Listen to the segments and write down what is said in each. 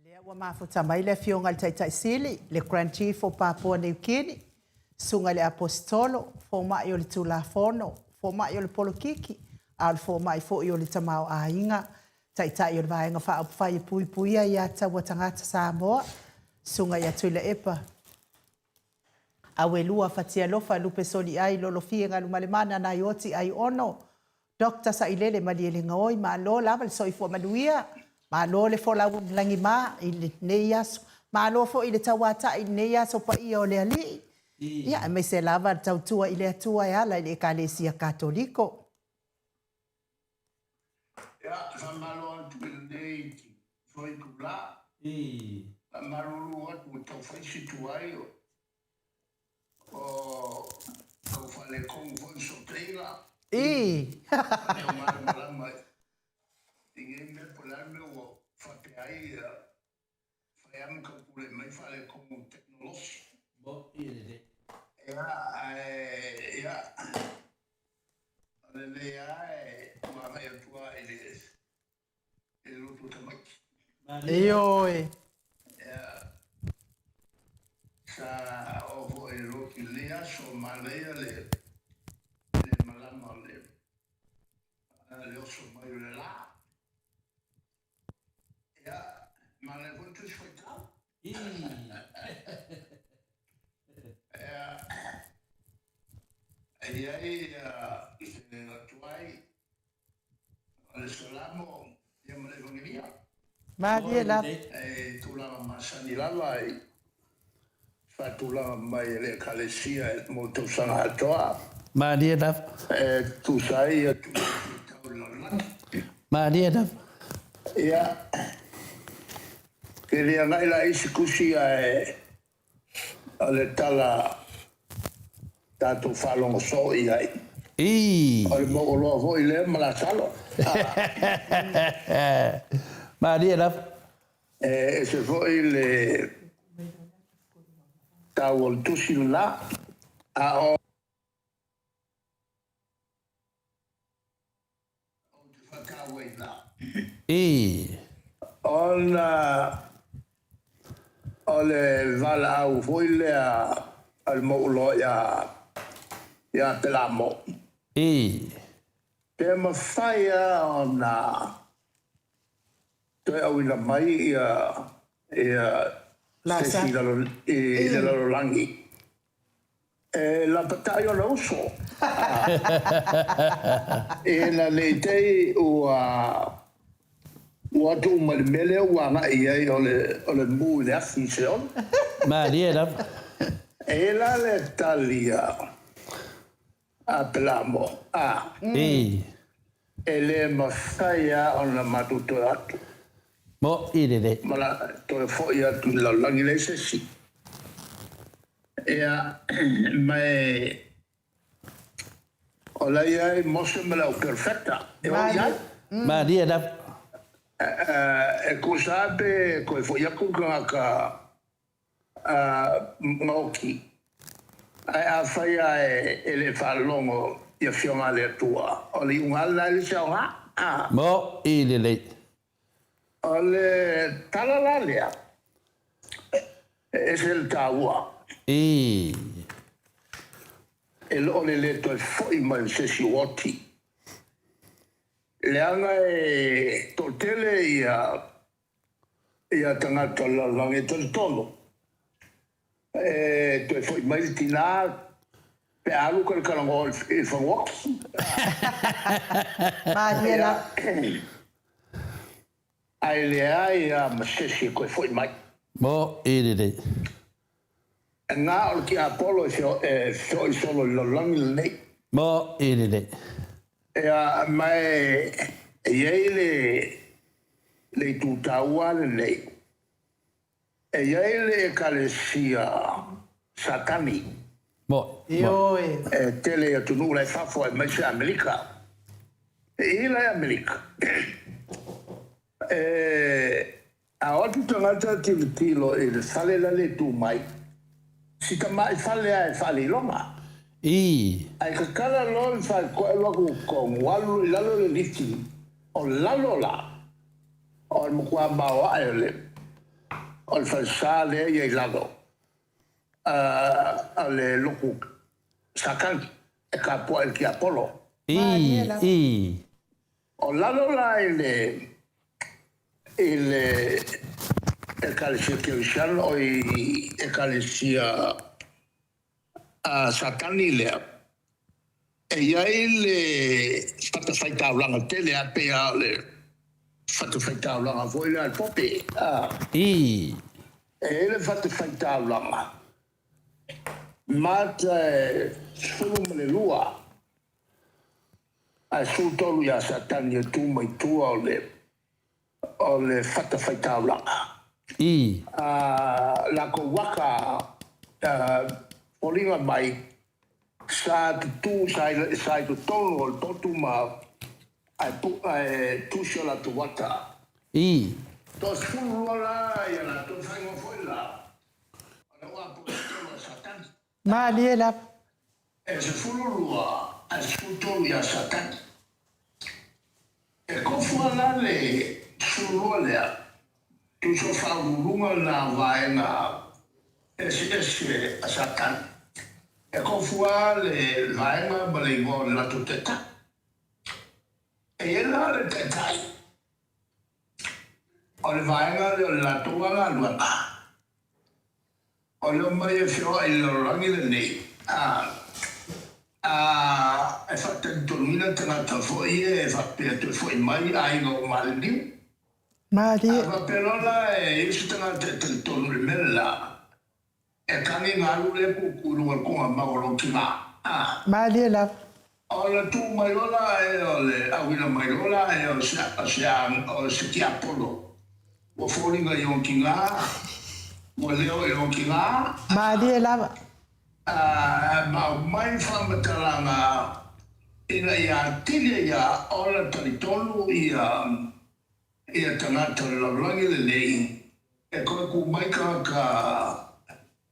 Lea ua mafuta mai le Afioga i le Taitai Sili, le Grand Chief o Papua Niu Kini, Susuga i le Aposetolo, Fomai o le Tulafono, Fomai o le Polokiki, a o le Fomai foi o le Tamaoaiga, Taitai o le Vaega Faaupufai e Puipuia Aia Tatau a Tagata Samoa, Susuga ia Tuilaepa Auelua Fatialofa Lupe Soliai Lolofie Galumalemana Naioti Aiono, Doctor Sailele Malielegaoi, malo lava le soifua manuia, malo le folau i lagima i lenei aso, malo foi le tauatai i lenei aso paia o le Alii, ia aemaise lava le tautua i le Atua e ala i le Ekalesia Katoliko. Ia, faamalo atu i lenei foi itula. Faamalulu atu ua tau fai si tuai o tau faaletonu foi le fesootaiga. E le o malamalama i nei mea po o le a le mea ua faapea ai fai lava ma tau tulai mai faaletonu o le tekonolosi. Ia, ae ia, o lenei lava e agai atu lava i le i le loto tamaiti. Ioe. Ia, sa oo foi i le lotu i lenei aso, manaia le malama o le oso mai o le la. Ia, manaia foi le Tusi Faitau. Ia, e i ai se atu ai o le Salamo ia ma le Evagelia. Malie lava. E tulaga masani lava i faatulaga mai e le Ekalesia mo le tausaga atoa. Malie lava. E tusa ai ia Tusi Faitau i le lalolagi. Malie lava. Ia, ke le agai la isi tusi ae O le tala tatou faalogo soo i ai. O le mauoloa foi lea ma Lasalo. Malie lava. E ese foi le taua o le tusi lena. A o. Ou te faatauaina. Ona o le valaau foi lea a le mauoloa ia Apelamo. Pe mafai lava ona toe auina mai ia se isi i le lalolagi E lapatai ona uso. Ina ne i te i ua ua atu uma i le mea lea ua agai i ai o le mu i le afi i Seoli. Malie lava. E i ai la le tali a Apelamo, a. E le mafai lava ona matou toe atu. Mo'i lelei. Ma la toe foi atu i le lalolagi leai se isi. Ia, ma e o la e i ai Mose ma le au perofeta e o i ai. Malie lava. E tusa lava pe toe foi atu le tagata Maoti, ae afai lava e le faalogo i Afioga a le Atua, o le iuga lava lena e le se aoga. Maoti lelei. O le tala la lea, e ese le taua. E le o le le toe foi mai o se isi o oti, leaga e toatele ia Ia tagata o le lalolagi e talitonu e toe foi mai le tina pe a alu ka talanoa i le fanua. Malie la. Ae leai lava ma se isi e toe foi mai. Mo i lelei. Na o le tiapolo e feoi solo i le lalolagi lenei. Mo i lelei. Ia, ma e i ai le le itu taua lenei, e i ai le Ekalesia Satani. Mo, mo. E tele i atunuu la i fafo aemaise Amerika. E i ai la i Amerika, e a o atu tagata tilotilo i le fale la le tu mai, si tamai fale lava e faaliloga. Ae tatala loa le faitoe alu atu i totonu, alu loa i lalo le liti, o lalo la, o le matua maoae o le. O le falesa lea e i ai i lalo o le lotu Satani e tapuai i le tiapolo. I, i. O lalo la i le i le Ekalesia Kerisiano, oi Ekalesia a Satani lea, e i ai le fatafaitaulaga tele a pei lava o le fatafaitaulaga foi lea a le Pope. A. I. E i ai le fatafaitaulaga mata e 12 ae 13 ia Satani e tu mai tua o le o le fatafaitaulaga. I. A latou waka foliga mai sa tutū sa i totonu o le potu ma ae ae tusi o latou waka. I. Toa 12 la ia latou faiga foi la o le aposetolo a Satani. Malie lava. E 12 ae 13 ia Satani. E kofu a la le 12 lea, tusa o faauluuluga na vaega eseese a Satani. E kofu a le vaega ma le igoa o le latou taitai. E i ai la le taitai o le vaega lea o le latou a galuega. O le omai e feoai i le lalolagi lenei, a, a, e faatalitonuina tagata foi ia e faapea e toe foi mai aiga ua maliliu. Malie. A faapea loa la e i ai se tagata e talitonu i le mea le la, e tagi galu lea puupuu i luga o le tugamau o lou tina, a. Malie lava. Ona tu mai loa la e o le auina mai loa la e o se, o se, o se tiapolo ua foliga i ona tina, ua leo i lona tina. Malie lava. A, ma aumai faamatalaga ina ia atili ai ia ona talitonu ia, ia tagata o le lalolagi lenei, e toe ku mai tagata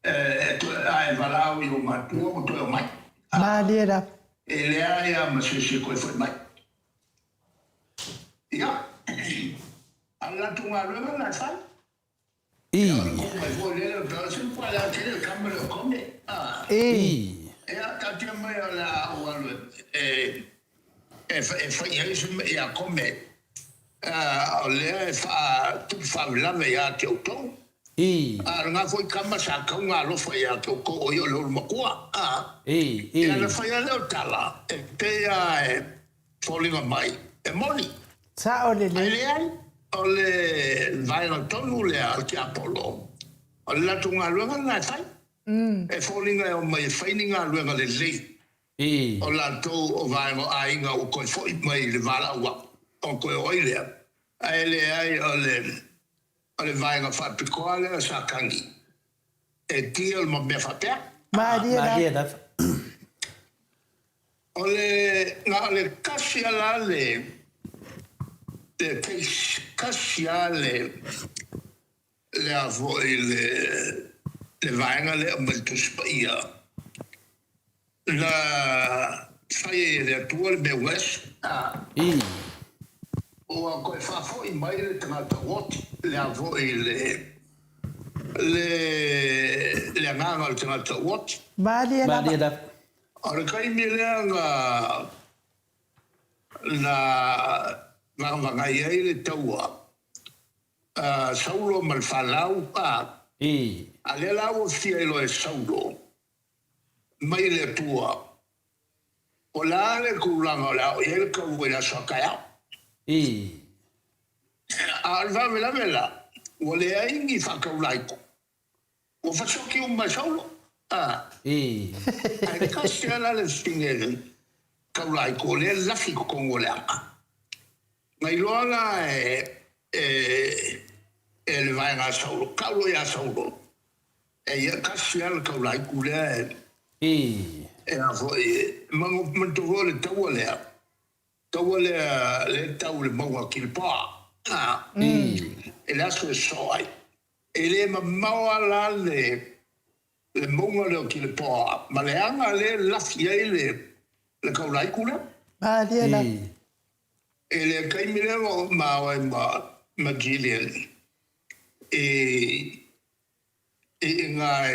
e toe a e valaau i o matua ua toe omai. Malie lava. E leai a ma se isi e toe foi mai. Ia, a o le latou galuega lena e fai. I. Ia, o le ku mai foi lele o le Belgian, ua le tele le kama lea o Kone. I. I. Ia, taatia mai o le a ou alu e, e, e fai ai se mea ia Kone. O lea e faatupu faalavelave ia te outou. I. A o lena foi tama sa tau alofa ia te outou o ia o le ulu matua. A. I. Ia na I. fai lea o tala, e pei lava e foliga mai, e moni. Sao Ae lelei. leai, o le vaega tonu lea a le tiapolo, o le latou galuega lena e fai. E foliga e omai e fai ni galuega lelei. I. O latou o vaega o aiga ua toe foi mai i le valaau aku, ona toe o ai lea. Ae leai o le, o le vaega faapitoa lea o Satani e deal ma mea faapea. Malie lava. Malie lava. O le, na o le tasi lava la le, le case, tasi lava le, le a foi le, le vaega lea mai le Tusi Paia na fai ai e le Atua le mea ua ese. I. Ua toe faafoi mai le tagata oti, le a foi le, le, le agaga o le tagata oti. Malie lava. Malie lava. O le taimi lea na, na vagavagai ai le taua a Saulo ma le fanau, a, I. a lea la ua fia iloa e Saulo mai le Atua, o le a le tulaga o le a oo i ai le taua i le aso a taeao. I. A o le faalavelave la, ua leai ni faataulaito, ua fasoki uma e Saulo, a. I. Ae tasi lava la le fine taulaito o lea e lafi i totonu o le aga. Na iloa la e, e, e le vaega a Saulo, tau loa ia Saulo, e ia tasi lava le taulaitu lea e, I. e a foi, e manatua foi o le taua lea, taua lea, lea e tau i le mauga o Kilipoa, a, I. i le aso e sosoo ai. E le mamao lava la le, le mauga lea o Kilipoa ma le aga lea e lafi ai le, le taulaitu lea. Malie lava. I. I le taimi lea na oo maua ai ma, ma Gillian i. Iiga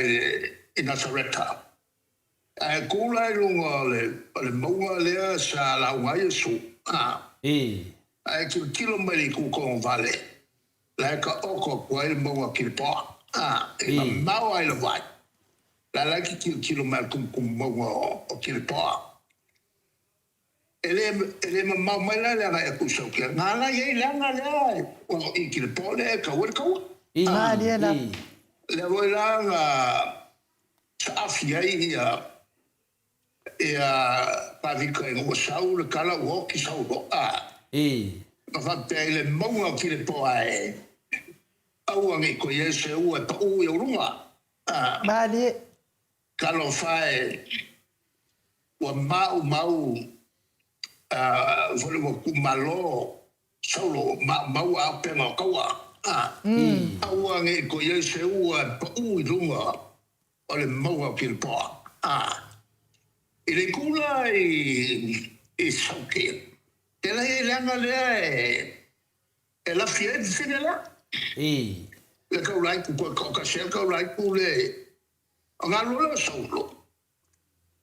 i Nasareta. Ae tu la i luga o le mauga lea sa lauga ai Iesu, ae tilotilo mai i le itu togavale, la e taoto atu ai le mauga o Kilipoa, e mamao lava i le vaai, la la e te tilotilo mai i le tumutumu mauga o Kilipoa. E le mamao mai la le agai atu i Saukia, na la i ai le aga lea o i Kilipoa lea e tau ai le taua. Lea foi la na saafi ai ia Tavita ina ua sau le tala ua oti Saulo, ma faapea i le mauga o Kilipoa e aua ne i toe i ai se ua e pau i ou luga. Malie. Talofa e, ua maumau foi ua tuumalo Saulo, maumau auupega o taua. Aua ne i toe i ai se ua e pau i luga o le mauga o Kilipoa. I le itu la i Sauti, e la i ai le aga lea e lafi ai le fafine lea. Le taulaitu, toe toatasi ai le taulaitu le O galue lea o Saulo,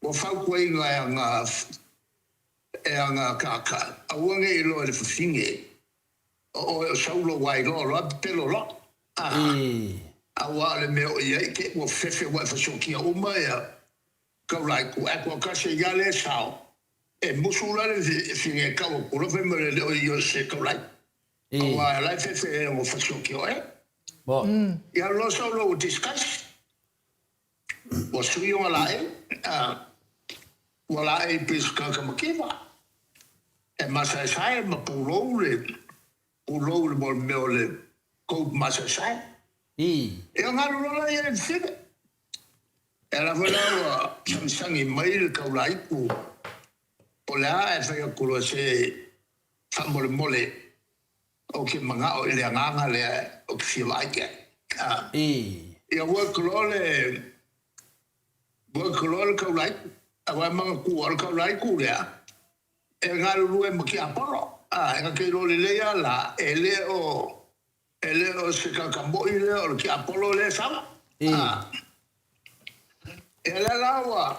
ua fautuaina e ana e ana tagata, Aua ne i iloa e le fafine o oe o Saulo, ua iloa loa pepelo loa. Aua o le mea o i ai, te i ua fefe ua e fasiokia uma ia taulaitu, ae toatasi ai lava lea e sao, e musu la le fafine e tau atu loa fai mai le o i o se taulaitu. Aua o la e fefe e ono fasioki oe. Ia loa Saulo ua discuss. Ua sui ona laei, ua laei pei se tagata mativa, e masaesae ma pulou le pulou i le mea o le coat masaesae. Ia ona alu loa lea i le fili. E ala foi la ua sagisagi mai le taulaitu, po o le a e fai atu loa se faamolemole Ou te manao i le agaga lea ou te fia vaai i ai. Ia work loa le work loa le taulaitu, aua e manatua o le taulaitu lea e galulue ma tiapolo. E na te iloa lelei lava la e le o e le o se tagata moi lea o le tiapolo lea e sama. Ia lea la ua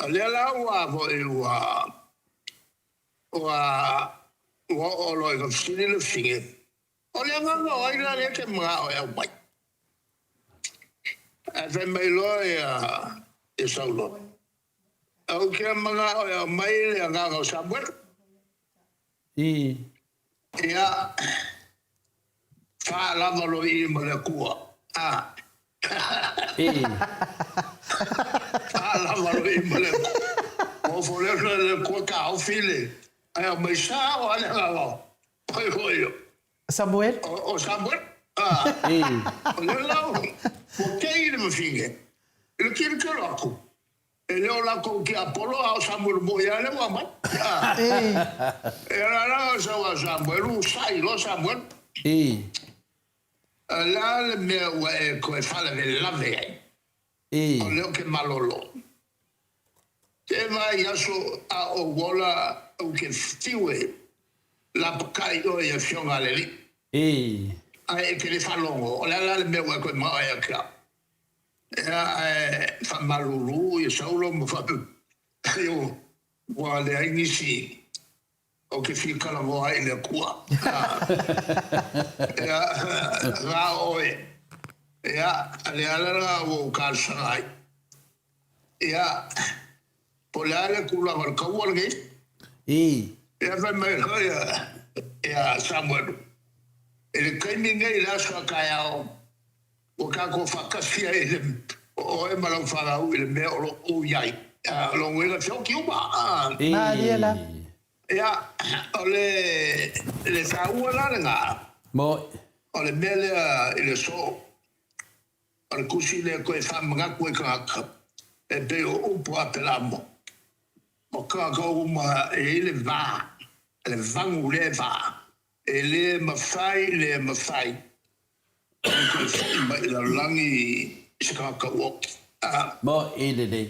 O lea la ua foi ua ua ua oo loa ina fesili le fesili, O le agaga o ai la lea e te manao e aumai? Ae fai mai loa ia ia Saulo, Ou te manao e aumai le agaga o Samuelu. Ia, faalava loa i i ma le Atua. A. Faalava loa i i ma le Atua. Ua ofo lea le Atua taofi le, ae aumai sao lava le agaga o, oi oi o. Samuel. O Samuel. A. O lea la ua kei le fafine i le tilotilo atu. E le o latou tiapolo a o Samuelu moi lava lea ua aumai. E ala la o sau a Samuelu, sai loa Samuelu. O le a le mea ua e toe faalavelave ai? O lea ou te malolo. Te vaai aso a ou ola ou te fiu e lapakai oe i afioga a le Alii. Ae e te le faalogo, o le a la le mea ua e toe manao ai ia te au? Ia, ae faamalulu ia Saulo ma faapea, Ua leai nisi ou te fia talanoa ai i le Atua. Ia, na o oe. Ia, le ala lena ua ou talosaga ai. Ia, po o le a le tulaga o le taua lenei? Ia, fai mai loa ia Samuelu, I le taimi nei i le aso a taeao, Ua tatou faatasi ai le oe ma lau fanau i le mea o lo o ou i ai. O lona uiga, feoti uma. Malie la. Ia, o le, le taua la lena, o le mea lea i le aso, o le tusi lea toe faamanatu ai tagata, e pei o upu a Apelamo, o tagata uma e i ai le va, le vagu lea e va, e le mafai, le mafai ona toe foi mai i le lalolagi i se tagata ua oti. Mo'i lelei.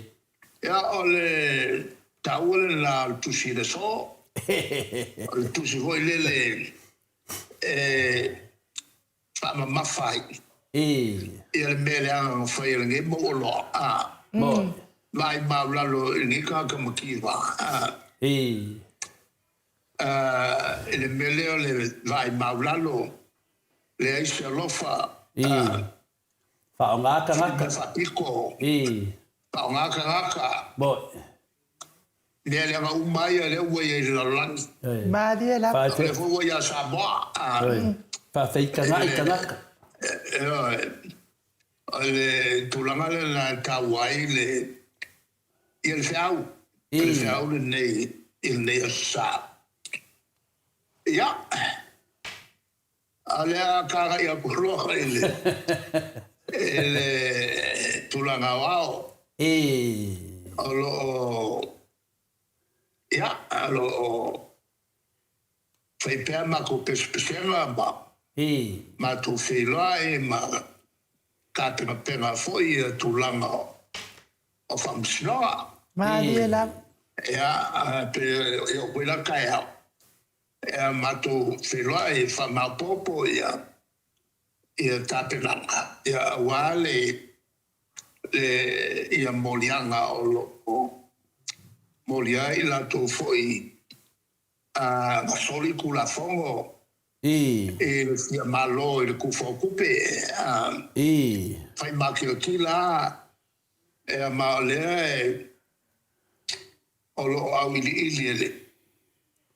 Ia, o le taua lena o le tusi i le aso, o le tusi foi lele E faamamafa ai Ii. Ia le mea leaga na fai e lenei mau oloa, a. Moni. Vaai maulalo i lenei tagata mativa, a. Ii. A, i le mea lea o le vaai maulalo, leai se alofa, a. Ii. Faaaoga Fai tagata. mea faapito. Ii. Faaaoga tagata. Moni. Mea leaga uma ia lea ua i ai i le lalolagi. Malie lava. O lea foi ua i a Samoa. Faafeitaga'i tagata. Ioe. O le tulaga lena e taua ai le, ia le feau. O le feau lenei i lenei Aso Sa. Ia, a o lea a taga'i atu loa i le, i le tulaga aoao. O lo o, ia, o lo o fai pea matou pesepesega ma matou feiloai ma tapenapena foi ia tulaga o faamasinoga. Malie lava. Ia, pe e oo foi la taeao, ia matou feiloai e faamaopoopo ia ia tapenaga, ia aua le le ia moliaga o lo o molia ai i latou foi a na soli Tulafono i le fia Malo i le tufa o tupe, a fai makilatila a, ea, ma o lea e o lo o auiliili e le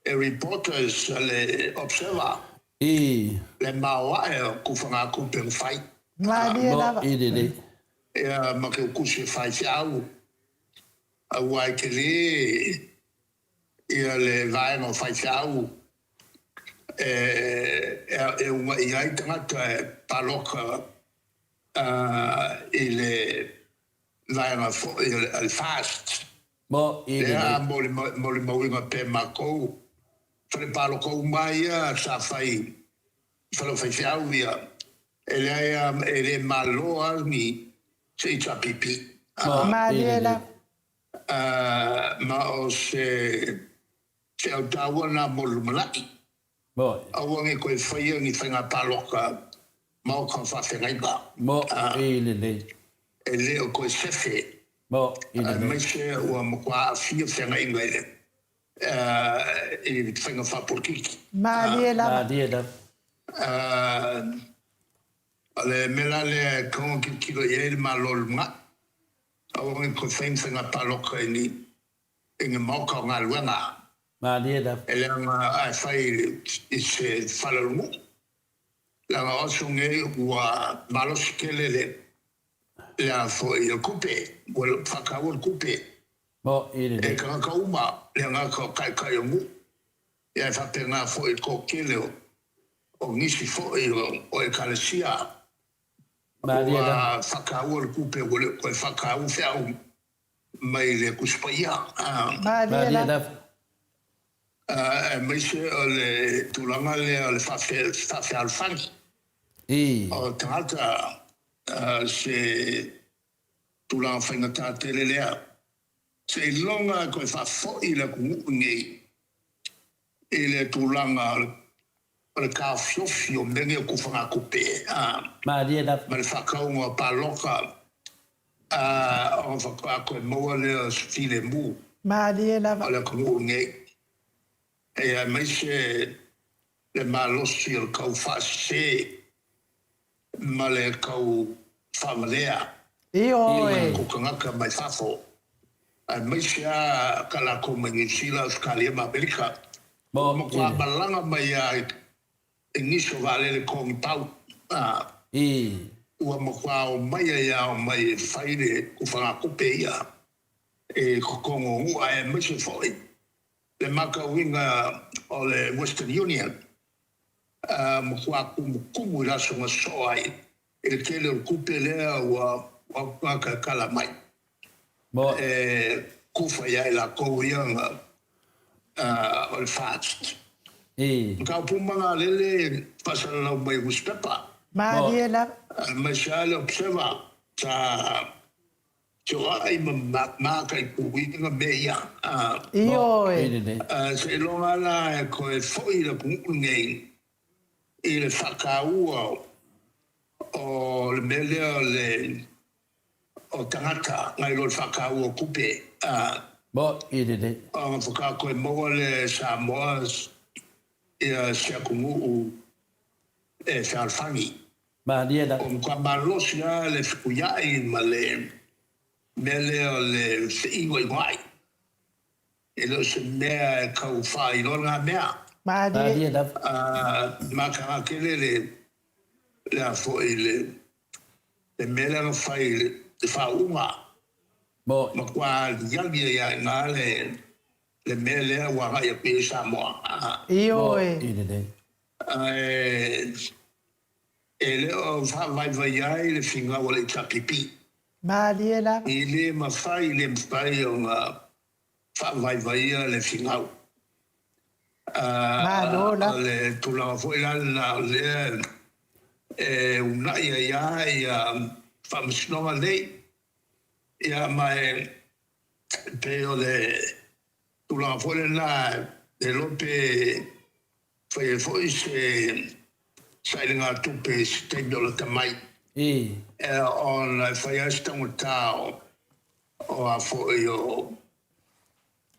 e reporters a le Observer le maoae o tufagatupe na fai. Malie lava. Ea, ma ke tusi e faifeau, aua e tele ia le vaega o faifeau e ugaʻi ai tagata e paloka i le vaega foi o le FAST. Lea molimauina pea matou fale paloka uma ia sa fai fale o faifeau ia, e leai e le malo lava ni se HRPP. Malie lava. Ma o se feau taua lena mo le lumanai. Aua ne i toe faia ni faiga paloka maota o faafeagaiga. E le o toe sefe, aemaise ua matua aafia feagaiga i le faiga faapolokiki. Malie lava. O le mea la lea e tatau ona tilotilo i ai le Malo i le lumanai. Aua ne i toe fai ni faiga paloka i ni i ni maota o galuega. Malie lava. E leaga a e fai i se fale o le nuu, leaga o aso nei ua malosi tele le le a foi o le tupe, ua faataua le tupe e tagata uma, le gata o taitai o nuu, ia e faapena foi i le toatele o nisi foi o Ekalesia. Ua faataua le tupe ua le o toe faataua feau mai le Tusi Paia. Malie lava. Aemaise o le tulaga lea o le faafealofani o tagata, se tulaga faigata tele lea. Seiloga e toe faafoi le atunuu lenei i le tulaga o le taofiofi o mea nei o tufagatupe ma le faatauga o palota ona faatoa toe maua lea o se filemu o le atunuu lenei, aemaise le malosi o le tau faasese ma le tau faavalea i o tagata mai fafo, aemaise lava ka latou mai Niu Sila, Ausetalia ma Amerika. Ua matua malaga mai lava i nisi o vaalele togipau, ua matua omai ai lava omai e fai le tufagatupe ia i totonu o nuu, aemaise foi le matauina o le Western Union matua tumutumu i le aso na sosoo ai i le tele o le tupe lea ua tagata e tala mai e kufa ia i latou ia na o le FAST. Mataupu uma na lele faasalalau mai i nusipepa. Malie lava. Aemaise lava le Observer sa feoai ma mataituina mea ia. Ioe. Seiloga la e toe foi le atunuu lenei i le faataua o le mea lea o le o tagata nai lo le faataua o tupe. Mo'i lelei. Ona faatoa toe maua lea e Samoa ia se atunuu e fealofani. Malie lava. Ua matua malosi lava le fetuiai ma le mea lea o le feinoinoai. E le o se mea e tau faailoa lena mea. Malie. Malie lava. Mataga tele le le a foi le le mea lea na fai i le faauuga. Mo'i. Matua aliali ai lava i ina le le mea lea ua agai atu i ai Samoa. Ioe. Mo'i lelei. Ae e le o faavaivaia ai le finau a le HRPP. Malie lava. E le mafai, le mafai ona faavaivaia le finau. Malo O lava. le tulaga foi la lena o lea e uunai ai lava ia faamasinoga nei. Ia ma e pei o le tulaga foi lena e iloa pe fai ai foi se sailiga tupe i se taimi o lata mai. Ona e fai lava si taugata o a foi o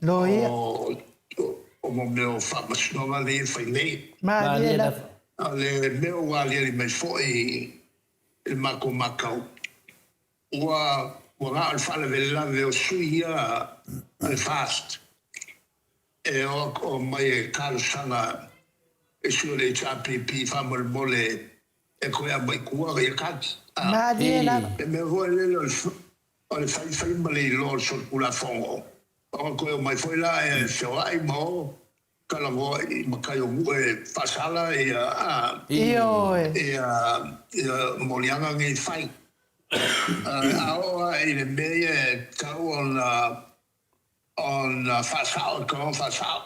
Loia. o mea o faamasinoga nei e fai nei. Malie Malie lava. lava. O le mea ua aliali mai foi i le matou matau, ua na o le faalavelave o sui ia a le FAST e o mai e talosaga e sui o le HRPP faamolemole e toe aumai i tua ia kadi. Malie lava. Le mea foi lele o le faifai ma le iloa o le solitulafono, ona toe omai foi la e feoai ma o talanoa i matai o nuu e faasala ia Ioe. ia moliaga nei fai. A oo lava i le mea ia e tatau ona faasao, e tatau ona faasao.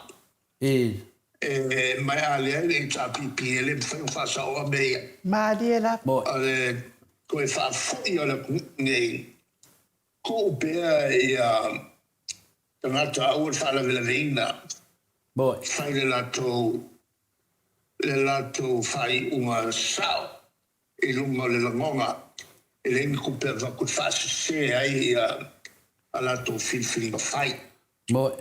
E ma a leai le HRPP e le mafai ona faasaoa mea ia. Malie lava. Mo'i. O le toe faafoi o le atunuu nei, tuu pea ia tagata aua le faalavelaveina, Mo'i. fai le latou faaiuga sao i luga o le lagona, e leai ni tupe avatu e faasese ai ia a latou filifiliga fai. Mo'i.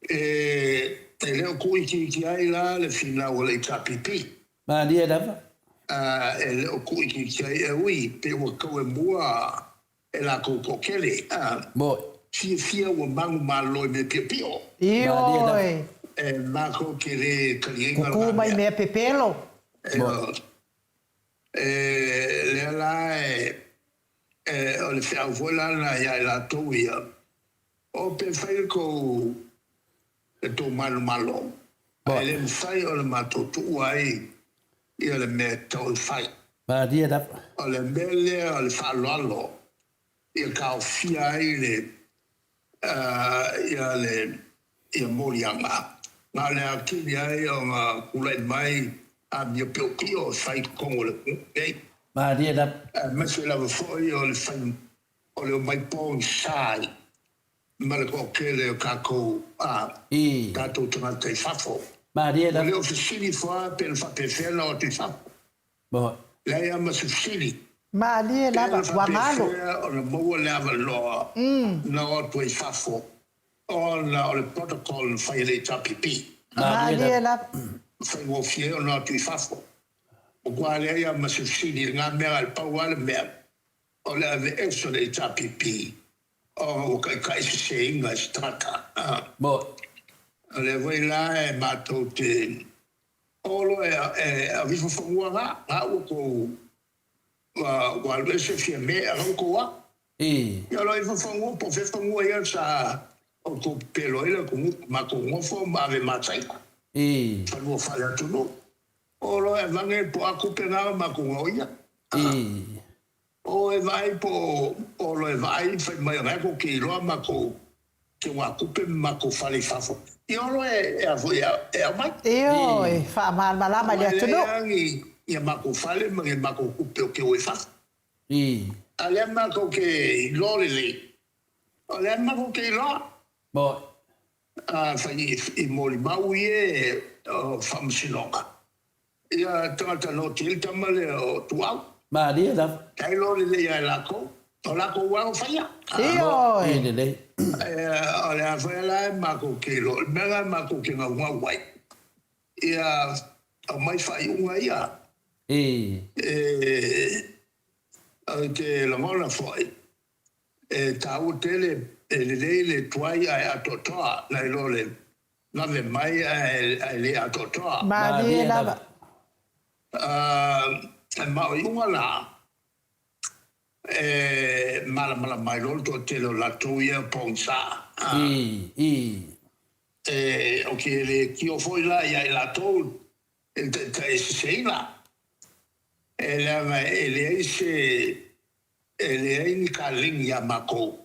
E le o tuuitiitia ai la le finau a le HRPP. Malie lava. E le o tuuitiitia ai, e ui pe ua tau e mua e latou toatele. Mo'i. Fiafia ua manumalo i mea piopio. Malie lava. Ioe. E matou te le taliaina Kuku lena mai mea. mea pepelo. Mo'i. E lea la e o le feau foi la lena ia i latou ia, o pe fai le tou manumalo, ae Mo'i. le mafai ona matou tuua ai ia le mea e tatau ona fai. Malie lava. O le mea lea o le faaaloalo ia taofia ai le ia le ia moliaga, na o le atili ai ona tulai mai amio piopio e fai i totonu o le atunuu lenei. Malie lava. Aemaise lava foi o le fai o le omai pogisa ai ma le toatele o tatou tatou tagata i fafo. Malie Ua le lava. o fesili ifo lava pe na faapefea ona o atu i fafo. Mo'i. Leai lava ma se fesili. Malie Pe lava. na Ua galo. faapefea ona maua le avanoa na o atu ai i fafo ona o le protocol na fai e le HRPP. Malie Malie lava. lava. Faigofie ai ona o atu i fafo. Ua leai lava ma se fesili i lena mea, ae pau lava le mea o le aveese o le HRPP ona ua taitai seseina e se tagata. Mo'i. O lea foi la e matou te o loa e aveifo fanua na, na ua tou ua alu ese Fiame ae na ua tou alu. Ia loa ifo fanua po o fea fanua ia sa outou pepelo ai le atunuu, matou nofo ma ave matai fanua faale-atunuu. O loa e avane po o a tupe na na matou gaoia. O e vaai po o loa e vaai fai mai o lena tou te iloa matou teugatupe ma matou fale i fafo. Ia o loa e a foi e aumai. Ioe. Faamalamalama i le Aua e leai atunuu. lava ni ia matou fale ma ni matou tupe o teu ai fafo. A lea matou te iloa lelei, o lea matou te iloa. Mo'i. Afai i molimau ia o faamasinoga. Ia tagata noti ai le tama lea o Tuau. Malie lava. Tailo lelei ia i lakou. O lakou alo faia. Ioe. I lelei. O le a foi la e makou te iloa, o le mea la e makou te naunau ai, ia aumai faaiuga ia. I. Ou te lagona foi, e taua tele, e lelei le tuai ae atoatoa, nai lo le vave mai ae le atoatoa. Malie lava. Ma o iuga la, e malamalama ai loa le toatele o latou ia pogisa. I, i. Ou te le tio foi la ia i latou i le taitaiseseina, e leaga e leai se, e leai ni kaleni iā makou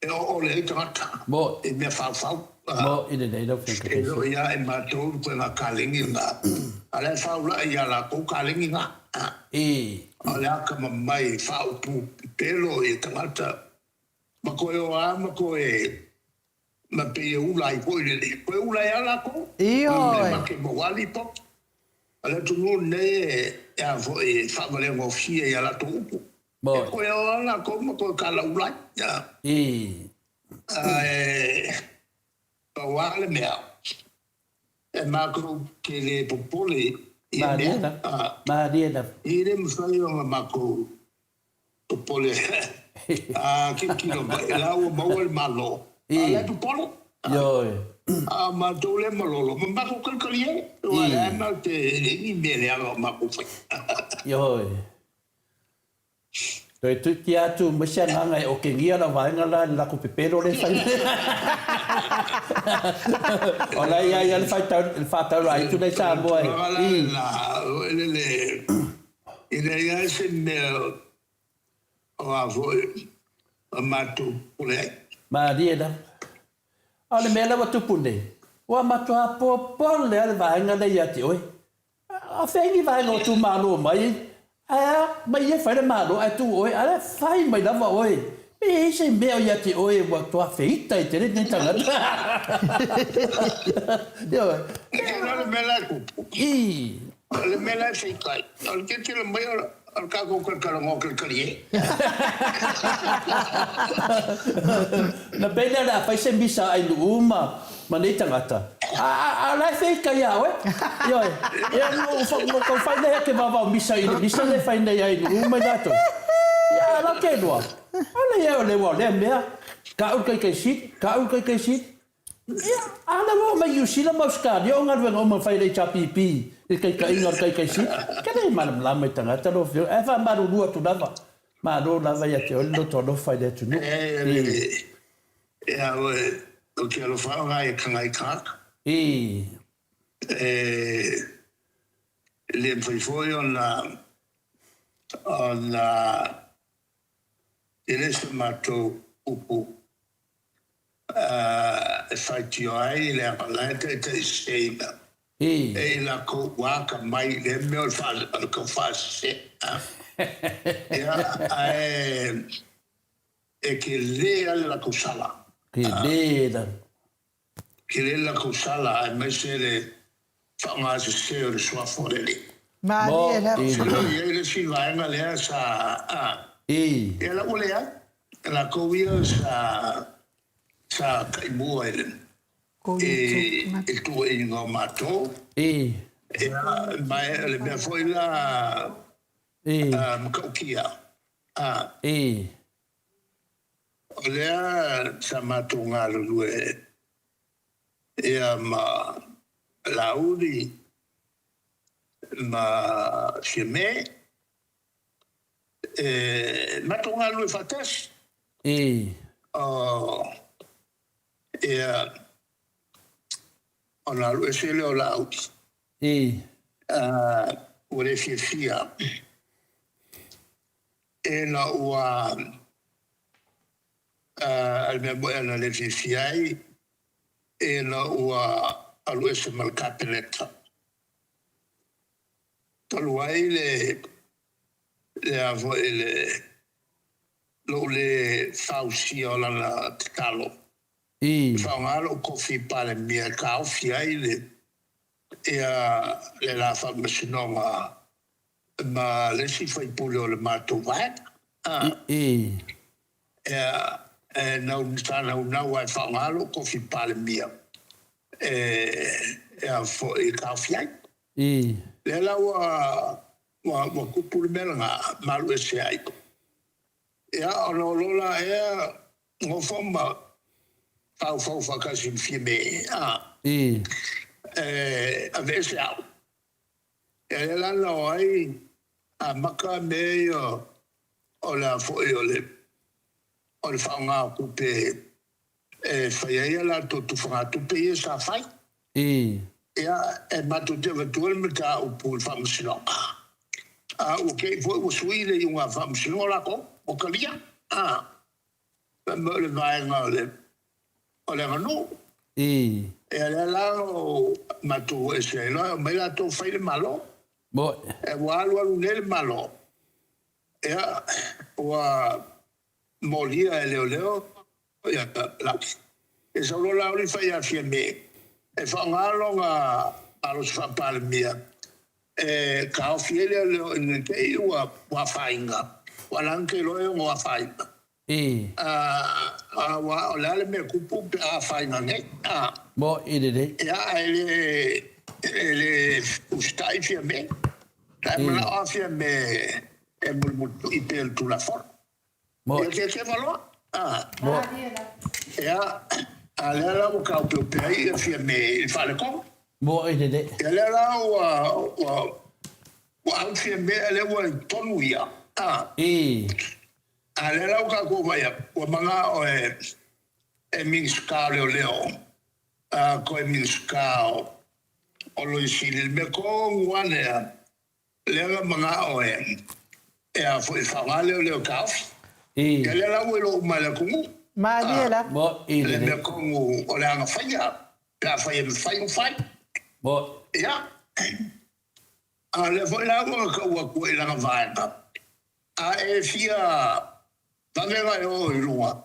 e oo le ai tagata i mea faufau. Mo i lelei lau Afioga E le o ia i matou le koega kaleni lena, a o la e faula'i iā lakou kaleni na. I. O le akamamai faaupu pepelo i tagata ma koe o a ma koe ma pei e ula ai foi le alii. Toe ula ai lava latou. Ioe. E make mauali poki. O le atunuu lenei e a foi e faavaleagofie i a latou upu. E toe o lava latou ma toe kalaula ai. Ae pau lava le mea, e matou te le popole i ia mea. Malie lava. E le mafai ona matou Popole a tilotilo mai la ua maua le Malo a o la e popole. Ioe. A o matou lea malolo ma matou talikali ai aua o lea lava matou te leai ni mea leaga o matou faia. Ioe. Toe tuitia atu mai se agaga e okegia lau vaega la i le latou pepelo lea e fai nei. O la e i ai lava le faataulaaitu lea i Samoa e. O le tulaga la lena, E leai lava se mea o a foi o matou pule ai. Malie lava. A o le mea lea ua tupu nei, ua matua popole lava le vaega lea ia te oe. A o fea ni vaega o itumalo mai, ae a mai ia e fai le Malo ae tuu oe, a o la e fai mai lava oe. Pe i ai se mea o ia te oe ua matua feita ai tele lenei tagata. Ioe. E te iloa le mea la e tupu? I. O le mea la e feita ai, o le tilotilo mai o le tatou talatalanoa kalikalie. Na pei lea o le a fai se misa a Ainuu ma nei tagata, a o la e feita ia oe. Ioe. Ia, ua tau fai lea ke vaovao misa i le misa lea e fai nei a Ainuu ma i latou. Ia, a o la ke iloa, ʻaʻole ia o le ua o lea mea, ka au le taitaisili, ka au le taitaisili. Ia, a lea ua oo mai Niu Sila ma Ausetalia o galuega uma na fai e le HRPP i le taitaiga o le taitaisili. Ke le malamalama i tagata lau Afioga, ae faamalulu atu lava. Malo lava ia te oe le loto alofa i le atunuu. E e a oe, ou te alofa au i tagata. I. E le mafai foi ona ona e le se matou upu e faitio ai leaga o la e taitaiseseina e i lakou ua atamai i lea mea o le tau faasese. Ia, ae e tele lava le latou sala. Tele lava. Tele le latou sala aemaise le faaaoga sese o le suafa o le Alii. Malie lava. Masalo e i ai le isi vaega lea sa ia la ua leai, latou ia sa sa taimua i le i le tuuaiga o matou. Ia ma o le mea foi la matautia, o lea sa matou galulue ia ma Laauli ma Fiame, e matou galulue faatasi. O, ia, ona alu ese lea o Laauli. Ua le fiafia ina ua, a le mea moni ana le fiafia ai, ina ua alu ese ma le Kapeneta. Talu ai le, le a foi le, lou le fausia o lana tatalo, e faaaoga lou tofi Palemia e taofi ai le. Ia le la faamasinoga ma le isi faipule o le matou vaega. I. Ia, e nau, sa naunau lava e faaaoga lou tofi Palemia e, e a foi, e taofi ai. I. Lea la ua, ua, ua tupu le mea lena, ma alu ese ai. Ia, ona o loa la ea, nofo ma faufau faatasi ma Fiame, a, I. e aveese au. Ia lea la na o ai amata mea ia o le a foi o le o le faaaoga o tupe e fai ai a latou tufagatupe ia sa fai. I. Ia, e matou te avatua le mataupu i le faamasinoga, a ua te i foi ua sui le iuga faamasinoga lakou, ua talia, a, fai mai o le vaega o le o le aganuu. I. Ia lea la o matou o ese ai loa, e omai latou fai le Malo. Moi. E ua alualu nei le Malo, ia, ua molia e leoleo ia Laki. Ia sau loa Laauli fai ia Fiame e faaaoga lona malosi faa-Palemia e taofi ai leoleo ina ne i te i ua afaina, aua la na te iloa e ono afaina. I. Aua o le a le mea tupu pe a afaina nei? A. Mo i lelei. Ia, ae le, e le usitai Fiame. Sa e manao lava Fiame e mulimulitui pea i le Tulafono. Mo. Ia kekeva loa. A. Mo. Ia, a lea la ua taopeope ai ia Fiame i le faaletonu. Mo i lelei. Ia lea la ua, ua, ua au Fiame a lea ua i totonu ia. A. I. A lea la ua tatou vaai atu, ua manao e e Minisita o Leoleo, a toe Minisita o o Loia Sili, le mea tonu lava lea, lea na manao e e a foi e faaaoga leoleo e taofi. Ia lea la ua iloa uma e le atunuu. Malie la. Mo'i Le lelei. mea tonu o le agafaia, pe afai e mafai ona fai. Mo'i. Ia, a o lea foi la ua tau atu ai i lana vaega, A e fia vave e o i luga,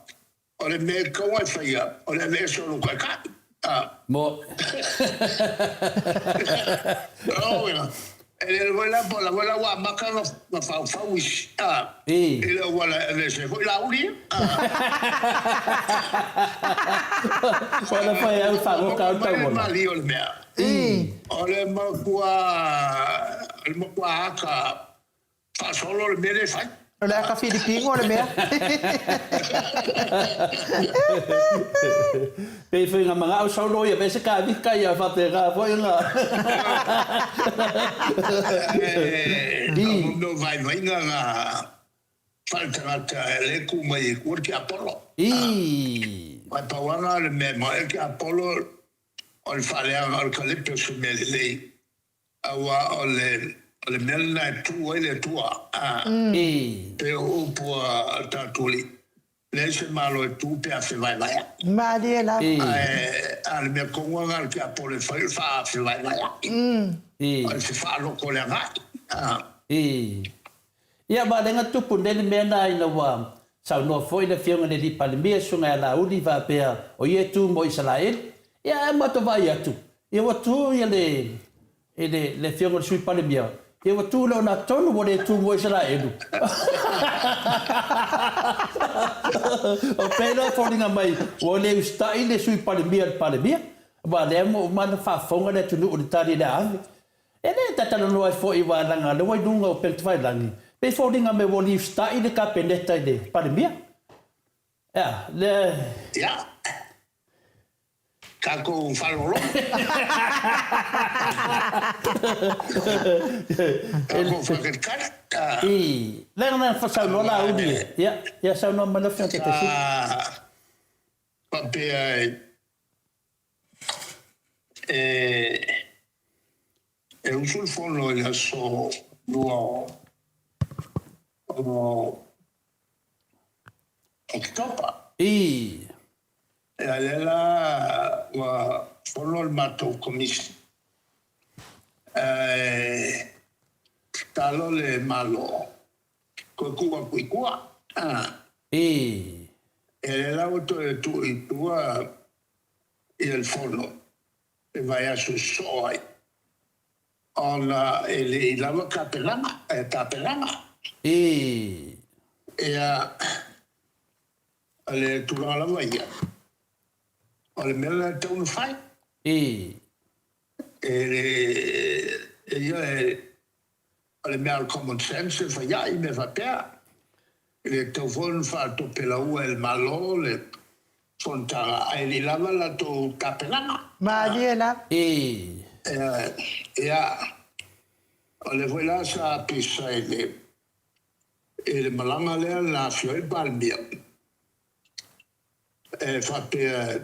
o le mea e tatau ona e faia, o le aveese o lou taitai. A. Mo. O lona uiga, e lele foi la, po o la foi la ua amata ona faufau isi, a, I. i le auala e aveese ai foi Laauli ia. A. Ua le fai au faagoka au Mai le tauola. malie o le mea. I. O le matua, o le matua ata Faasolo le mea lea e fai. O le aka Filipino le mea. Pei foi nga mangao sau loia pe se ka vika ia faapena foi nga. E mo mea o vaivaiga nga faletagata e le ku mai i kua le tiapolo. I. Aua e pau lava le mea e maoae le tiapolo o le faaleaga o le kalepe o se mea lelei. Aua o le o le mea lena e tu ai le Atua, a. I. Pei o upu a le tatou Alii, leai se Malo e tu pe a fevaevaea'i. Malie lava. I. Ae a le mea tonu lava lena a le tiapolo e fai o le faafevaevaea'i. I. O le fefaaloto o le agai, a. I. Ia, ma le ga tupu nei le mea lena ina ua saunoa foi le Afioga i le Alii Palemia, Susuga ia Laauli, faapea o ia e tu mo Isaraelu. Ia, ae matou vaai atu, ia ua tu ia le, i le, le Afioga i le Sui Palemia, ia ua tu i le ogatotonu, ua le tu mo Isaraelu. O pei la e foliga mai ua le usitai le Sui Palemia i le Palemia, aua o lea ua uma ona faafofoga le atunuu i le tali o le a ave. E le talatalanoa ai foi aua leaga o lea ua i luga o upegatafailagi, pei foliga mai ua liusitai le Kapeneta i le Palemia. Ea, lea. Ia, tatou faalogologo. Tatou faatalitali. I, leaga na saunoa Laauli e, ia, ia saunoa mai lau Afioga Taitaifono. Sa faapea e, e usu le fono i le aso 2 o Oketopa. I. Ia lea la ua fono le matou Komisi ae tatalo le Malo toe tuu atu i tua. I. Ia lea la ua toe tuu i tua ia le fono i vaiaso e sosoo ai. Ona e le i lava tapenaga, tapenaga. Ii. Ia, o le tulaga lava ia, o le mea lena e tatau ona fai. Ii. E le, e ia, e, o le mea o le common sense e fai ai mea faapea. E le tatau foi ona faatopelaua e le Malo le fonotaga ae le i lava latou tapenaga. Malie lava. Ii. Ia, o lea foi la sa pisa i le, i le malaga lea na afio ai le Palemia, e faapea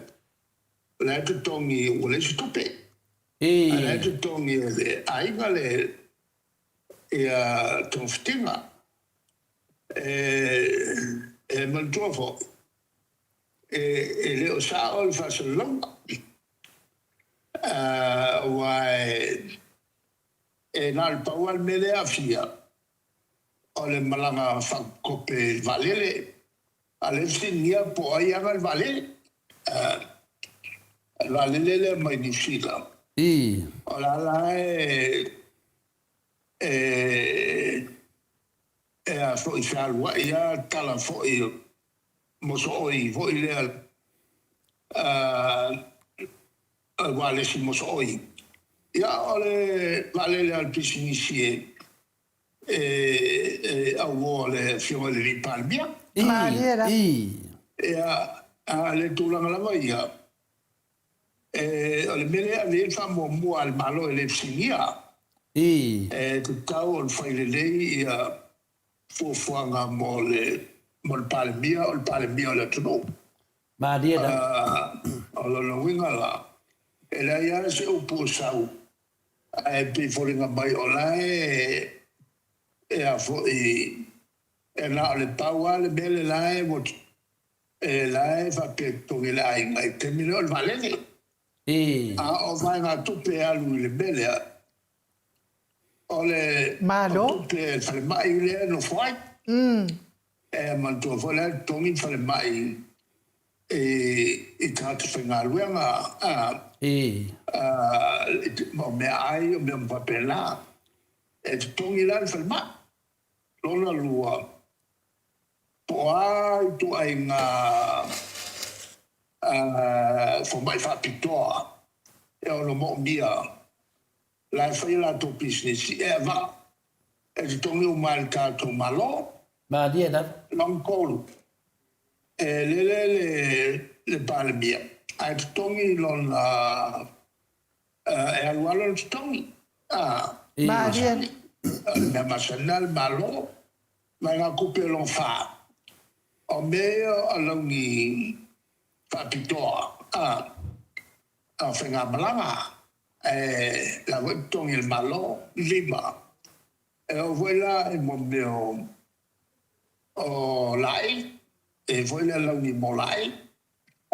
o la e totogi ua leai se tupe, a o la e totogi e le aiga le ia togafitiga. E manatua foi, e le o sao le faasalalauga, aua e na o le pau lava le mea lea e aafia, o le malaga faakope i le vaalele, a o lea e fesiligia po o ai e ana le vaalele. O le vaalele lea mai Niu Sila, o la la e e a foi fealuai lava tala foi mosooi foi lea ualesi mosooi. Ia, o le vaalele a le pisinisi e auo a le Afioga i le Alii Palemia. Malie la. Ia, a o le tulaga lava ia, o le mea lea e ave i ai le faamuamua a le Malo e le fesiligia. E tatau ona fai lelei ia fuafuaga mo le Palemia, o le Palemia o le atunuu. Malie lava. O lona uiga la, e leai lava se upu o sau, ae pei e foliga mai o la e a foi, e na o le pau lava le mea le la e la e faapea e totogi e le aiga i le taimi lea o le vaalele. A o vaegatupe e alu i le mea lea, o le Malo. tupe a le falemai lea e nofo ai. E manatua foi la e totogi le falemai i tagata faigaluega, o meaai, o mea uma faapena. E totogi la le falemai. Lona lua, po o a ituaiga fomai faapitoa e ono moomia la e fai a latou pisinisi, e avatu e totogi uma e le tatou Malo. Malie lava. Lona tolu, e lele le Palemia ae totogi lona, e alu lava lona totogi. Malie. O le mea masani lena a le Malo, vaegatupe o lona fa, o mea ia o alauni faapitoa a faigamalaga, ae la foi totogi e le Malo. Lima, e oo foi la i mo mea o laei, e foi le alauni mo laei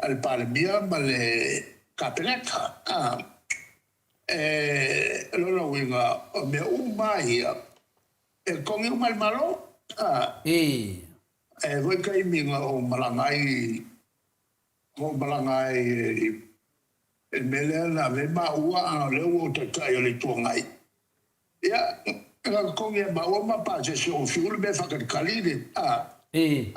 a le Palemia ma le Kapeneta. E lona uiga, o mea uma ia, e totogi uma e le Malo. E foi taimi na ou malaga ai, i le mea lea na ave ai maua, a o lea ua ou taitai o le Itu Agai. Ia, na totogi e maua ma pasese o fiu le mea e faatalitali le,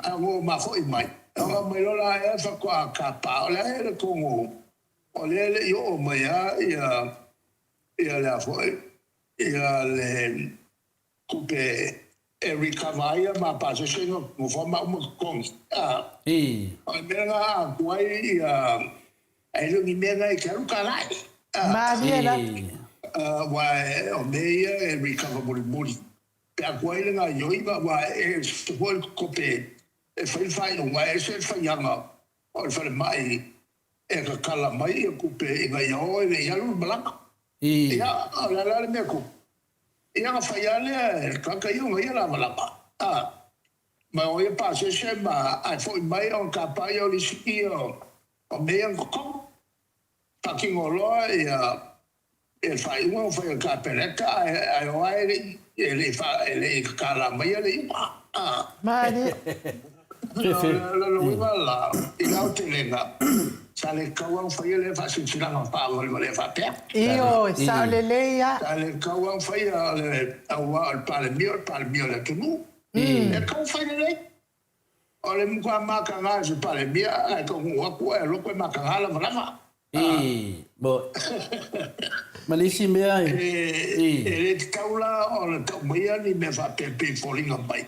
a ua ma foi mai. Ona mai loa la ea faatoa tapa, o le a le togo, o lea e le i oo mai lava ia le a foi, ia le tupe e recover ai ma pasese na nofoa maua ma totogi. O le mea na atua ai ia, e le o ni mea na e te alu tālai. Malie la. Aua o mea ia e recover mulimuli. Pe atua ai le gaoioiga, aua e ese foi le kope e fai le faaiuga, e ese le faiaga o le falemai e tatala mai ia tupe ina ia o e le i alu le malaga. Ia, o le a la le mea tupu? Ia na fai lava lea e le tagata ia ona ia lavalava. Ma o ia pasese ma ae foi mai ona tapa ia o le isi ia o mea ia na totogi. Faatino loa ia le faaiuga na fai e le Kapeneta ae o lava e le i tatala maia le iuga. Malie. Fefe. O lona uiga la, i le aotelega, sa le tatau lava ona faia lea faasilasilaga faavalevalea faapea. Ioe, sao lelei lava. Sa le tatau lava ona faia, aua o le Palemia o le Palemia o le atunuu. E tatau ona fai lelei. O le matua mataga o se Palemia ae taunuu atu ae alu atu e mataga lavalava. I, mo, ma le isi mea i. E le tatau la ona tau maia ni mea faapea e pei e foliga mai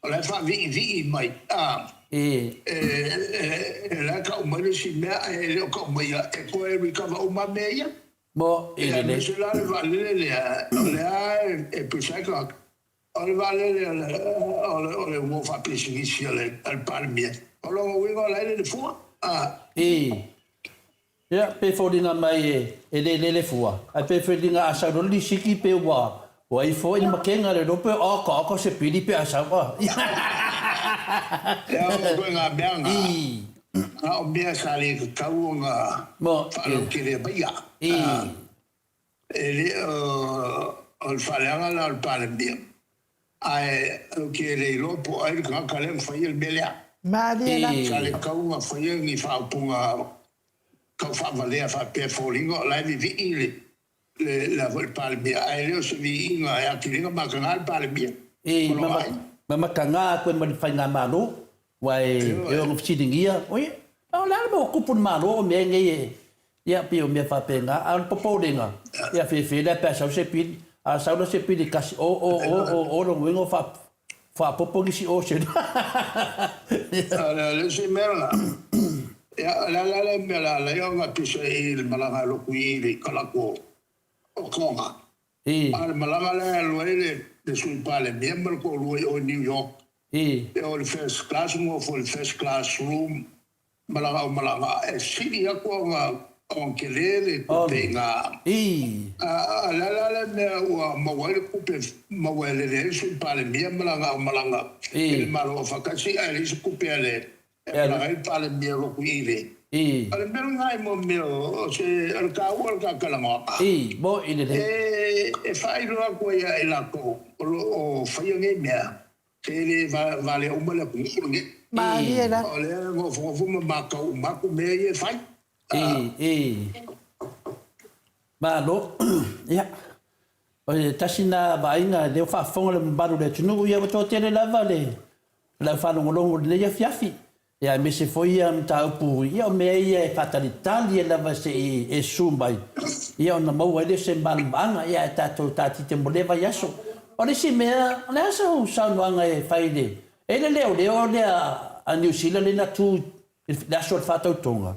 o la e faaviivii mai, a. I. E la e tau mai le isi mea ae le o tau maia e toe recover uma mea ia. Mo, i lelei. Aemaise la le vaalele lea, o lea e pisa ai tagata. O le vaalele o le uo faapisinisi a le Palemia, o lona uiga o la e lele fua. I. Ia, pe foliga mai e le lele fua, ae pe foliga a sau loa le lisiti pe ua ua ifo i le makega le iloa pe oka oka se pili pe a sau a. Ia, o ituaiga mea na, I. na o mea sa le tatau ona faalautele maia. I. E le o le faaleaga la o le Palemia, ae ou te le iloa po o ai le tagata lea na faia le mea lea. Malie la. Sa le tatau ona faia ni faaupuga tau faavalea faapea e foliga o la e vivii le le foi le Palemia, ae le o se viiga e atili ai ona mataga le Palemia I ma lona aiga. Ma mataga atu ai ma le Faigamalo, aua e ono fesiligia, oi, a o le a le mea ua tupu i le Malo o mea nei e Ia, pei o mea faapena. A o le popolega, ia fefe lea pe a sau se pili. A sau la se pili kasi, o, o, o, o, o, lona uiga ua faaopoopo nisi o se O le isi mea lena, ia, o le a la le mea o le a ala ai ona pisa i le malaga a Loku i le kalapu o Tonga? A o le malaga lea e alu ai le Sui Palemia ma le toalua i o i New York, e o i le first class, nofo i le first class room, Malaga o malaga e sili atu ona tele le tupe i ina. A o le a la le mea ua maua ai le tupe maua e lele ai le Sui Palemia ma lana aumalaga i le Malo Aufaatasi ae leai se tupe a le e malaga ai le Palemia o Lotu i le. O le mea lena i mo mea o se o le taua o le talatalanoaga. E faailoa atu ai ia i latou o lo o faia nei mea. E le valea uma le atunuu lenei. Malie la. O lea e nofonofo ma matau uma atu mea ia e fai. E, e. Malo. Ia. O le tasi na vaaiga lea ua faafofoga le mamalu o le atunuu, ia ua toatele lava le lau faalogologo i lenei afiafi. Ia aemaise foi ia mataupu, ia o mea ia e faatalitali ai lava se i e susu mai, ia ona maua ai lea o se malamalamaaga, ia ae tatou tatite mo lea vaiaso. O le isi mea, o le a sau saunoaga e fai i le, e i le leoleo lea a Niu Sila lea na tu i le aso o le faatautoga,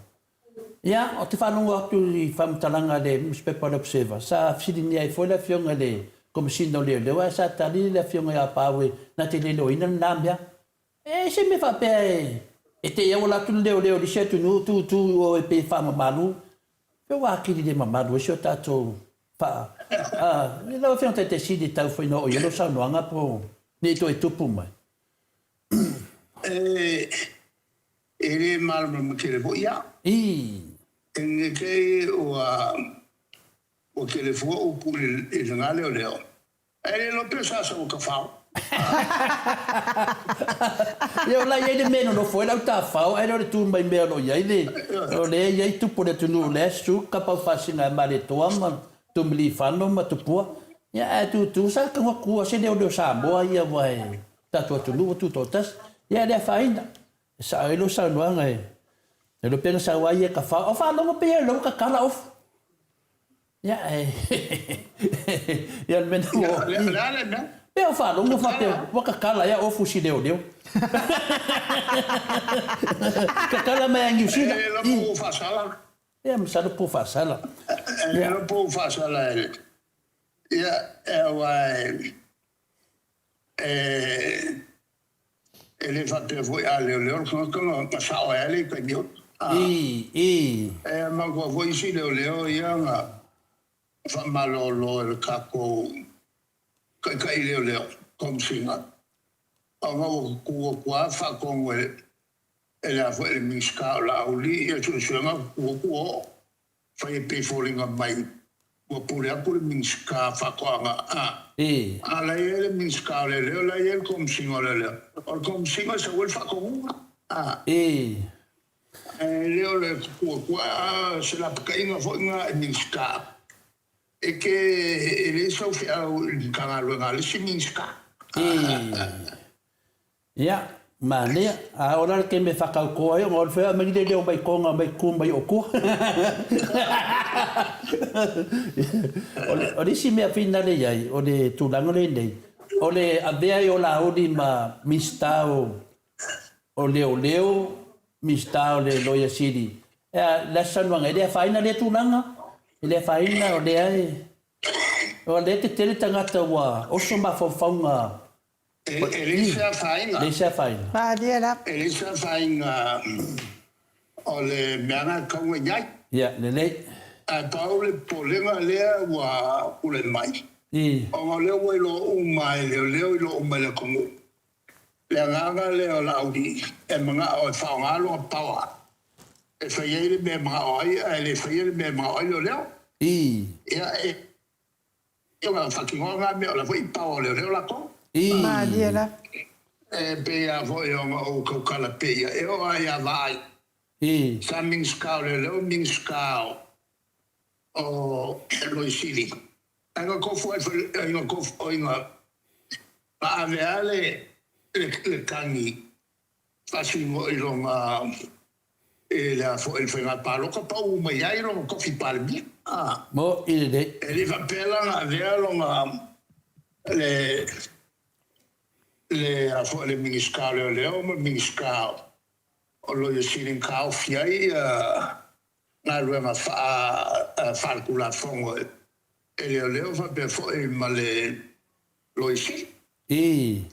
ia ou te faalogo atu i faamatalaga a le nusipepa o le Observer, sa fesiligia ai foi le afioga i le Komesina o Leoleo ae sa tali le afioga ia Pawe na te le iloaina lena mea. E se mea faapea e te i auala atu le leoleo i le isi atunuu tu tu i o e pei e faamamalu. Pe ua atili le mamalu ai si o tatou faa a lau afioga Taitaisili e tau foi ina oo i ai lau saunoaga po o ne i toe tupu mai. E le malamalama tele foi au. I. E te i ua tele fua upu i lena leoleo. E le iloa pe sa sau e tafao. Ia o la e i ai le mea e nonofo ai le au tafao ae le o le tu mai mea o lo o i ai le o lea e i ai tupu o le atunuu o lea e susu Kapaufasina e Malietoa ma Tumilifano ma Tupua. Ia ae tutu sa tau atu a se leoleo Samoa ia aua e tatou atunuu ua tutoatasi. Ia e le afaina. E sao ai lou saunoaga e iloa pe na sau ai ia e tafao. O faalogo pei e lou tatala ofu. Ia, ia le mea na ua... Ia, le a le mea? Pe o faalogo faapea, ua tatala ea ofu si leoleo. Tatala mai a Niu Sila. E le iloa po ua faasala. Ia, masalo po ua faasala. E le iloa po ua faasala e... Ia, aua e... E le faapea foi a leoleo le tagata na sao ai lava le i taimi ota. I, i. E manatua foi isi leoleo ia na faamalolo e le tatou taitai leoleo, Komesina, ona ua tutu atu lava faatonu e le a foi e le Minisita o Laauli ia suesuega tutu atu o fai e pei e foliga mai. Ua pule atu le Minisita o Faatoaga, a. A la e i ai le Minisita o Leoleo, la e i ai le Komesina o Leoleo. O le Komesina e sau ai le faatonuga, a. Ae le o le tutu atu a se lapataiga foi lena i Minisita. E te, e leai sau feau i le Matagaluega a le isi Minisita. Ia, manaia. A o la le taimi e faatauto ai ona o le fai aumai ni leoleo mai Toga mai tu mai o tua. O le isi mea finale i ai, o le tulaga lenei, o le avea ai o Laauli ma Minisita o Leoleo, Minisita o le Loia Sili. Ea, le aso saunoaga, e le afaina lea tulaga, e le afaina o lea e, o lea e tetele tagata ua oso mafaufauga. E leai se afaina. Leai se afaina. Malie lava. E leai se afaina o le mea na e tatau ona i ai. Ia, lelei. Ae pau le popolega lea ua tulai mai, ona o lea ua iloa uma e leoleo, iloa uma e le atunuu le agaga lea o Laauli e manao e faaaoga lona power e fai ai le mea e manao ai ae le faia le mea e manao ai leoleo. Ia, e Ona faatinoa na mea o la foi power o leoleo latou. Malie lava. E pei lava foi ona ou tautala pei e oo lava ia Vaai. Sa Minisita o Leoleo, Minisita o Loia Sili. Ae na tofu ai na tofu oi na ave lava le tagi faasino i lona i le a foi le faiga palota pau mai ai lona tofi Palemia. Mo i lelei. E le faapea la na avea lona le le a foi le Minisita o Leoleo ma le Minisita o Loia Sili na taofi ai galuega faaletulafono e leoleo faapea foi ma le Loia Sili. Ii.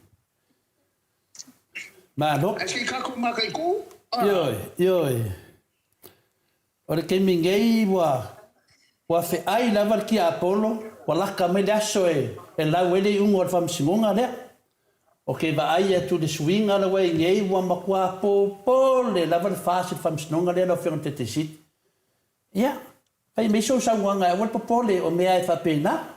Malo. Ae se i tatou mataitu. Ioe, ioe. O le taimi nei ua ua feai lava le tiapolo, ua laka mai le aso e e lau ai le iuga o le faamasinoga lea. Ou te vaai atu i le suiga la ua i ai nei ua matua popole lava le FAST i le faamasinoga lea lau Afioga i le Taitaisili. Ia, fai mai sou saunoaga e aua le popole, o mea e faapena.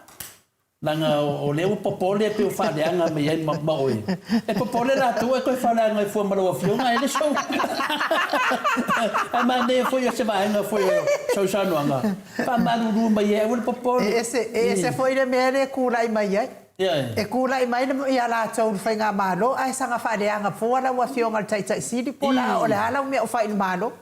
Leaga o lea ua popole pei ua faaleaga mai ai ma oe. E popole latou ae toe faaleaga ai fua ma lau Afioga, e le sou. Ae manaia foi o se vaega foi o sau saunoaga, faamalulu mai ai, aua le popole. E ese, e ese foi le mea lea e tulai mai ai. E tulai mai ia latou i le faigamalo ae saga faaleaga fua lau Afioga i le Taitai Sili po o le a lau mea o fai i le Malo.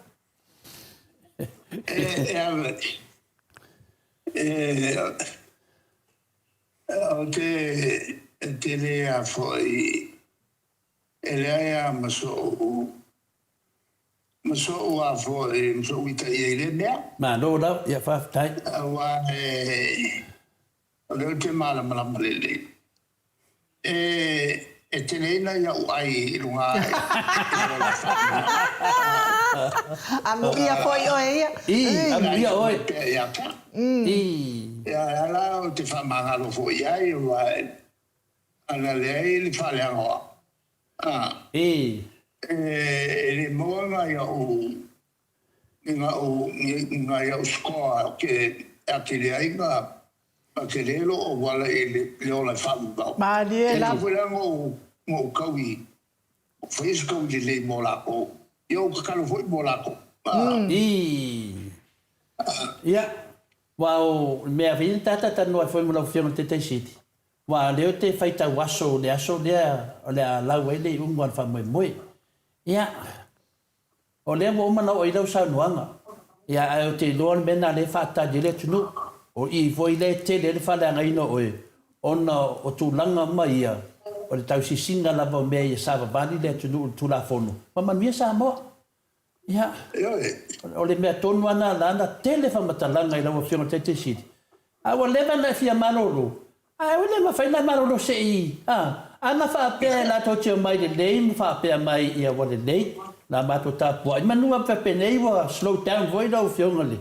Ou te le a foi, e leai a ma so'u, ma so'u a foi, ma so'u itaia i lea mea. Malo lau, ia faafetai. Aua o lea ou te malamalama lelei. E tele ai au ai i luga ae i le ola faamama. Amuia foi oe ia. I, amuia oe. Ia te au. I. Ia ala ou te faamagalo foi i ai, aua ana leai le faaleaga o au. I. E le maua nai au ni nai au score e atili ai na tele lou auala i le ola e faavavau. Malie lava. E foi la na ou taui, faia se taui lelei mo latou, ia ou tatalo foi mo latou. Ii. Ia, aua o le mea foi na ta talatalanoa ai foi ma lau Afioga i le Taitai Sili, aua o lea ou te faitau aso i le aso lea o le a lau ai le iuga o le faamoemoe. Ia, O lea ua uma ona oo i ai lau saunoaga, ia ae ou te iloa o le mea lena lea e faatali ai le atunuu. O i foi lea e tele ai le faaleagaina o oe, ona o tulaga uma ia, o le tausisiga lava o mea ia savavali le atunuu i le Tulafono, ma manuia Samoa. Ia, o le mea tonu lava lena la na tele faamatalaga i lau Afioga i le Taitai Sili, A ua leva ona e fia malolo, ae ua le mafai ona malolo se i, a, ana faapea e latou te omai lelei ma faapea mai ia ua lelei, la matou tapuai manu a faapenei ua slow down foi lau afioga le,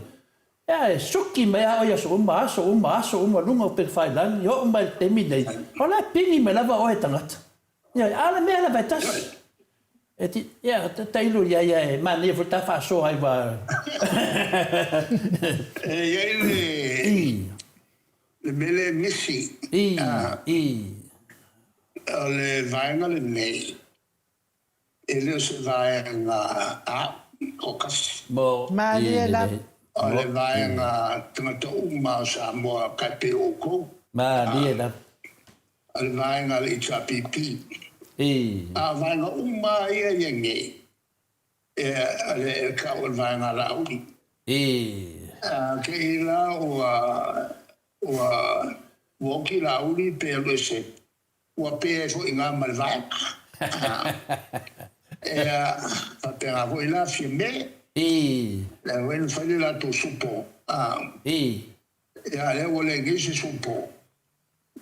ia e suki mai a oe i aso uma, aso uma, aso uma luga o upegafailangi, oo mai le taimi nei, o la e pigi mai lava oe e tagata. Ioe, a o le mea lava e tasi. E ti, ia, tailo i ai ae manaia foi ta faasoa ai aua. E i ai le. Le mea lea e misi, o le vaega lenei, e le o se vaega a au toatasi. Malie lava. O le vaega tagata uma o Samoa kai pei o outou. Malie lava. O le vaega a le HRPP. A o vaega uma lava ia e i ai nei, e le tau o le vaega a Laauli. Kei la ua ua oti Laauli pe alu ese, ua pe ai foi i ina ma le vaega. Ea, faapena foi la Fiame, lea foi na fai le latou supo. Ia, lea ua leai nei se supo,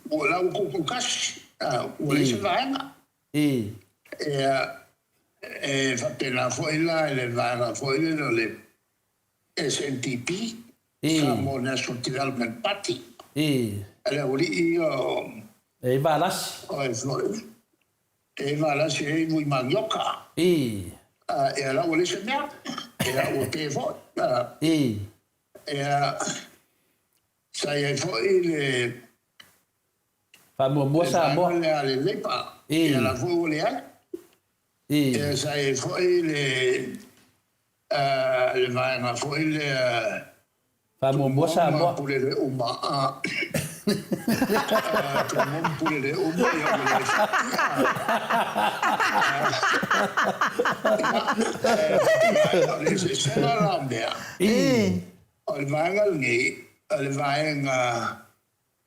ua la ua tutoatasi, ua leai se vaega. Ia, e faapena foi la i le vaega foi lele o le SNDP, Samoa National Development Party, le aualii ia o... E i Valasi. O e foi, e i Valasi e i Vui Manioka. Ia, la ua leai se mea, ia ua pe foi. Ia, sa i ai foi le Faamuamua Samoa. Le vaega lea a le Labour, ia la foi ua leai. Ia sa i ai foi le le vaega foi lea Faamuamua Samoa. Tumau ma Pule uma. Tumau ma Pule uma, ia ua leai foi. Ia, o le eseesega la o mea, o le vaega lenei, o le vaega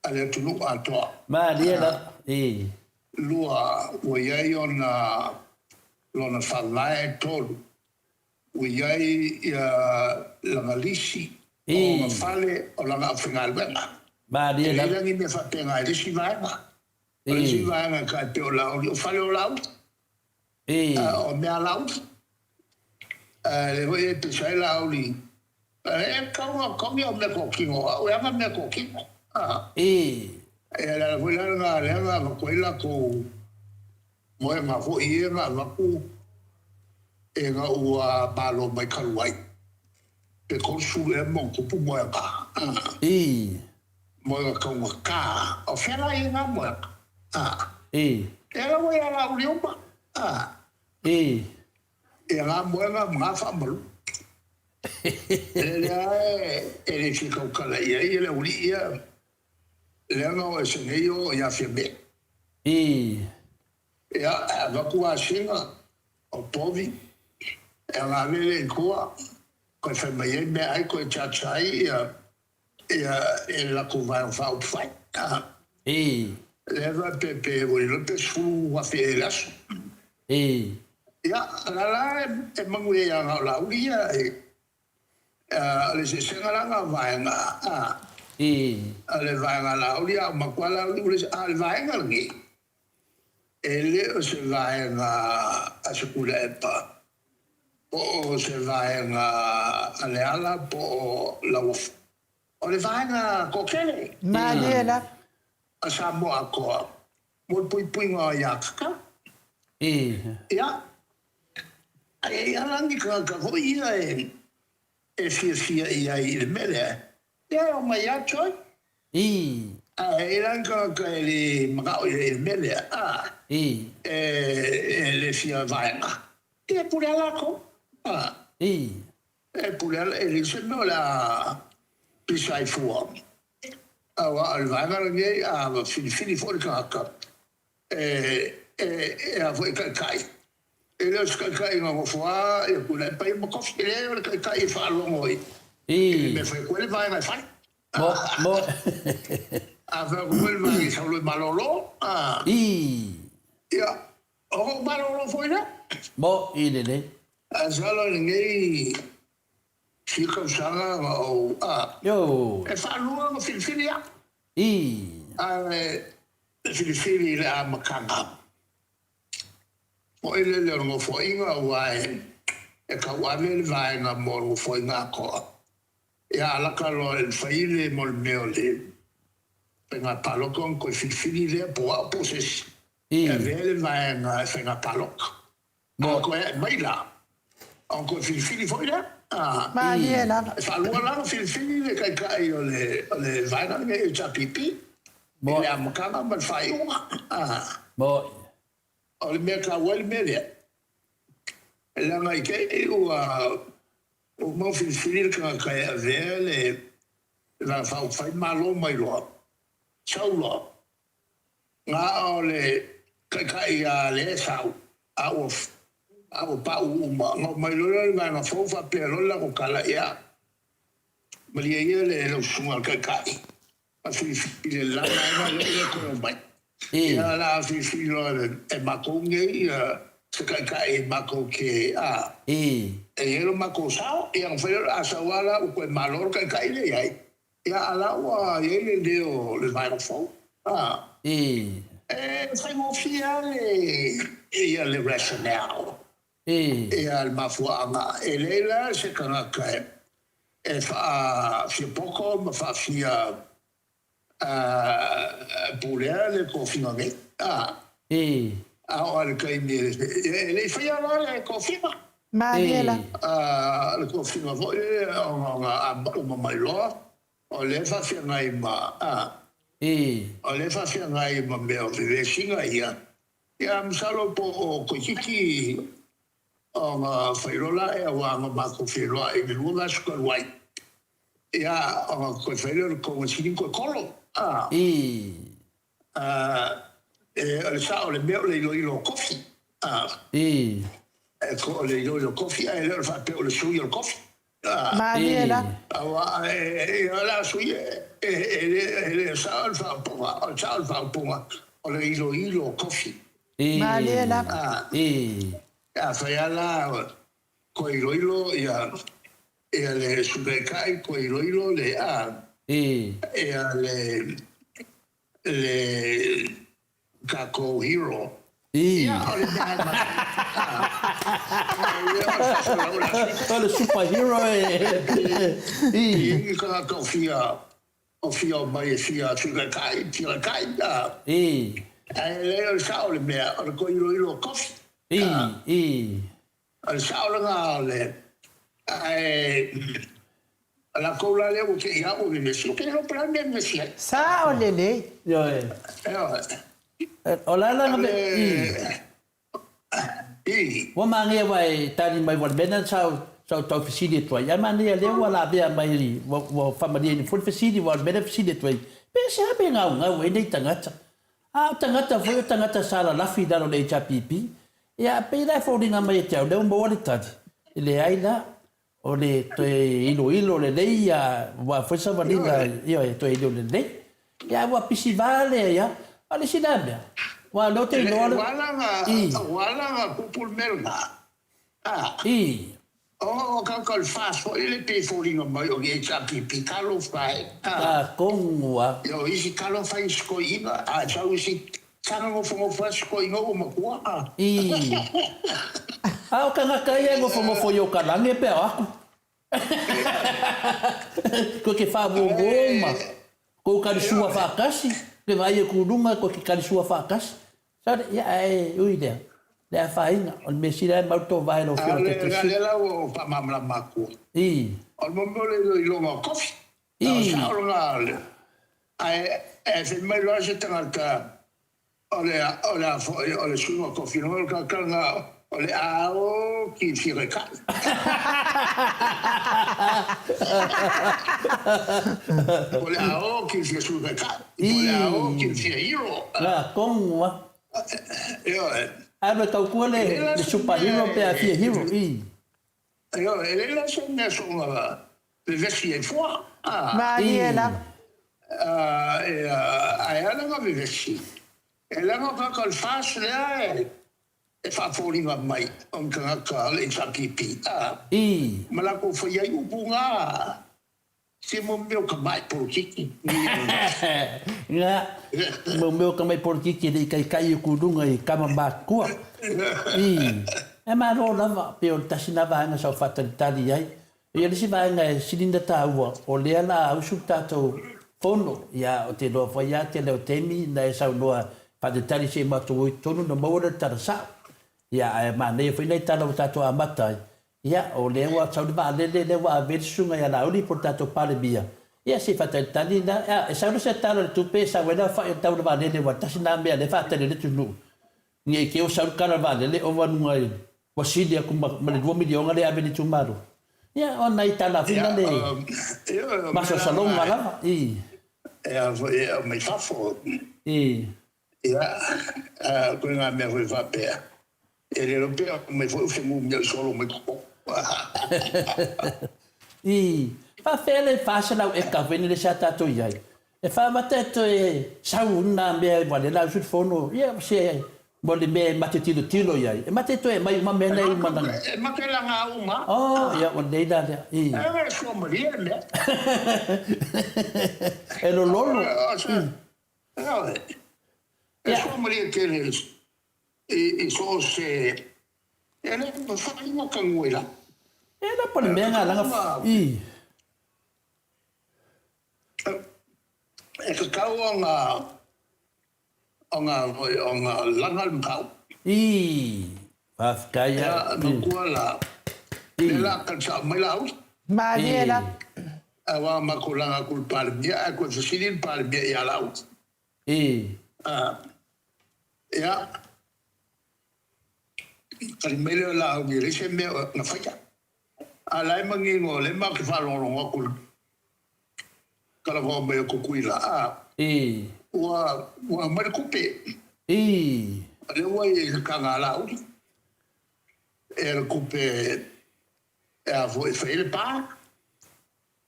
a le atunuu atoa. Malie lava. Ii. 2, ua i ai ona lona faavae. 3, ua i ai lana lisi o ona fale o lana aufaigaluega. Malie E leai lava. la ni mea faapena i le isi vaega. O le isi vaega e tai pei o Laauli, o fale o Laauli, o mea a Laauli. A lea foi e pisa ai Laauli, e tatau ona togi au meatotino, o au e ana meatotino. E le ala foi la lena lea na avatu ai latou moega foi ia na avatu ina ua malo mai talu ai, pe 30 ea ma ona tupu moega. Moega taugata, o fea la ia na moega? E ala ua ia Laauli uma. Ia ngā moega ma ngā faamalu. E lea e le fia tautala i ai le aualii ia, leaga o ese nei o ia Fiame. Ia, e avatu asiga o povi, e aga ave lea i tua, toe fai mai ai meaai toe charge ai ia ia e le latou Vaega Faaupufai. Lea faapea pe ua iloa pe 10,000 ea i le aso. Ia, o la la e manuia ia na o Laauli ia, o le eseesega la na o vaega, o le vaega a Laauli a uma atu lava Laauli ua leai se, a o le vaega lenei, e le o se vaega a se Tuilaepa, po o se vaega a Leala po o Lauofo. O le vaega toatele. Malie lava. A Samoa atoa mo le puipuiga o aiatatau. Ia, e i ai la ni tagata foi ia e fiafia i ai i le mea lea, ia e omai lava join. Ae i ai la ni tagata e le manao i ai i le mea lea, a, e le fia vaega, ia e pule lava latou. E pule lava, e leai se mea o le a pisa ai fua. Aua o le vaega lenei, a filifili foi le tagata e a foi e taitai, e le o se taitai na nofo lava ia Tuilaepa ia ma tofi, e leai o le taitai e faalogo i le mea e fai atu ai le vaega e fai. A fai atu foi le vaega i sau loa e malolo, ia, o lou malolo foi lea. Mo i lelei. Ae masalo i lenei fia tausaga na ou, e faalua ona filifili au. Ae filifili i le amataga foi lele o le Nofoaiga aua e tauave le vaega mo le Nofoaiga atoa. Ia alaka loa i le fai le mo le mea o le faiga palota ona toe filifili lea po o au po o se isi e avea le vaega e faiga palota. A toe ae mai la, ona toe filifili foi lea. Malie lava. E faalua la ona filifili le Taitai o le o le vaega lenei HRPP i le amataga ma le faaiuga. O le mea taua ai le mea lea, leaga i te i ua uma ona filifili le tagata e avea le Vaega Faaupufai malo mai loa, sau loa, Na o le taitai lava lea e sau, a ua a ua pau uma. Ona omai loa lea o le vaega fou faapea loa le latou tala, Ia, malie ia le lau susuga i le taitai, a filifili e le la vaega lea ua le toe omai. Ia, o le a filifili loa e matou nei se taitai matou te, a, e i ai lo matou sao. Ia ona fai lea, a sau lava la ua toe malo le taitai lea e i ai, Ia, a la ua i ai le leo o le vaega fou, a. E faigofie lava le, ia, le rationale, ia, le mafuaaga. E leai la se tagata e faafiapoto ma faafia pulea le tofiga nei, a. A oo lava i le taimi e le i faia la le tofiga. Malie la. A, le tofiga foi lea ona a uma mai loa, o lea e faafeagai ma, a, o lea e faafeagai ma mea o vevesiga ia. Ia, masalo po o toeitiiti ona fai loa la ea aua na matou feiloai i le 2 vaiaso talu ai, ia, ona toe fai lea o le togafiti toe kolo, a. O le sao o le mea o le iloilo o kofi. O le iloilo o kofi ae le o le faapea o le sui o le kofi. Malie la. Aua o le a sui e le sao le faaupuga, o le sao o le faaupuga o le iloilo o kofi. Malie la. Afai lava la toe iloilo ia le Sui Taitai, toe iloilo le ia le le tatou hero. Ia, o le mea e O le super hero e. I ni tagata o fia o fia omai e fia Sui Taitai, Fia Taitai. Ae leai o le sao o le mea, o le toe iloilo o kofi. O le sao lena o le, ae o latou la lea ua te i lava ua vevesi, ou te le iloa po o le a le mea e vevesi ai. Sao lelei. Ioe. Ioe. O le ala na me, i. I. Ua manaia aua e tali mai ua le mea lena sa ou tau fesili atu ai, ae manaia lea ua lavea mai ua faamalieina foi le fesili aua o le mea lea e fesili atu ai, pe se a mea e gaugau ai nei tagata. A o tagata foi o tagata sa lalafi i lalo o le HRPP, ia pei la e foliga mai ia te au lea ua maua le tali, e leai la, o le toe iloilo lelei ia, aua foi savaliga, ioe, toe iloilo lelei. Ia ae ua pisi vale ai lava. A o le isi la mea, aua o lea ou te iloa le. Ua ala ona tupu le mea lena, a. I. O tagata o le FAST foi lea pei e foliga mai o ni HRPP, talofa e. Atonu a. Ia o isi talofa i isi toeaiina, a sau isi saga nofonofo lava si toeaina ua matua. I. A o tagata ia e nofonofo i Okalagi pe o aku. Koe ke faamuamua ma kou kalisua faatasi, ke vaai atu i luga koe ke kalisua faatasi. Sale, ia ae ui lea, le afaina, o le mea sili lava e mau le tova e lau Afioga i le Taitaifono. A o lea la ua ou faamalamalama atu, I. o le mea o le iloiloga o kofi, I. o le sao lena, ae fai mai loa se tagata O le o le a foi o le suiga o kofi o le tagata lena o le a o ki fia kai. O le a o ki fia sui kai. O le a o ki fia hero. Na kongu a. Ioe. Ae me tau le le super hero pe a fia hero i. Ioe, e leai la se mea soona vevesi ai fua. Malie lava. Ae a lana vevesi? E leaga o tagata o le FAST lea e faafoliga mai o ni tagata o le HRPP, ma latou fai ai upu na. Se mo mea o tamai polokiki. Nga, mo mea o tamai polokiki e le i kaikai atu i luga i tama matutua. I, e malo lava, pei o le tasi na vaega sa ou faatalitali ai. Ia le isi vaega e sili ona taua, o lea la a usu le tatou fono, ia ou te iloa foi lava tele o taimi na e saunoa faatalitali se i matou o i totonu ona maua lea o le tala sao. Ia ae manaia foi nai tala ua tatou amata ai, Ia, o lea ua sau le vaalele lea ua ave ai le susuga ia Laauli po o le tatou Palemia, ia se i faatalitali la, a, e sau loa se tala o le tupe e sau ai le aofai o le tau o le vaalele aua tasi lena mea o lea e faatali ai le atunuu ne i te i ua sau le tala o le vaalele ova luga i ua sili atu ma, ma le $2 miliona lea e ave i le itumalo. Ia, o nai tala foi na le masalosaloga lava. I. E a foi e aumai fafo. I. Ia, a koe ngā mea foi faapea, e le iloa pe aumai foi o se mea i solo mai totonu. I faafefea le 400 eka foi lele sa tatou i ai? E faamata e toe sau na mea aua lea la usufono, ia se mo le mea e ma te tilotilo i ai, e ma te toe aumai uma mea nei uma lana. E ma te laga uma. Oh, ia ua lelei la lea. I. E suamalie le mea. E lololo. E suamalie tele i so o se, e le mafai ona tanu ai lava. E la po le mea nga langa i. E tatau ona ona ona laga le mataupu. I. Faafetai a. Ia matua la. I. La tali sao mai Laauli. Malie la. Aua matou laga atu i le Palemia ae toe fesili le Palemia ia Laauli. I. Ia, tali mai lea o Laauli e leai se mea na faia. A o la e manino o lea matou te faalogologo atu i le talanoa mai o Tutuila, I. ua aumai le tupe. I. O lea ua i le taga a Laauli, ia le tupe e a foi e fai ai le pa.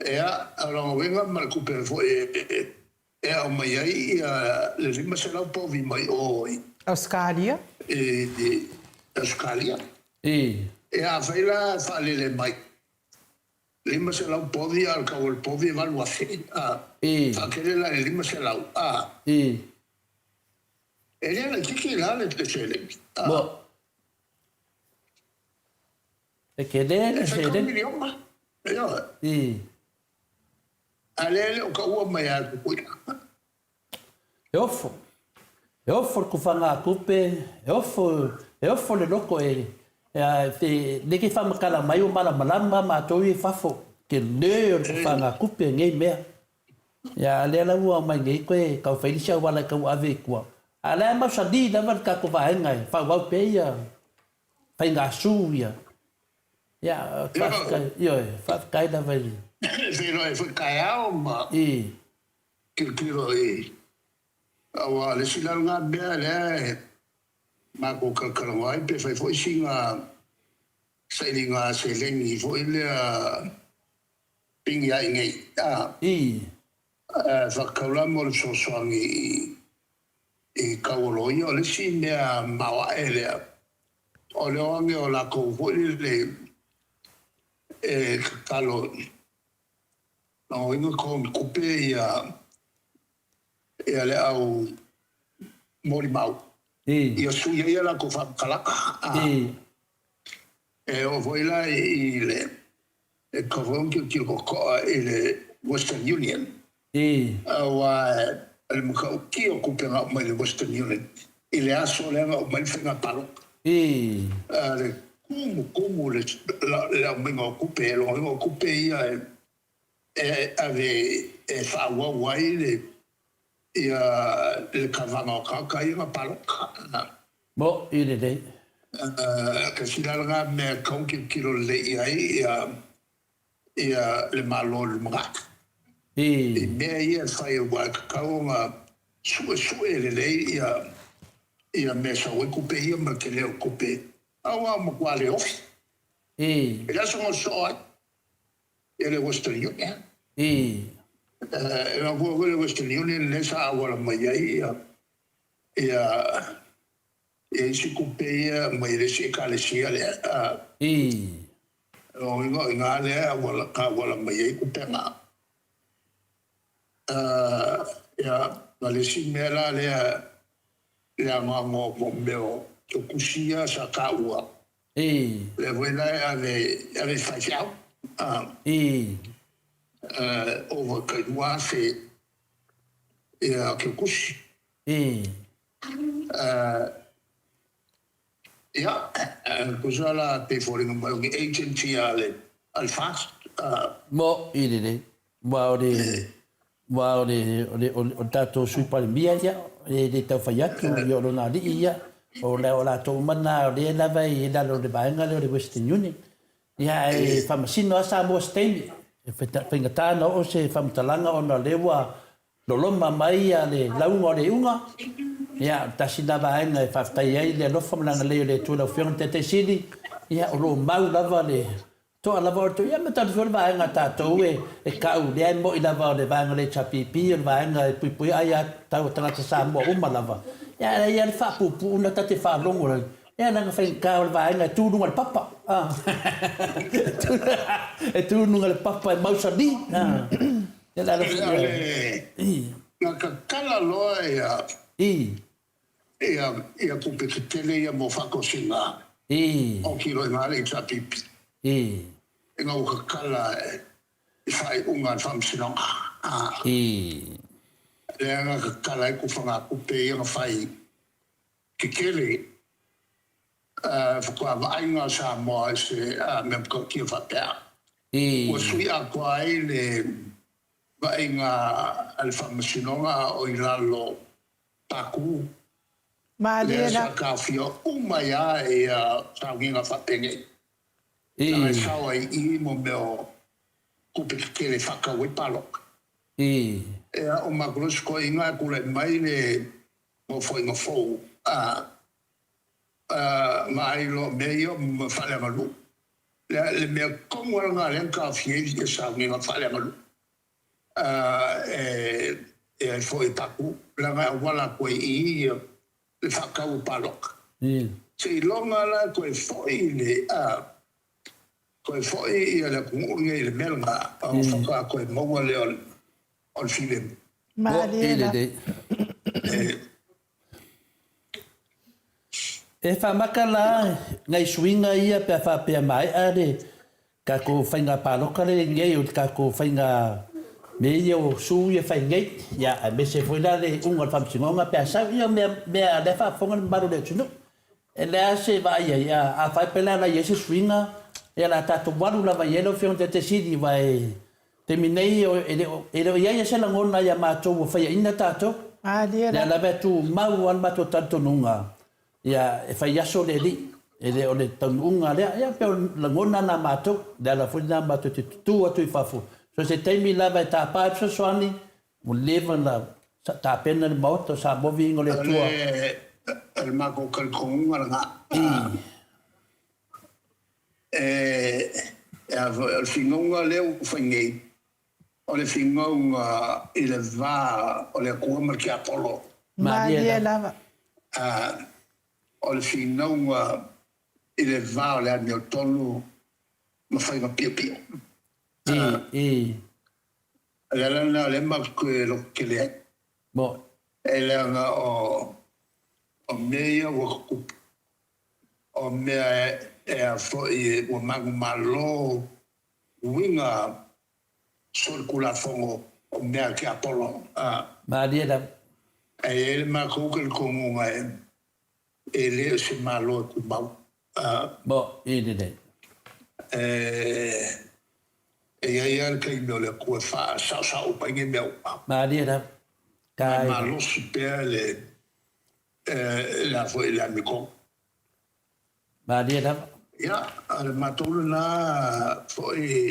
Ia, o lona uiga ma le tupe foi e aumai ai le 500 povi mai o i. Ausetalia. I Ausetalia. I. Ia, afai la e faalele mai 500 povi a o le tau o le povi e 8,000, a. I. Faatele la i le 500, a. I. E le laitiiti la le seleni, a. Mo. E tele le E fai seleni. miliona. Ioe. I. A lea e le o taua mai lava e Tutuila. E ofo. E ofo le kufagatupe, e ofo, e ofo le loko e, e, a, e le ke faamatala mai ua malamalama matou ia i fafo, tele o le kufagatupe nei mea. Ia, a lea la ua aumai nei koe tau fai le isi auala e tau ave i tua. A o la e mausali lava le tatou vaega e faaauau pea ia faiga su ia. Ia, faafetai, ioe, faafetai lava i. E feiloai foi taeao ma. I. Tilotilo i, aua o le isi la lena mea lea e matou talatalanoa ai pe fai foi sina sailiga seleni foi lea pigi ai nei, a. I. Faatatau la mo le fesoasoani i tau o loia, o le isi mea maoae lea, o le o ane o latou foi lele e tatalo logoina totogi tupe ia le au molimau ia sui ai a latou faamatalaga. E oo foi la i le, e tatau foi ona tilotilo totoa i le Western Union, aua o le matautia o tupe na aumai i le Western Union i le aso lea na aumai le faiga palota. Le tumutumu le aumaiga o tupe, e logoina o tupe ia e ave e faaauau ai le ia le kavaga o tagata ia na palota. Mo i lelei. Tasi la lena mea e tatau ona tilotilo lelei i ai ia le Malo i le lumanai. I mea ia e fai aua e tatau ona suesue lelei ia mea e sau ai tupe ia ma le tele o tupe aua ua matua le ofi. I le aso na sosoo ai ia le Western Union. E mafua foi le Western Union lea sa auala mai ai ia isi tupe ia mai le isi ekalesia lea. O lona uiga o i ina lea e auala mai ai tupega. Ia, ma le isi mea la lea, le anoano o mea o tusi ia sa taua, lea foi la e ave i faifeau, ova tai 2,000 ia ke tusi. Ia, tusa la pei foliga mai o ni agency a le a le FAST. Mo'i lelei, aua o le aua o le o le o le tatou Sui Palemia ia, e le tau fai atu, ia o lona alii ia, o la o latou uma na o lea lava e i lalo o le vaega lea o le Western Union. Ia ae faamasino lava Samoa i se taimi, e faigata ona oo se faamatalaga ona o lea ua Loloma mai le lauga o le iuga. Ia, tasi lena vaega e faafetai ai le alofa ma le agalelei o le Atua i lau Afioga i le Taitai Sili. Ia, o lo o mau lava le toa lava o le Ia, ma talu foi o le vaega a tatou e, e kau, lea e moni lava o le vaega o le HRPP, o le vaega e puipuia aiatatau a tagata Samoa uma lava. Ia, ae i ai lava le faapuupuu lena ta te faalogo ai, ia, leaga faigata o le vaega e tu i luga o le papa. E tu i luga o le papa e mausali. Na tatala loa ia tupe tetele ia mo faatosina o kiloiga a le HRPP ina ua tatala i faaiuga a le Faamasinoga. Lea na tatala ai tufagatupe ia na fai tetele faatoa vaaiga a Samoa i se mea matautia faapea. Ua sui atoa ai le vaaiga a le Faamasinoga a o i lalo Pākū, lea sa taofia uma ai lava ia sauniga faapenei. Leaga e sao ai i i mo mea o tupe tetele e faatau ai palota. Ia, o matou loa isi toeaiina ae tulai mai le Nofoaiga fou, a vaai loa o mea ia o faaleaganuu. Le mea tonu lava lena lea na taofia ai ia sauniga faaleaganuu e ai foi e Paku, leaga e auala atu ai i i le faatau o palota. Seiloga la e toe foi le toe foi le atunuu lenei i le mea lena ona faatoa toe maua lea o le filemu. Malie la. E faamaka la nai suiga ia pe a faapea maea le tatou faiga palota lea i nei o le tatou faiga mea ia o su ia fai nei, ia aemaise foi la le iuga o le faamasinoga pe a sau, ia o mea mea lea e faafofoga le mamalu o le atunuu. E le a se vaai ai, a faapea la la i ai se suiga, ia o le a tatou alu lava i ai lau Afioga i le Taitai Sili aua e taimi nei e le o e le o i ai se lagona ia matou ua faiaina tatou. Malie Lea lava e tumau lava le matou talitonuga, ia e fai aso le Alii, e le o le taunuuga lea. Ia pei o le lagona lena a matou, o le ala foi lena matou te tutu atu i fafo, so o se taimi lava e tapa ai le fesoasoani, ua leva ona tapena le Maota o Samoa Viiga o le Atua. O le matou talitonuga lena. E a foi, o le finauga lea ua fai nei, o le finauga i le va o le Atua ma le tiapolo. Malie lava. O le finauga i le va o le amiotonu ma faiga piopio. O le ala lena o lea matou te lototele ai. E leaga o mea ia ua tutupu. O mea e a foi ua manumalo uiga solitulafono o mea a le tiapolo. Malie lava. E i ai le matou talitonuga e le o se Malo e tumau. Mo i lelei. E i ai lava le taimi o le Atua e faasaosao uma ai nei mea uma. Malie lava. Ae malosi pea le le a foi le amiotonu. Malie lava. Ia, o le matou lena foi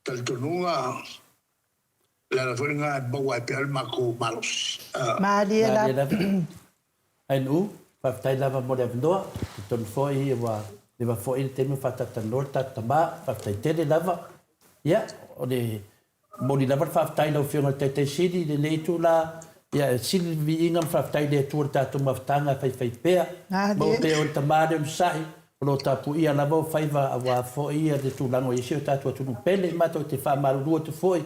talitonuga, o le ala foi lena e maua ai pea le matou malosi. Malie lava. Ainuu, faafetai lava mo le avanoa, talitonu foi ua leva foi le taimi o faatalatanoa le tatou tama, faafetai tele lava. Ia, o le momoli lava le faafetai i lau Afioga i le Taitai Sili i lenei itula, ia e sili le viiga ma faafetai i le Atua i le tatou mafutaga e faifaipea. Maua pea oe le tama le onosai, o lo o tapuia lava ou faiva aua foi le tulaga o i ai si o tatou atunuu pele. Matou te faamalulu atu foi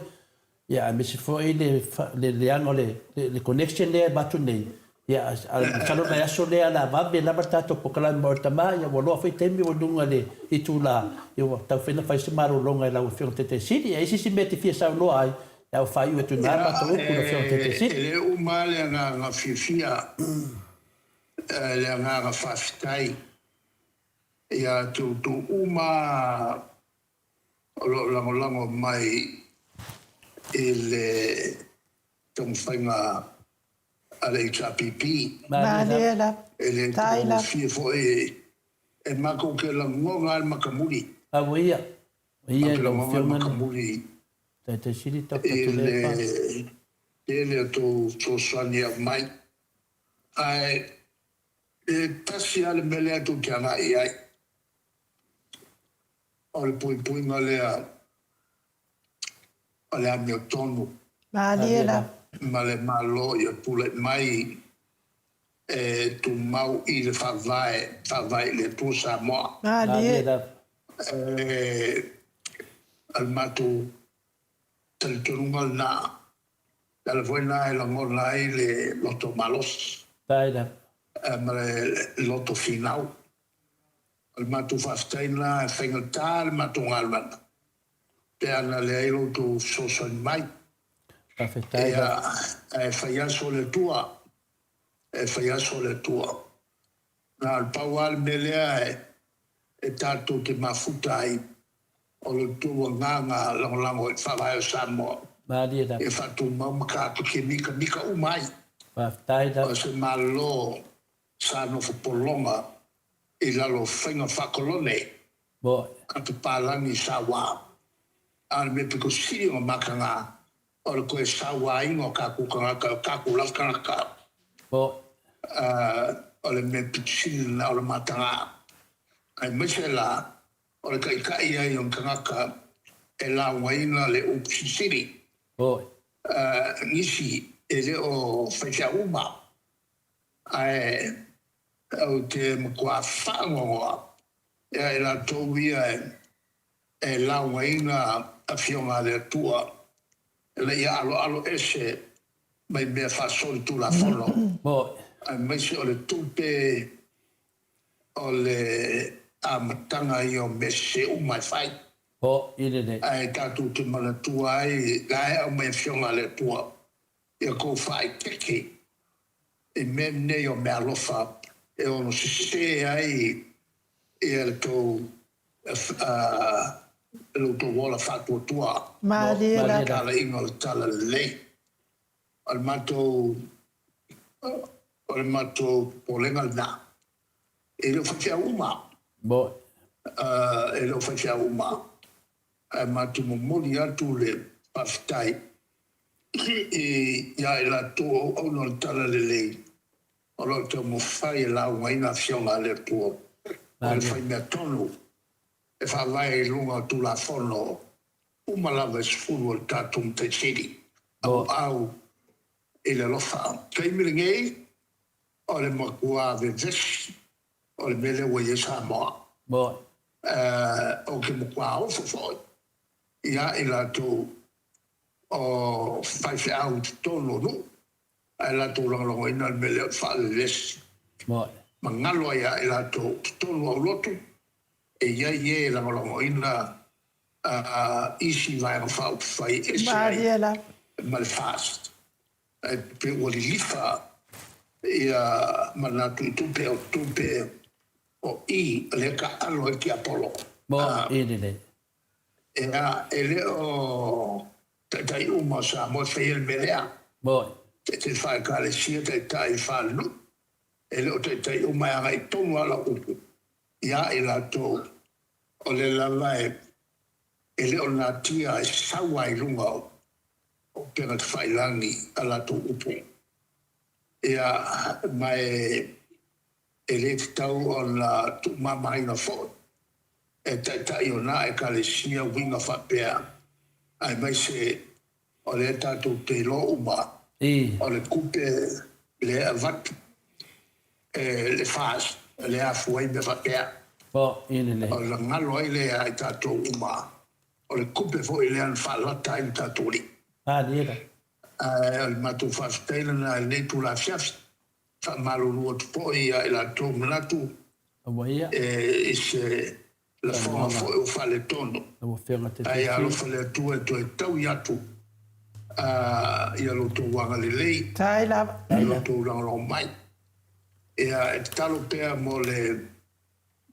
Ia aemaise foi le le leaga o le le connection lea e avatu nei, ia masalo o le vaiaso lea o le a vave lava le tatou polokalame mo Tama, ia ua loa foi taimi ua i luga i le itula, ia ua taumafai ona fai se malologa i lau Afioga i le Taitai Sili. E i ai se isi mea e te fia saunoa ai, ia ua faaiu atu i ina le matou upu i lau Afioga i le Taitai Sili. E le uma lava le agaga fiafia. Le agaga faafetai ia te outou uma o lo o lagolago mai i le taumafaiga a le HRPP. Malie lava. E le taugofie foi e matou te lagona lava le matamuli. Aua ia. Matou te lagona le matamuli i le tele o tou fesoasoani e aumai. Ae e tasi lava le mea lea tou te agai i ai, o le puipuiga lea o le amiotonu. Malie lava. Ma le Malo ia tulai mai e tumau i le Faavae, Faavae i le Atua Samoa. Malie lava. E, o le matou talitonuga lena. O le ala foi lena e lagona ai le loto malosi ma le loto finau. O le matou faafetai lena, e faigata le matou galuega pe ana leai lo outou fesoasoani mai. Ia, ae fai aso le Atua, e fai aso le Atua. Na o le pau lava le mea lea e tatou te mafuta ai, o lo outou agaga lagolago i le Faavae o Samoa, ia faatumau ma tatou te mitamita uma ai. O se Malo sa nofo pologa i lalo o faiga faakolone a papalagi saua. A o le mea pito sili ona mataga, o le toe sauaina o tatou tagata, o tatou lava tagata. O le mea pito sili lena o le mataga, aemaise la o le taitai ai o ni tagata e laugaina le upu silisili. Nisi e le o faifeau uma, ae ou te matua faanoanoa ia i latou ia e laugaina Afioga a le Atua ina ia aloalo ese mai mea faasolitulafono, aemaise o le tupe o le amataga ia o mea sese uma e fai. Ae tatou te manatua ai la e aumai Afioga a le Atua ia tou faaeteete i mea nei o meaalofa e ono sese ai ia le tou lo outou ola faatuatua. Malie lava. Talaiga o le Tala Lelei. O le matou o le matou popolega lena. E le o faifeau uma. E le o faifeau uma. Ae matou momoli atu le faafetai ia i latou o auauna o le Tala Lelei o lo o taumafai e laugaina Afioga a le Atua o le faimea tonu e faavae i luga o Tulafono uma lava e 10 o le tatou Matai Sili, auau i le alofa. Taimi lenei, o le matua vevesi o le mea lea ua i ai Samoa. Ou te matua ofo foi ia i latou o faifeau i totonu o nuu, ae latou lagolagoina le mea lea o le faalelesi. Ma galo ai ia i latou totonu o aulotu, e i ai e lagolagoina isi Vaega Faaupufai e ese ai ma le FAST. Ae pei ua lilifa ia manatu i tupe o tupe o i lea taalo ai le tiapolo. Ea, e le o taitai uma o Samoa e faia le mea lea. Taitai faale-Ekalesia, taitai faale-nuu, e le o taitai uma e agai tonu lava lau upu ia i latou o lea lava e le o natia e sau lava i luga o upega tafailagi a latou upu. Ia, ma e E le tatau ona tuumamaina foi e taitai o na Ekalesia uiga faapea, aemaise o lea tatou te iloa uma o le tupe lea e avatu e le FAST lea e afua ai mea faapea. Ona galo ai lea ia i tatou uma o le tupe foi lea na faalata ai le tatou Alii. Ae o le matou faafetai lena i lenei itula afiafi. Faamalulu atu foi ia i latou manatu i se lafoga foi ua faaletonu. Ae ia alofa le Atua e toe taui atu ia lo outou agalelei i lo outou lagolago mai. Ia, e tatalo pea mo le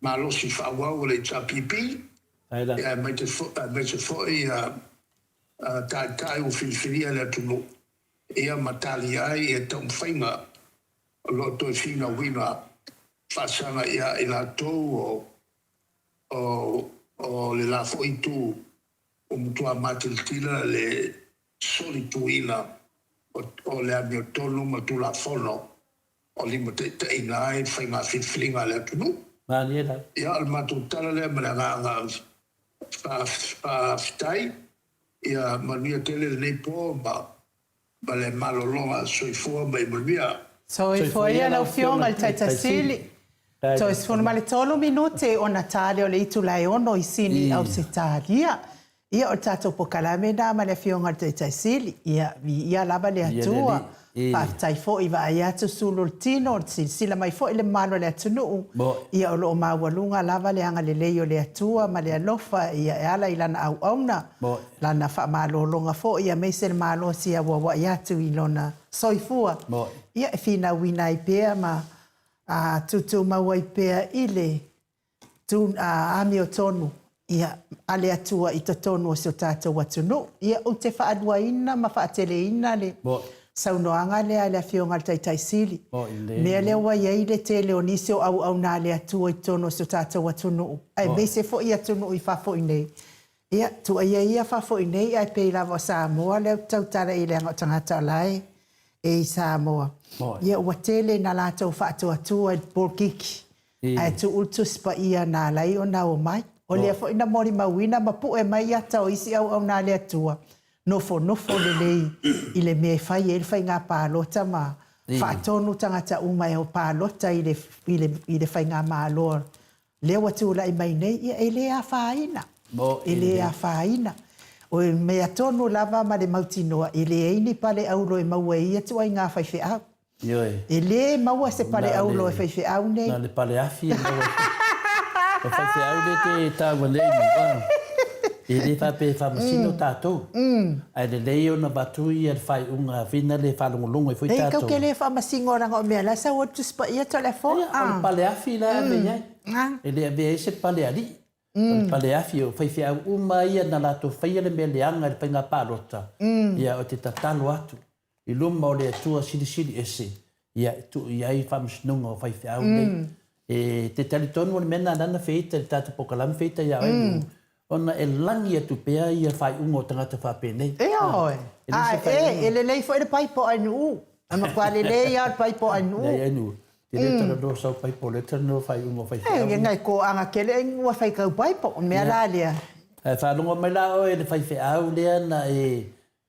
malosi faaauau o le HRPP, ia aemaise foi taitai ua filifilia e le atunuu, ia ma tali ai ia taumafaiga o lo o toe finauina faasaga ia i latou o le la foi itu ua matua matilatila le solituina o le amiotonu ma Tulafono o limataitaiina ai faiga filifiliga a le atunuu. Malie la. Ia, o le matou tala lea ma le agaga faafetai. Ia manuia tele lenei po ma le malologa. Soifua ma ia manuia. Soifua ia lau Afioga i le Taitai Sili. Toe 13 minute ona ta lea o le itula e 6 i Sini, Ausetalia. Ia, o le tatou polokalame lena ma le Afioga i le Taitai Sili. Ia, viia lava le Atua. Faafetai foi vaai atu sulu o le tino, silasila mai foi le mamalu o le atunuu. Ia, o lo o maualuga lava le agalelei o le Atua ma le alofa ia e ala i lana auauna, lana faamalologa foi aemaise le malosi e auauai atu i lona soifua. Ia, e finauina ai pea ma tutumau ai pea i le amiotonu ia, a le Atua i totonu o si o tatou atunuu. Ia, ou te faaluaina ma faateleina le saunoaga lea a le Afioga i le Taitai Sili. Mea lea ua i ai le tele o nisi o auauna a le Atua i totonu o si o tatou atunuu, aemaise foi atunuu i fafo i nei. Ia, tuuaia ia fafo i nei, ae pei lava o Samoa lea ou te tautala i leaga o tagata o la e i Samoa. Ia, ua tele ina latou faatuatua i le polokiki, ae tuu le Tusi Paia na ala ai ona omai. O lea foi na molimauina ma pue mai ata o isi auauna a le Atua, nofonofo lelei i le mea e fai ai le faiga palota ma faatonu tagata uma e o palota i le faigamalo lea ua tulai mai nei, ia e le afaina, e le afaina. O le mea tonu lava ma le mautinoa, e leai ni pale aulo e maua e ia ituaiga faifeau. Ioe. E le maua se pale aulo e faifeau nei. Na o le pale afi e maua e o faifeau lea e te taua nei ma e le faapea e faamasino tatou. Ae lelei ona avatu ia le faaiuga fina le faalogologo ai foi tatou. E kau ke le faamasino leaga o mea la e sau ai le Tusi Paia Toleafoa. O le pale afi la e ave i ai. E le avea ai se pale alii. O le pale afi, o faifeau uma ia na latou faia le mea leaga i le faiga palota, ia ou te tatalo atu i luma o le Atua Silisili Ese, ia e tuu i ai faamasinoga o faifeau nei. E te talitonu o le mea lena lea na feita i le tatou polokalame feita ia oe Lu, ona e lagi atu pea ia faaiuga o tagata faapenei. Ioe, a e lelei foi le paipo a Nuu. E matua lelei lava le paipo a Nuu. Leai Nuu, te le talanoa sau paipo, o lea e talanoa faaiuga o faifeau. E ngai koaga tele ai Nuu e fai kau paipo, o le mea la lea. Ae faalogo mai la oe i le faifeau lea na e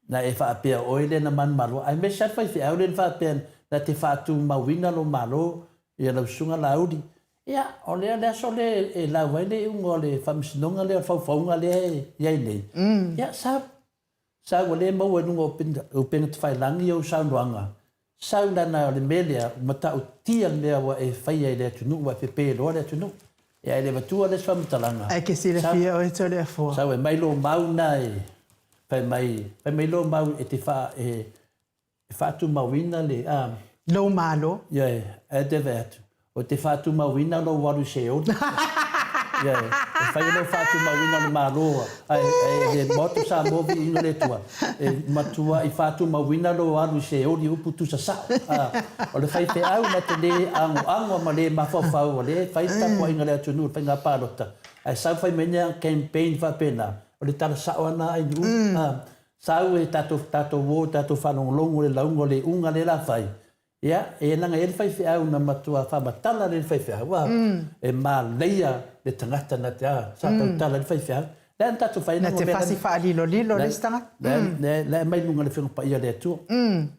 Na e faapea o oe lea na manumalo, aemaise lava le faifeau lea na faapea na te faatumauina lou malo ia lau susuga Laauli. Ia, o lea le aso lea e lau ai le iuga o le faamasinoga lea o le faufauga lea e i ai nei. Ia, sau, sau ua le maua i luga o upega tafailagi ou saunoaga, Sau lana o le mea lea, ua matautia le mea ua e faia i le atunuu, ua e pepe loa le atunuu. Ia ae le avatua lea se faamatalaga. Ae ke silafia oe Toleafoa. Sau e mai lou mau na e fai mai, fai mai lou mau e te faa, e, e faatumauina le, a. Lou malo. Ioe, ae te vaai atu. Ou te faatumauina lou alu i Seoli. Ioe, e fai lou faatumauina o le Malo, ae e le maotu Samoa viiga le Atua, e matuai faatumauina lou alu i Seoli, upu tusa sao. O le faifeau na te le agoago ma le mafaufau o lea e fai le tapuaiga a le atunuu i le faiga palota, ae sau fai mai ni campaign faapena, o le tala sao lava lena Ainuu. Sau e tatou tatou o tatou faalogologo i le lauga o le iuga lea o le a fai, Ia, e leaga e i ai le faifeau na matua faamatala lea i le faifeau, a, e manaia le tagata na te, a, sa tautala ai le faifeau. Le a na tatou fai ai Na te fasi faalilolilo le isi tagata. Le, le aumai i luga o le Afioga Paia a le Atua.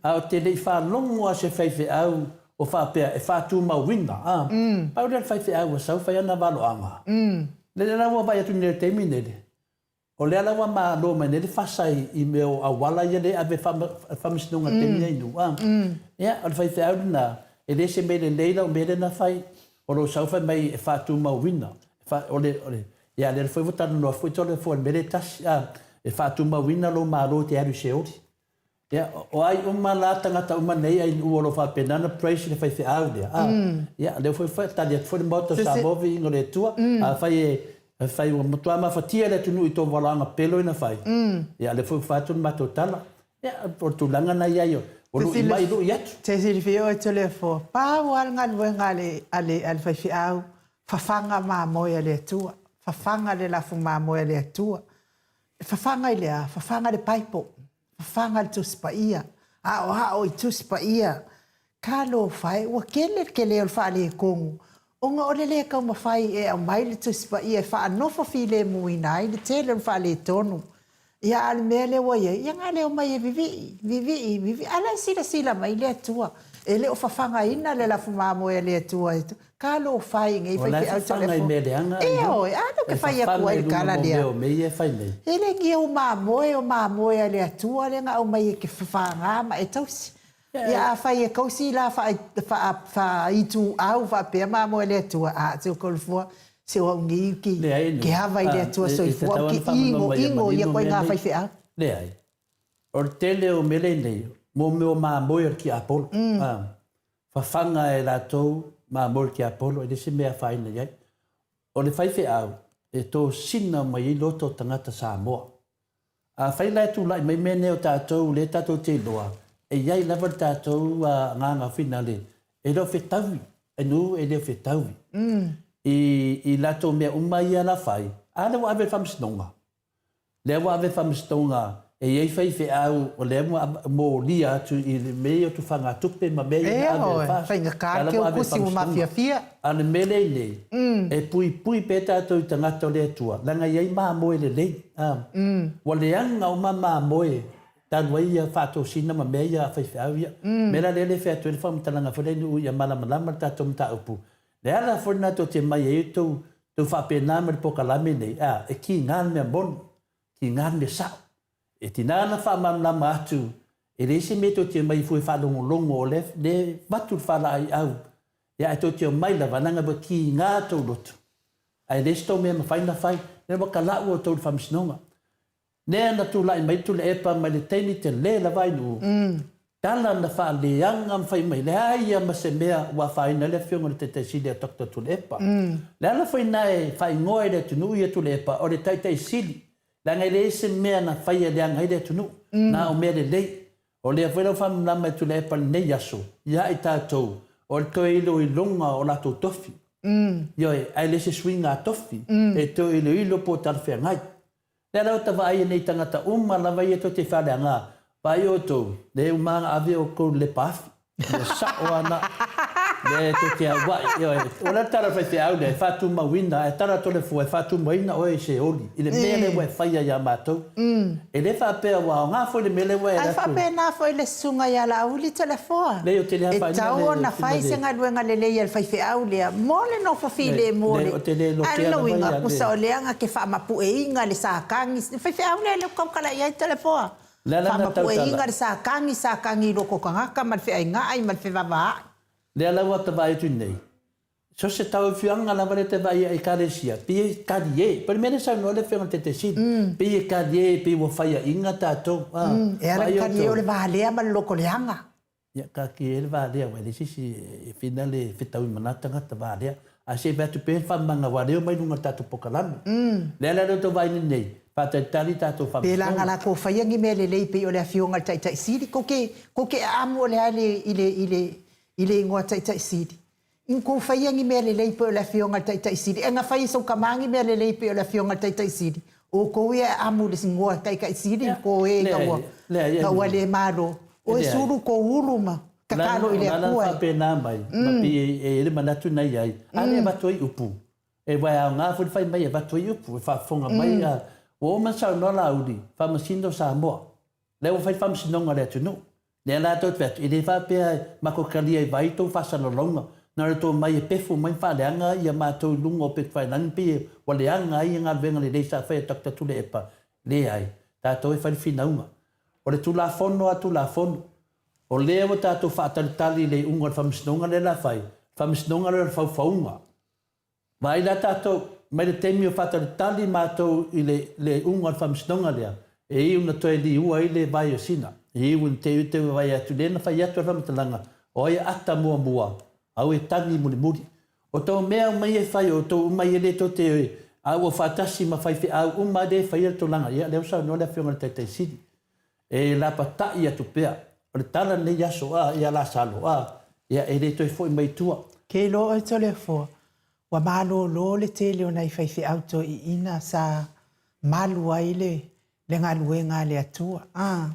A ou te le i faalogo lava se faifeau o faapea e faatumauina, a, pau lea o le faifeau ua sau fai ana valoaga. Lea la ua vaai atu nei i le taimi nei, O lea la ua malo mai nei le fasa i mea o auala ia lea e ave i le faamasinoga i le taimi lenei i Nuu. Ia, o le faifeau lena, e le se mea lelei lau mea lea na fai, o lou sau fai mai e faatumauina. O le, o le, ia lea foi ua talanoa foi Toleafoa i le mea lea e tasi, e faatumauina lou malo e te alu i Seoli. Ia, o ai uma la tagata uma nei ai ua o lo o faapena ona praise le faifeau lea, a? Ia, lea foi e tali atu foi le Maota o Samoa, viiga o le Atua. Afai e fai ua matua mafatia le atunuu i tou valaauga pelo ina fai, ia, lea foi ua fai atu le matou tala. Ia, o le tulaga na i ai, ua lui mai lui atu. Te silafia oe Toleafoa, pau lava le galuega a le, a le, a le faifeau, fafaga mamoe a le Atua, fafaga le lafu mamoe a le Atua. E fafaga i le a? Fafaga le Bible, fafaga le Tusi Paia, aoao i Tusi Paia. Talofa e, ua tele le tele o le faaletonu ona o le le taumafai e aumai le Tusi Paia e faanofo filemuina ai le tele o le faaletonu. Ia, a o le mea lea ua i ai, ia na o le omai e vivii, vivii, vivii, a o la e silasila mai le Atua. E le o fafagaina le lafu mamoe a le Atua e Talofa e i nei faifeau Toleafoa. Ioe, a lea ou te fai atu ai i le tala lea. E le ni ou mamoe, o mamoe a le Atua lea na aumai e te fafaga ma e tausi. Ia afai e tausi la faaituau faapea mamoe a le Atua, a se Toleafoa, se o au nei ou te ava i le Atua soifua, ou te inoino i ia ituaiga faifeau. Leai. O le tele o mele nei, mo mea o mamoe o le tiapolo. Fafaga e latou mamoe o le tiapolo, e le se mea e afaina i ai. O le faifeau, e tosina mai ai loto o tagata Samoa. Afai la e tulai mai mea nei o tatou lea tatou te iloa, e i ai lava le tatou agaga finale, e le o fetaui, ainu e le o fetaui. I latou mea uma ia la fai, a lea ua ave i le faamasinoga. Lea ua ave faamasinoga e i ai faifeau o lea ua molia atu i le mea ia o tufagatupe ma mea ia na ave e FAST. Faigata le teu ua mafiafia. A o le mea lea i nei, e puipui pea tatou i tagata o le Atua, leaga e i ai mamoe lelei. Ua leaga uma mamoe talu ai ia faatosina ma mea ia a faifeau ia. O le mea la lea e fai atu ai le faamatalaga foi lea ina ia malamalama le tatou mataupu, Le ala foi lena tou te mai ai tou tou faapena ma le pokalame nei, a, e kiga le mea moni, kiga le mea sao. E tina ona faamalamalama atu, e leai se mea tou te omai fua e faalogologo o lea e avatu le faalaaiau, ia ae tou te omai lava leaga ua kiga tou loto, ae leai se tou mea e mafai ona fai, lea ua talau outou i le faamasinoga. Lea na tulai mai Tuilaepa mai le taimi tele lava ai nuu, tala na faaleaga ma fai mai, leai ia ma se mea ua afaina ai le afioga i le Taitai Sili a Doctor Tuilaepa. Le ala foi na e faaigoa ai le atunuu ia Tuilaepa o le Taitai Sili, leaga e leai se mea na faia e leaga ai le atunuu, na o mea lelei. O lea foi la ua faamalamalama e Tuilaepa i lenei aso ia i tatou, o le toe iloiloga o latou tofi. Ioe, ae le se suiga a tofi, e toe iloilo po o talafeagai. Lea la ua ta vaai ai nei tagata uma lava ia tou te faaleaga, vaai outou, lea uma na ave outou i le lepa afi. Mea sao lava na. Lea tou te auai, ioe. O le a le tala a le faifeau lea, e faatumauina, ae tala atu le fua, e faatumauina oe i se oli, i le mea lea ua e faia ia matou. E le faapea ua aoga foi le mea lea ua e alu atu. Ae faapena foi le susuga ia Laauli Toleafoa. Leai, ou te le afaina le. E tatau ona fai se galuega lelei a le faifeau lea mo le nofo filemu o le. Ou te le lotea lava ia le. Ae o lona uiga, pusa o lea na te faamapueina le Satani. Le faifeau lea lea ou tautala i ai Toleafoa. Le ala na tautala. Faamapueina le Satani, Satani i loko tagata ma le feaingaai ma le fevavaai. Le ala ua ta vaai atu nei, So se tauaofiaga lava lea te vaai a Ekalesia, pei e talie. Pei o le mea lea e saunoa ai le Afioga i le Taitai Sili, pei e talie, pei ua faiaina tatou. A, E ala ona talie o le valea ma le loto leaga. Ia, taatia ia le valea, aua e leai se isi e whina le fetaui ma na tagata valea. Ae se i vaai atu pea le faamamaga aua o lea e omai i luga o le tatou pokalame. Le ala lea o tou vaai nei, faatalitali tatou Pe la na latou faia ni mea lelei pei o le Afioga i le Taitai Sili, tou te, tou te aamu o le a i le, i le, i le igoa Taitai Sili. Ina tou faia ni mea lelei pei o le Afioga i le Taitai Sili, e na fai e sou tama ni mea lelei pei o le Afioga i le Taitai Sili, o outou ia e amu i le igoa Taitai Sili, ko e ina ua, ina ua le malo. Oe sulu kou ulu ma tatalo i le Atua e. O le ala faapena mai, ma pei e i ai le manatu na i ai, a le avatu ai upu, e aua e aoga foi le fai mai e avatu ai upu, e faafofoga mai a, ua uma ona saunoa Laauli, Faamasino Samoa, lea ua fai le faamasinoga a le atunuu. Lea la tou te fai atu, e le faapea e matou talia i vai tou faasalalauga, na o le tou omai e pefu mai ma faaleaga ia matou i luga o Upetufailangi pei ua leaga ai galuega lelei sa fai e Doctor Tuilaepa. Leai, tatou e fai le finauga. O le Tulafono a Tulafono. O lea ua tatou faatalitali i le iuga o le faamasinoga lea o le a fai, faamasinoga lea o le faufauga. Vaai la tatou, mai le taimi o faatalitali matou i le, le iuga o le faamasinoga lea, e iu na toe liua ai le vai o Sina. Iwi na te ute vaai atu, lea na fai atu ai le faamatalaga, o ai e ata muamua, au e tagi mulimuli. O tou mea uma ia e fai, o outou uma ia lea tou te auau faatasi ma faifeau uma lea e faia le tulaga, ia lea ua saunoa le Afioga i le Taitai Sili, e lapatai atu pea. O le tala lenei aso, a, ia Lasalo, a, ia e le toe foi mai i tua. Ke iloa oe Toleafoa, ua malolo le tele o nai faifeau toeaiina sa malu ai le le galuega a le Atua. A,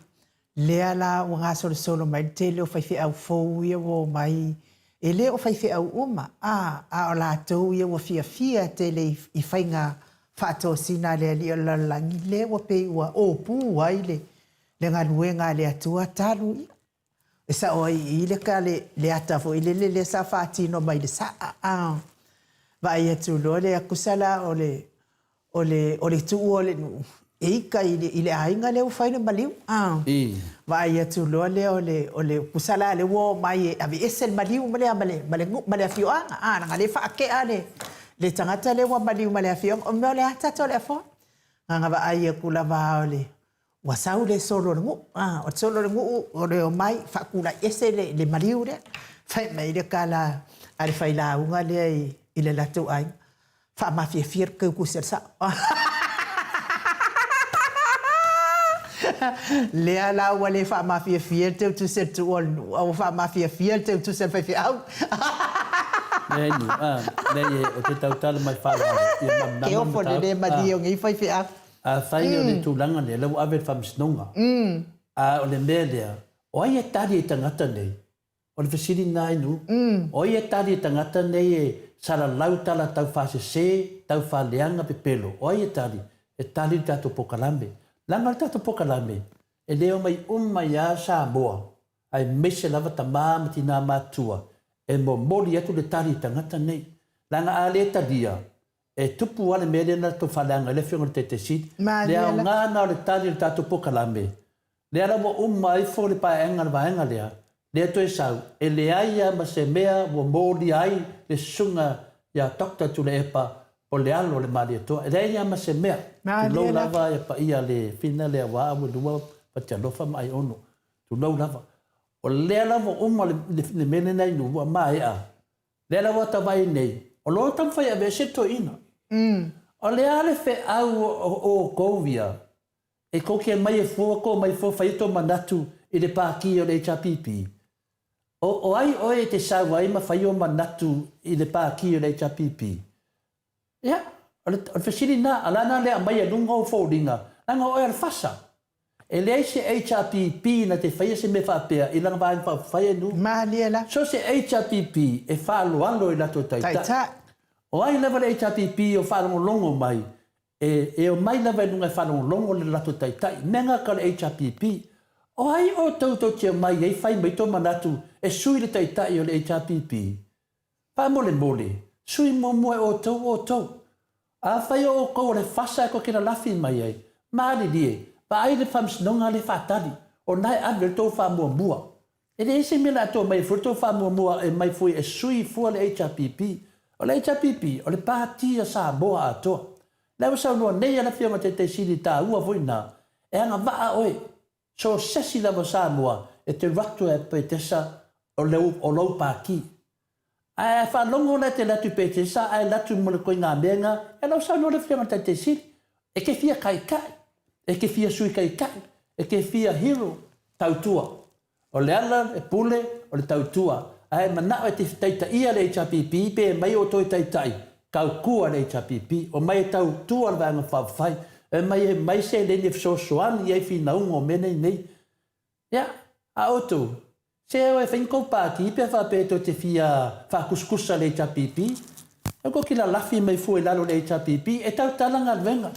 lea la ua gasolosolo mai le tele o faifeau fou ia ua omai, e le o faifeau uma, a, a o latou ia ua fiafia tele i, i faiga faatosina a le Alii o le lalolagi, lea ua pei ua opu ai le, le galuega a le Atua talu ia. E sao ai i i le, le, le ata foi lele lea sa faatino mai le saa. A, vaai atu loa lea, tusa la o le, o le, o le tuua o le nuu, e ika i le, i le aiga lea ua fai le maliu. A, vaai atu loa lea o le, o le tusa la lea ua omai e aveese le maliu ma le, ma le, ma le, ma le afioaga. A, leaga lea e faatea le, le tagata lea ua maliu ma le afioaga. O le mea o le ata Toleafoa. Na ona vaai atu lava o le, ua sau le solo o le nuu, a, o le solo o le nuu o le omai faatulai ese le, le maliu lea. Fai mai le tala a le failauga lea i, i le latou aiga, faamafiafia le teutusi a le sao. Lea la ua le faamafiafia le teutusi a le tuua o le nuu, a ua faamafiafia le teutusi a le faifeau. Leai nuu, a, leai ou te tautala mai faaaloalo, ia malamalama le mataupu. Ke ofo le le malie o nei faifeau. Afai o le tulaga lea, la ua ave i le faamasinoga. A o le mea lea, o ai e tali i tagata nei? O le fesili lena i nuu. O ai e tali i tagata nei e salalau tala tau faasese, tau faaleaga pepelo? O ai e tali? E tali le tatou pokalame. Leaga o le tatou pokalame, e le omai uma ai lava Samoa, aemaise lava tama ma tina matutua, e momoli atu le tali i tagata nei. Leaga a le talia, E tupu lava le mea lea na latou faaleaga ai le Afioga i le Taitai Sili. Le aoga lena o le tali o le tatou pokalame, lea la ua uma ifo le paeaega a le vaega lea, lea toe sau, e leai lava ma se mea ua molia ai le susuga ia Doctor Tuilaepa o le alo o le Malietoa. E leai lava ma se mea. Tulou lava ia paia le fina lea aua Auelua, Fatialofa ma Aiono. Tulou lava. O lea la ua uma le mea lena i Nuu, ua maea. Lea la ua tau vaai nei, o lo o taumafai e aveese le toeaina. O le a le feau o outou ia e tou te mai e fua tou mai fua fai ai tou manatu i le pati o le HRPP? O, o ai oe e te sau ai ma fai ou manatu i le pati o le HRPP? Ia, o le, o le fesili lena, a o le a na le aumai e luga ou foliga, leaga o oe o le fasa. E leai se HRPP na te faia se mea faapea i lana Vaega Faaupufai e nuu. Malie la. So se HRPP e faaaloalo i latou taitai. Taitai. O ai lava le HRPP o faalogologo mai, e, e omai lava i luga e faalogologo le latou taitai. Mea gata o le HRPP. O ai outou tou te omai ai fai mai tou manatu e sui le taitai o le HRPP? Faamolemole, sui muamua e outou outou. Afai o outou o le fasa e tou te lalafi mai ai, malilie, vaai le faamasinoga lea faatali, o na e ave le tou faamuamua. E leai se mea o le a tou aumai fua le tou faamuamua e aumai fua e sui fua le HRPP. O le HRPP, o le Pati a Samoa atoa. La ua saunoa nei a le Afioga Taitai Sili taua foi na, e agavaa oe So o sesi lava o Samoa e te alu atu ai Petesa o le o lou pati. Ae a faalogo la e te alu atu i Petesa ae alu atu mo le koiga mea na, e lau saunoa le Afioga i le Taitai Sili, e te fia taitai, e te fia sui taitai, e te fia hero, tautua. O le ala e pule, o le tautua. Ae manao e te taitaia le HRPP pe mai outou e taitai, tautua le HRPP. Omai e tautua le Vaega Faaupufai. Omai e aumai seleni e fesoasoani ai finauga o mea nei nei. Ia, a outou, se o e fai ni tou pati pe a faapea tou te fia faakusakusa le HRPP. Aua tou te lalafi mai fua i lalo o le HRPP, e tautala galuega.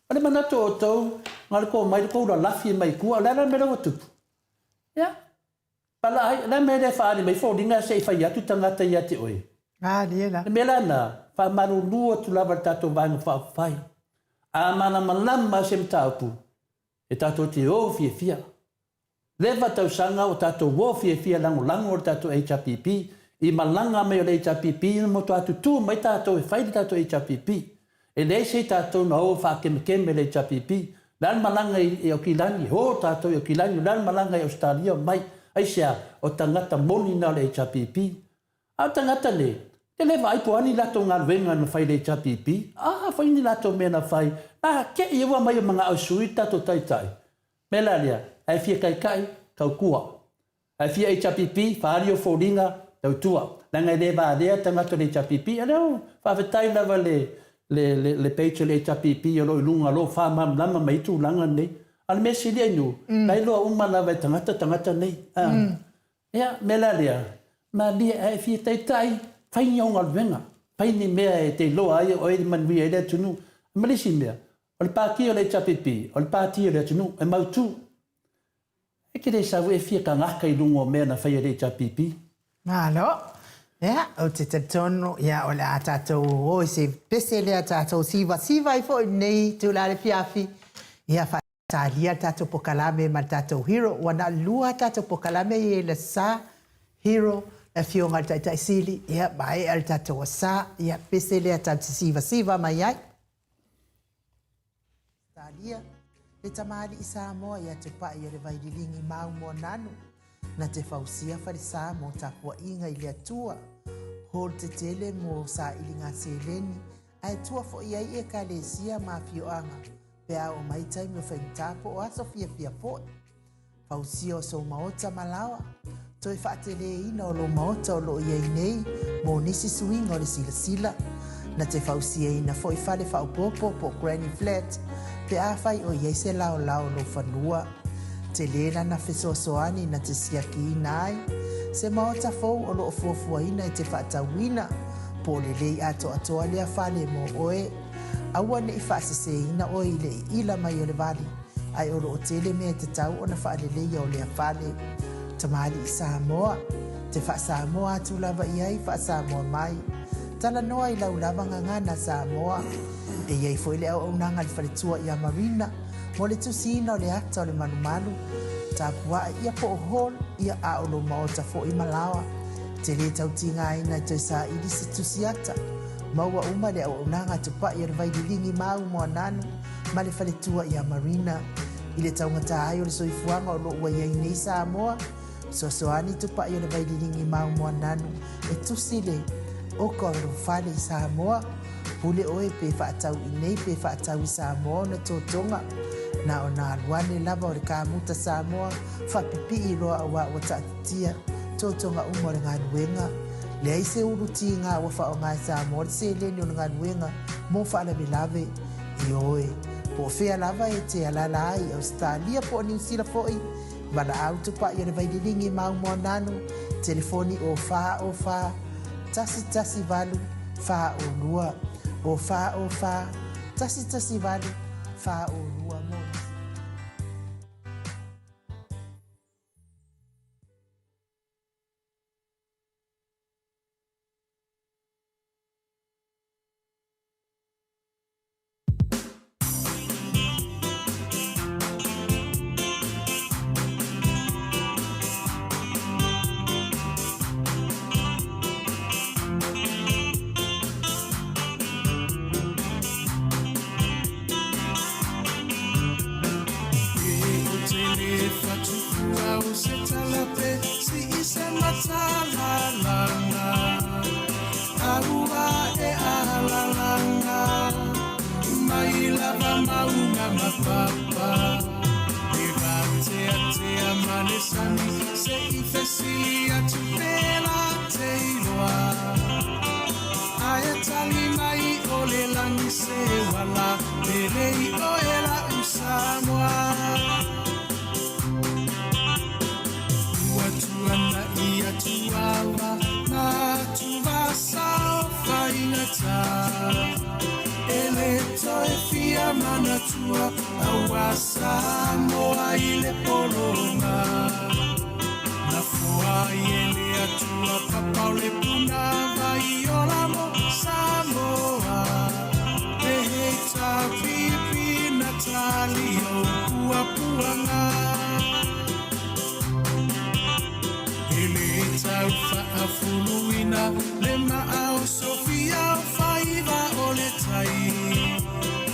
O le manatu o outou, na o le tou omai tou lalafi mai tua, o le a la le mea lea ua tupu? Ia, pala ai, o le a le mea lea e faaali mai foliga se i fai atu tagata ia te oe? Malie la. Le mea la lena, faamalulu atu lava i le tatou Vaega Faaupufai. A malamalama se mataupu, e tatou te o fiafia. Leva tausaga o tatou o fiafia lagolago le tatou HRPP, i malaga mai o le HRPP na matua tutū mai tatou e fai le tatou HRPP. E leai se i tatou na o faakemekeme le HRPP. Le a le malaga i Aukilani, ho tatou i Aukilani, o le a le malaga i Ausetalia, omai. Aisea? O tagata moni na o le HRPP. A o tagata nei, te le vaai po o a ni latou galuega na fai i le HRPP, a fai ni latou mea na fai, a te i ua aumai e manao e sui le tatou Taitai. Mea la lea, a e fia taitai, tautua. A e fia HRPP, faaali ou foliga, tautua. Leaga e le valea tagata o le HRPP. A lea ua faafetai lava i le, le, le, le page o le HRPP o lo o i luga o lo o faamalamalama mai ai tulaga nei. A o le mea sili Ainuu, la e iloa uma lava e tagata tagata nei. A, ia, mea la lea, malie a e fia taitai, fai ni au galuega, fai ni mea e te iloa ai o oe e manuia ai le atunuu. Ma le isi mea, o le Pati o le HRPP, o le Pati o le atunuu, e mautu. E te le sau e fia tagata i luga o mea na faia e le HRPP. Malo. Ia, ou te talitonu, ia, o le a tatou o i se pese lea tatou sivasiva ai foi i lenei itula i le afiafi. Ia, faatalia le tatou pokalame ma le tatou hero. Ua na o le lua a tatou pokalame ia i le Aso Sa, hero, le Afioga i le Taitai Sili, ia, maea le tatou Aso Sa. Ia, pese lea tatou te sivasiva mai ai. Talia, le tamalii Samoa ia Tupai o le Vaililigi mau Moananu, na te fausia falesa mo tapuaiga i le Atua, hall tetele mo sailiga seleni, ae tua foi ai Ekalesia ma afioaga pe a oo mai taimi o faigata po o aso fiafia foi. Fausia o sou maota ma laoa, toe faateleina o lou maota o lo o i ai nei mo nisi suiga o le silasila. Na te fausiaina foi fale faaopoopo po o granny flat pe afai o i ai se laolao o lou fanua. Tele lana fesoasoani na te siakiina ai se maota fou o lo o fuafuaina e te faatauina po o lelei atoatoa lea fale mo oe. Aua ne i faaseseina oe i le iila mai o le vali, ae o lo o tele mea e tatau ona faaleleia o lea fale. Tamalii Samoa, te faa-Samoa atu lava i ai, faa-Samoa mai. Talanoa i lau lava gagana Samoa. E i ai foi le auaunaga a le faletua ia Marina mo le tusiina o le ata o le malumalu, tapuae ia po o hall ia a o lou maota foi ma laoa. Te le tau tigaina e toe saili se tusi ata. Maua uma le auaunaga a Tupai o le Vaililigi mau Moananu ma le faletua ia Marina. I le taugata ai o le soifuaga o lo o ua i ai nei Samoa, fesoasoani Tupai o le Vaililigi mau Moananu e tusi le oka o lou fale i Samoa. Pule oe pe faatau i nei pe faatau i Samoa ona totoga. Na ona alu ane lava o le kamuta Samoa faapipii loa auā ua taatitia totoga uma o le galuega. Leai se ulu tiga ua faaaoga e Samoa le seleni o le galuega mo faalavelave. Ioe, po o fea lava e te alaala ai i Ausetalia po o Niu Sila foi, valaau tupai o le Vaililigi mau Moananu, telefoni o 4 o 4 1 1 8 4 o 2, o 4 o 4 1 1 8 4 o 2 mo nisi.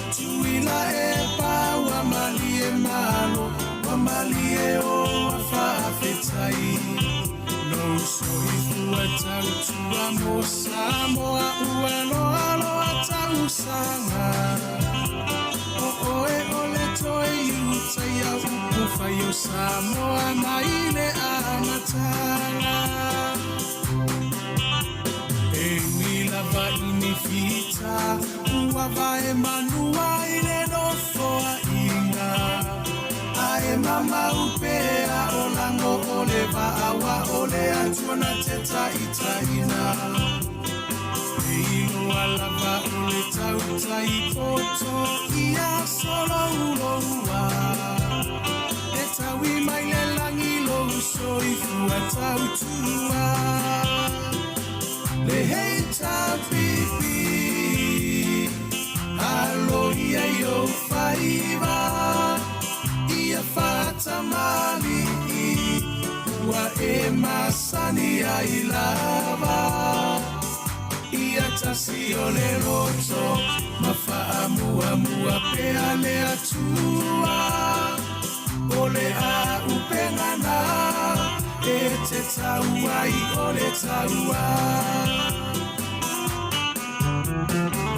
Tutuila e pa ua malie malo, ua malie o a faafetai. Lou soifua tautua mo Samoa ua loaloa tausaga. O oe o le toe iutaia upu fai o Samoa mai le amataga. E ui lava i ni fita, ua vae manua i le nofoaiga. Ae mamau pea o lago o le vaa ua o le Atua na te taitaiina. E iloa lava o le tautai poto ia solouloua. E taui mai le lagi lou soifua tautua. Le HRPP, alo ia i ou faiva, ia faatamalii, ua e masani ai lava. Ia tasi o le loto, ma faamuamua pea le Atua. O le auupega na, e te tau ai o le taua.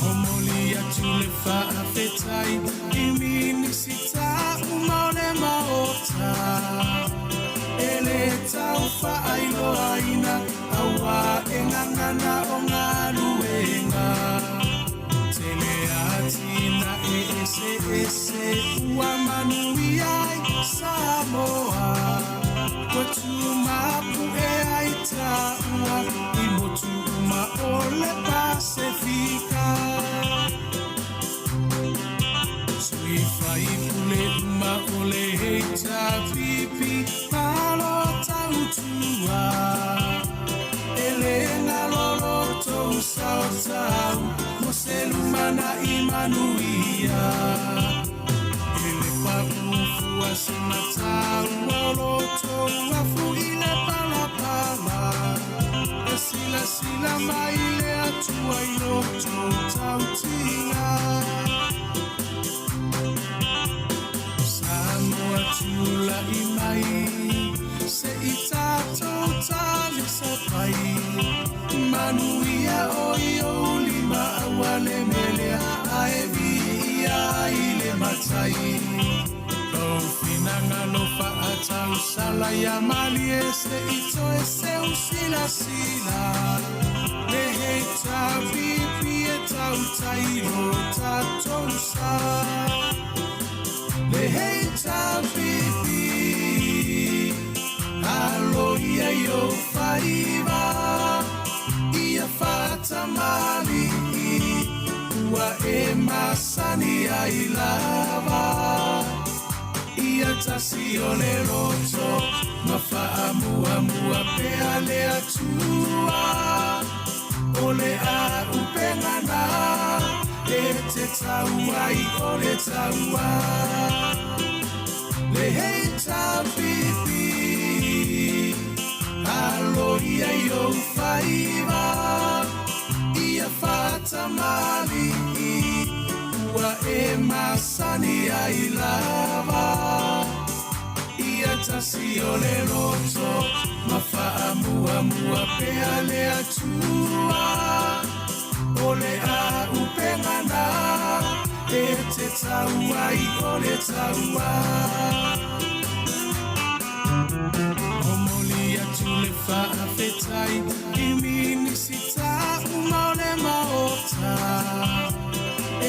Momoli atu le faafetai i Minisita uma o le Maota. E le tau faailoaina auā e gagana o galuega. Tele atinae eseese ua manuia ai Samoa. Ua tumapu'e ai taua i motu uma o le Pasefika. Sui faipule uma o le HRPP, malo tautua. E le galo lo tou sao tau mo se lumanai manuia. E le paʻu fua se mataua o lo tou afu i le palapala. E silasila mai le Atua i lo tou tautiga. Samoa tulai mai, se i tatou talisapai. Manuia o i ou lima aua le melea ae viia ai le Matai. Lou finagalo faatausala ia malie se i toe seu silasila. Le HRPP e tautai lo tatou sa. Le HRPP, alo ia i ou faiva, ia faatamalii, ua e masani ai lava. Ia tasi o le loto, ma faamuamua pea le Atua. O le auupega na, e te tau ai o le taua. Le HRPP, alo ia i ou faiva, ia faatamalii, ua e masani ai lava. Ia tasi o le loto, ma faamuamua pea le Atua. O le auupega na, e te tau ai o le taua. Momoli atu le faafetai i Minisita uma o le Maota.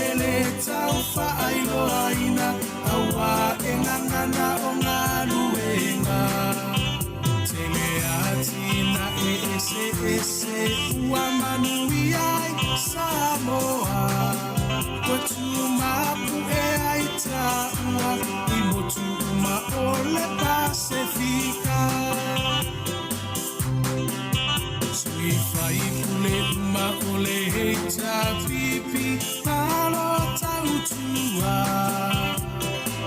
E le tau faailoaina auā e gagana o galuega. Tele atinae eseese ua manuia ai Samoa. Ua tumapu'e ai taua i motu uma o le Pasefika. Sui faipule uma o le HRPP, malo tautua.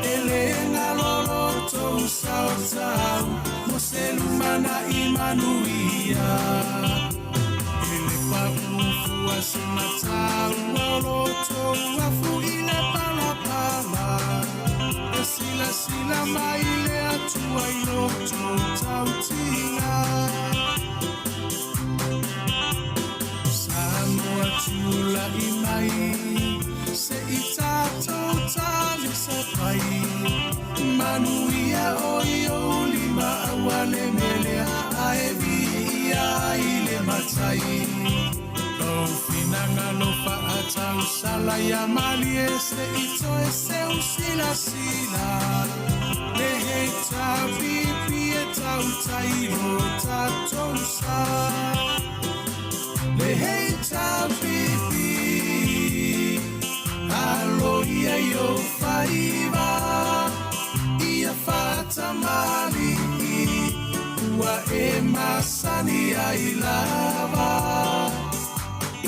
E le galo lo tou sao tau mo se lumanai manuia. E le pau fua se mataua o lo outou afu i le palapala e silasila mai le Atua i lo outou tautiga. Samoa tulai mai se i tatou talisapai manuia o i ou lima aua le melea ae viia ai le matai lou finagalo faatausala ia malie se i toe seu silasila le HRPP e tautai lo tatou sa le HRPP alo ia i ou faiva ia faatamalii ua e masani ai lava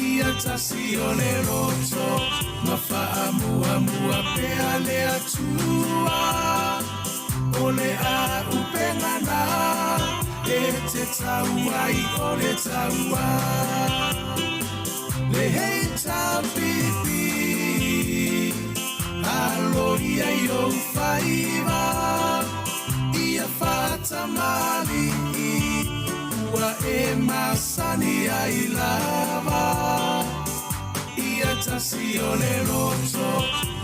ia tasi o le loto ma faamuamua pea le Atua o le auupega na e te tau ai o le taua le HRPP alo ia i ou faiva ia faatamalii ua e masani ai lava ia tasi o le loto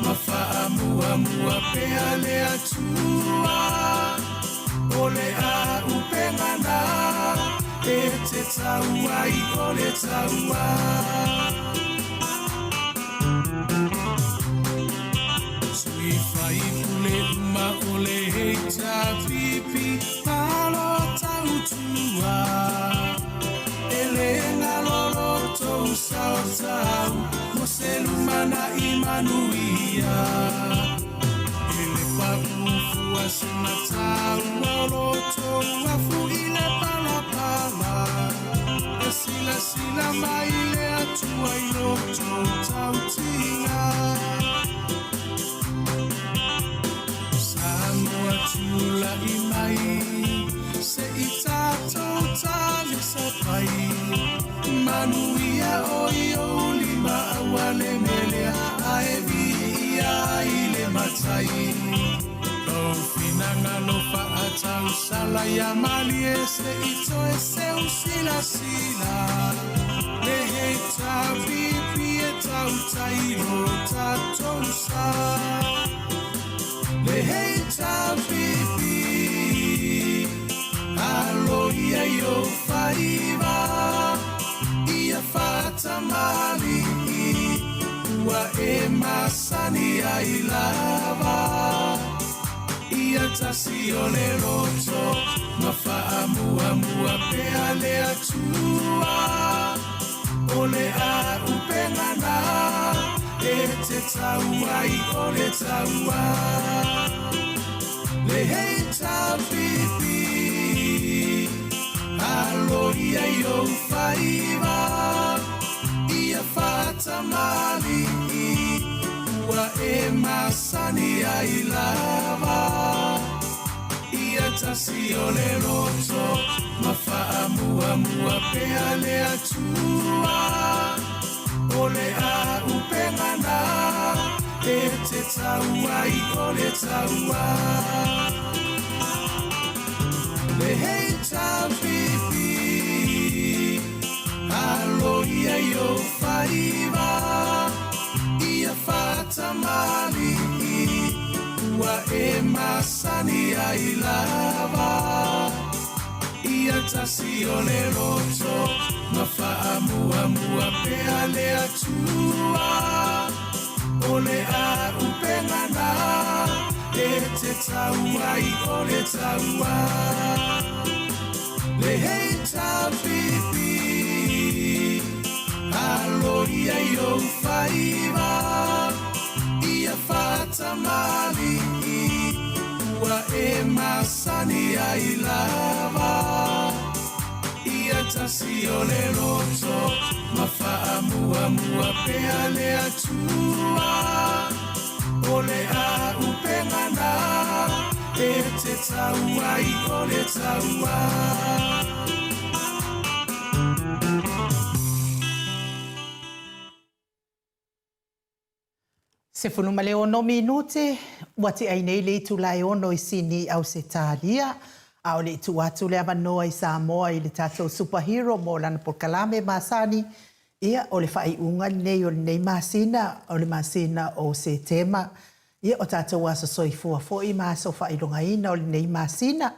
ma faamuamua pea le Atua o le auupega na e te tau ai o le taua. Sui faipule uma o le HRPP malo tautua e le galo lo outou sao taua mo se lumanai manuia e le pau fua se mataua o lo outou afu i le palapala e silasila mai le Atua i lo outou tautiga. Samoa tulai mai se i tatou talisapai manuia o i ou lima aua le melea ae viia ai le matai lou finagalo faatausala ia malie se i toe seu silasila le HRPP e tautai lo tatou sa le HRPP alo ia i ou faiva ia faatamalii ua e masani ai lava ia tasi o le loto ma faamuamua pea le Atua o le auupega na e te tau ai o le taua le HRPP alo ia i ou faiva ia faatamalii ua e masani ai lava ia tasi o le loto ma faamuamua pea le Atua o le auupega na e te tau ai o le taua le HRPP alo ia i ou faiva ia faatamalii ua e masani ai lava ia tasi o le loto ma faamuamua pea le Atua o le auupega na e te tau ai o le taua le HRPP alo ia i ou faiva ia faatamalii ua e masani ai lava ia tasi o le loto ma faamuamua pea le Atua o le auupega na e te tau ai o le taua. 16 minute, ua tea ai nei le itula e ono i Sini, Ausetalia, a o le i tuu atu le avanoa i Samoa i le tatou Superhero mo lana polokalame masani, ia, o le faaiuga lenei o lenei masina, o le masina o Setema, ia, o tatou aso soifua foi ma aso faailogaina o lenei masina.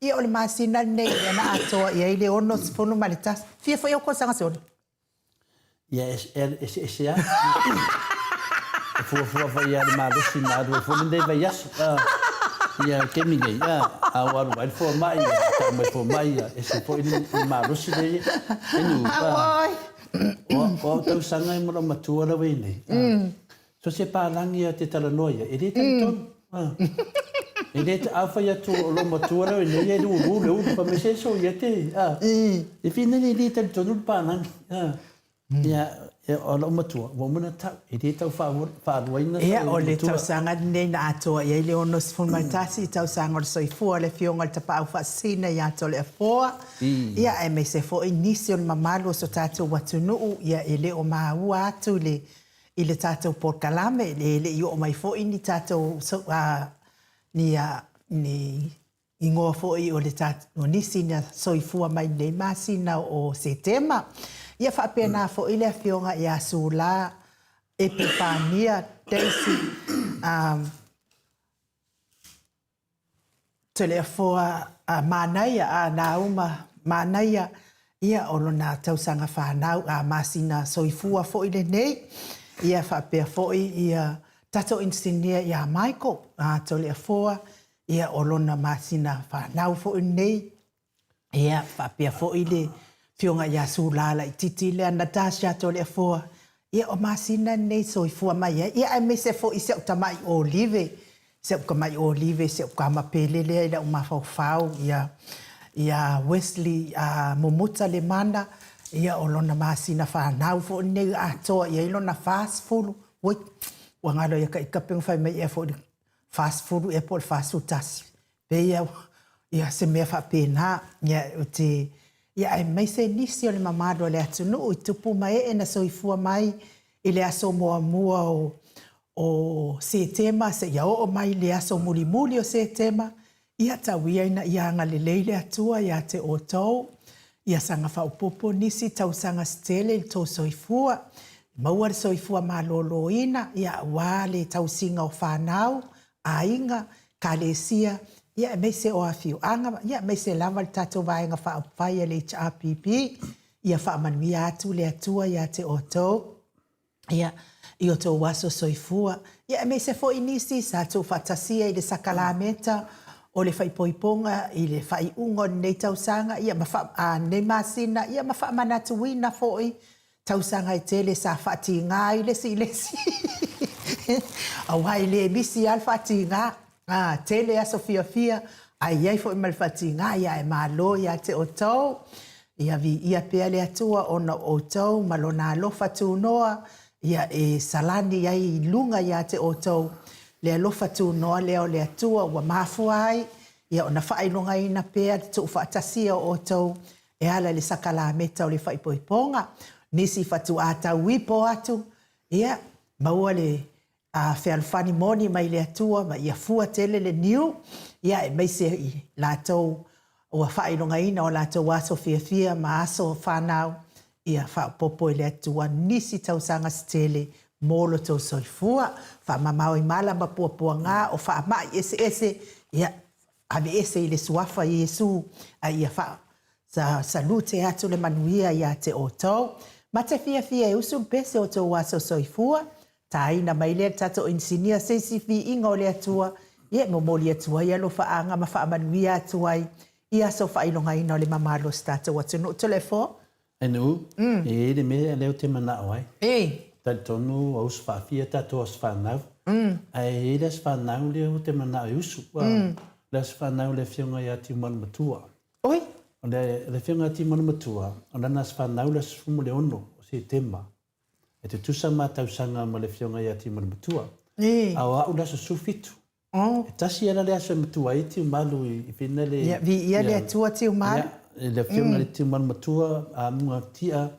Ia, o le masina lenei lea na atoa i ai le 61. Fia foi ou tausaga Sole? Ia, e eseese lava. E fuafua foi lava i le malosi na alu ai foi lenei vaiaso. Ia, le taimi nei, a ua alu ai le fomai, tau mai le fomai, e ese foi le malosi lea e i ai. Anyway, o au tausaga e ma lou matua lea ua i ai nei. So se palagi a te talanoa ia, e le talitonu. E le, a fai atu o lou matua lea ua i nei e lulu le ulu, fai mai se soia te, a. E whina nei le talitonu le palagi. Ia, o lou matua, ua uma ona tau, e le tau faaluaina Ia, o le tausaga lenei na atoa i ai le 61 tausaga o le soifua o le Afioga i le Tapaau Faasisina ia Toleafoa, ia, aemaise foi nisi o le mamalu o so tatou atunuu, ia, e le o maua atu i le i le tatou polokalame, e le i oo mai foi ni tatou ni ni igoa foi o le o nisi na soifua mai i lenei masina o Setema. Ia faapena foi le afioga ia Sula Epipania Daisy Toleafoa a Manaia a Nauma Manaia, ia o lona tausaga fanau a masina soifua foi lenei, ia faapea foi ia tatou inisinia ia Michael a Toleafoa, ia o lona masina fanau foi lenei. Ia, faapea foi le Afioga ia Sula laitiiti lea Natasha Toleafoa, ia o masina nei soifua mai ai, ia aemaise foi i si au tamai Olive, si au tamai Olive, si au tama pele lea i lau mafaufau, ia, ia Wesley Mumuta Lemana, ia o lona masina fanau foi lenei ua atoa i ai lona 40, oi, ua galo ia Taikape na fai mai ea foi i le 40 ea po o le 41. Pei ia se mea faapena, ia ou te, ia aemaise nisi o le mamalu o le atunuu i tupu ma ee na soifua mai i le aso muamua o o Setema seia oo mai i le aso mulimuli o Setema, ia tau ia ina ia agalelei le Atua ia te outou, ia saga faaopoopo nisi tausaga se tele i le tou soifua, maua le soifua maloloina, ia aua le tausiga o fanau, aiga, Ekalesia, ia aemaise o afioaga, ia aemaise lava le tatou Vaega Faaupufai a le HRPP, ia faamanuia atu le Atua ia te outou, ia, i o outou aso soifua, ia aemaise foi nisi sa tuufaatasia i le sakalameta o le faaipoipoga i le faaiuga o lenei tausaga, ia ma faa, a, lenei masina, ia ma faamanatuina foi tausaga e tele sa faatiga ai le isi i le isi aua e le misi lava le faatiga, a, tele aso fiafia ae i ai foi ma le faatiga, ia ae malo ia te outou, ia viia pea le Atua ona o outou ma Lona alofa tunoa, ia e salani ai i luga ia te outou le alofa tunoa lea o le Atua ua mafua ai ia ona faailogaina pea le tuufaatasia o outou E ala i le sakalameta o le faaipoipoga, nisi fatuā tau ipo atu, ia, maua le a fealofani moni mai le Atua ma ia fua tele le niu, ia, aemaise i latou ua faailogaina o latou aso fiafia ma aso fanau, ia faaopoopo e le Atua nisi tausaga se tele mo lo tou soifua. Faamamao i mala ma puapuaga o faamai eseese, ia, Aveese i le Suafa Iesu, a ia faa salute atu le manuia ia te outou. Ma te fiafia e usu le pese o tou aso soifua, taina mai lea le tatou inisinia se isi viiga o le Atua, ia e momoli atu ai alofaaga ma faamanuia atu ai i aso faailogaina o le mamalu o se tatou atunuu. Toleafoa. Enu, e i ai le mea lea ou te manao ai. Talitonu ua usu faafia tatou aso fanau, ae i ai le aso fanau lea ou te manao e usu. O le aso fanau o le Afioga ia Tiumalu-matua. Oi! O le Afioga ia Tiumalu-matua, o lana aso fanau le aso 16 o Setema. E tutusa ma tausaga ma le Afioga ia Tiumalu-matua. A o au le aso 17. E tasi ala le aso e matua ai Tiumalu i whina le... Ia, viia le Atua Tiumalu. Ia, le Afioga i le Tiumalu Matua, a Muga Tia.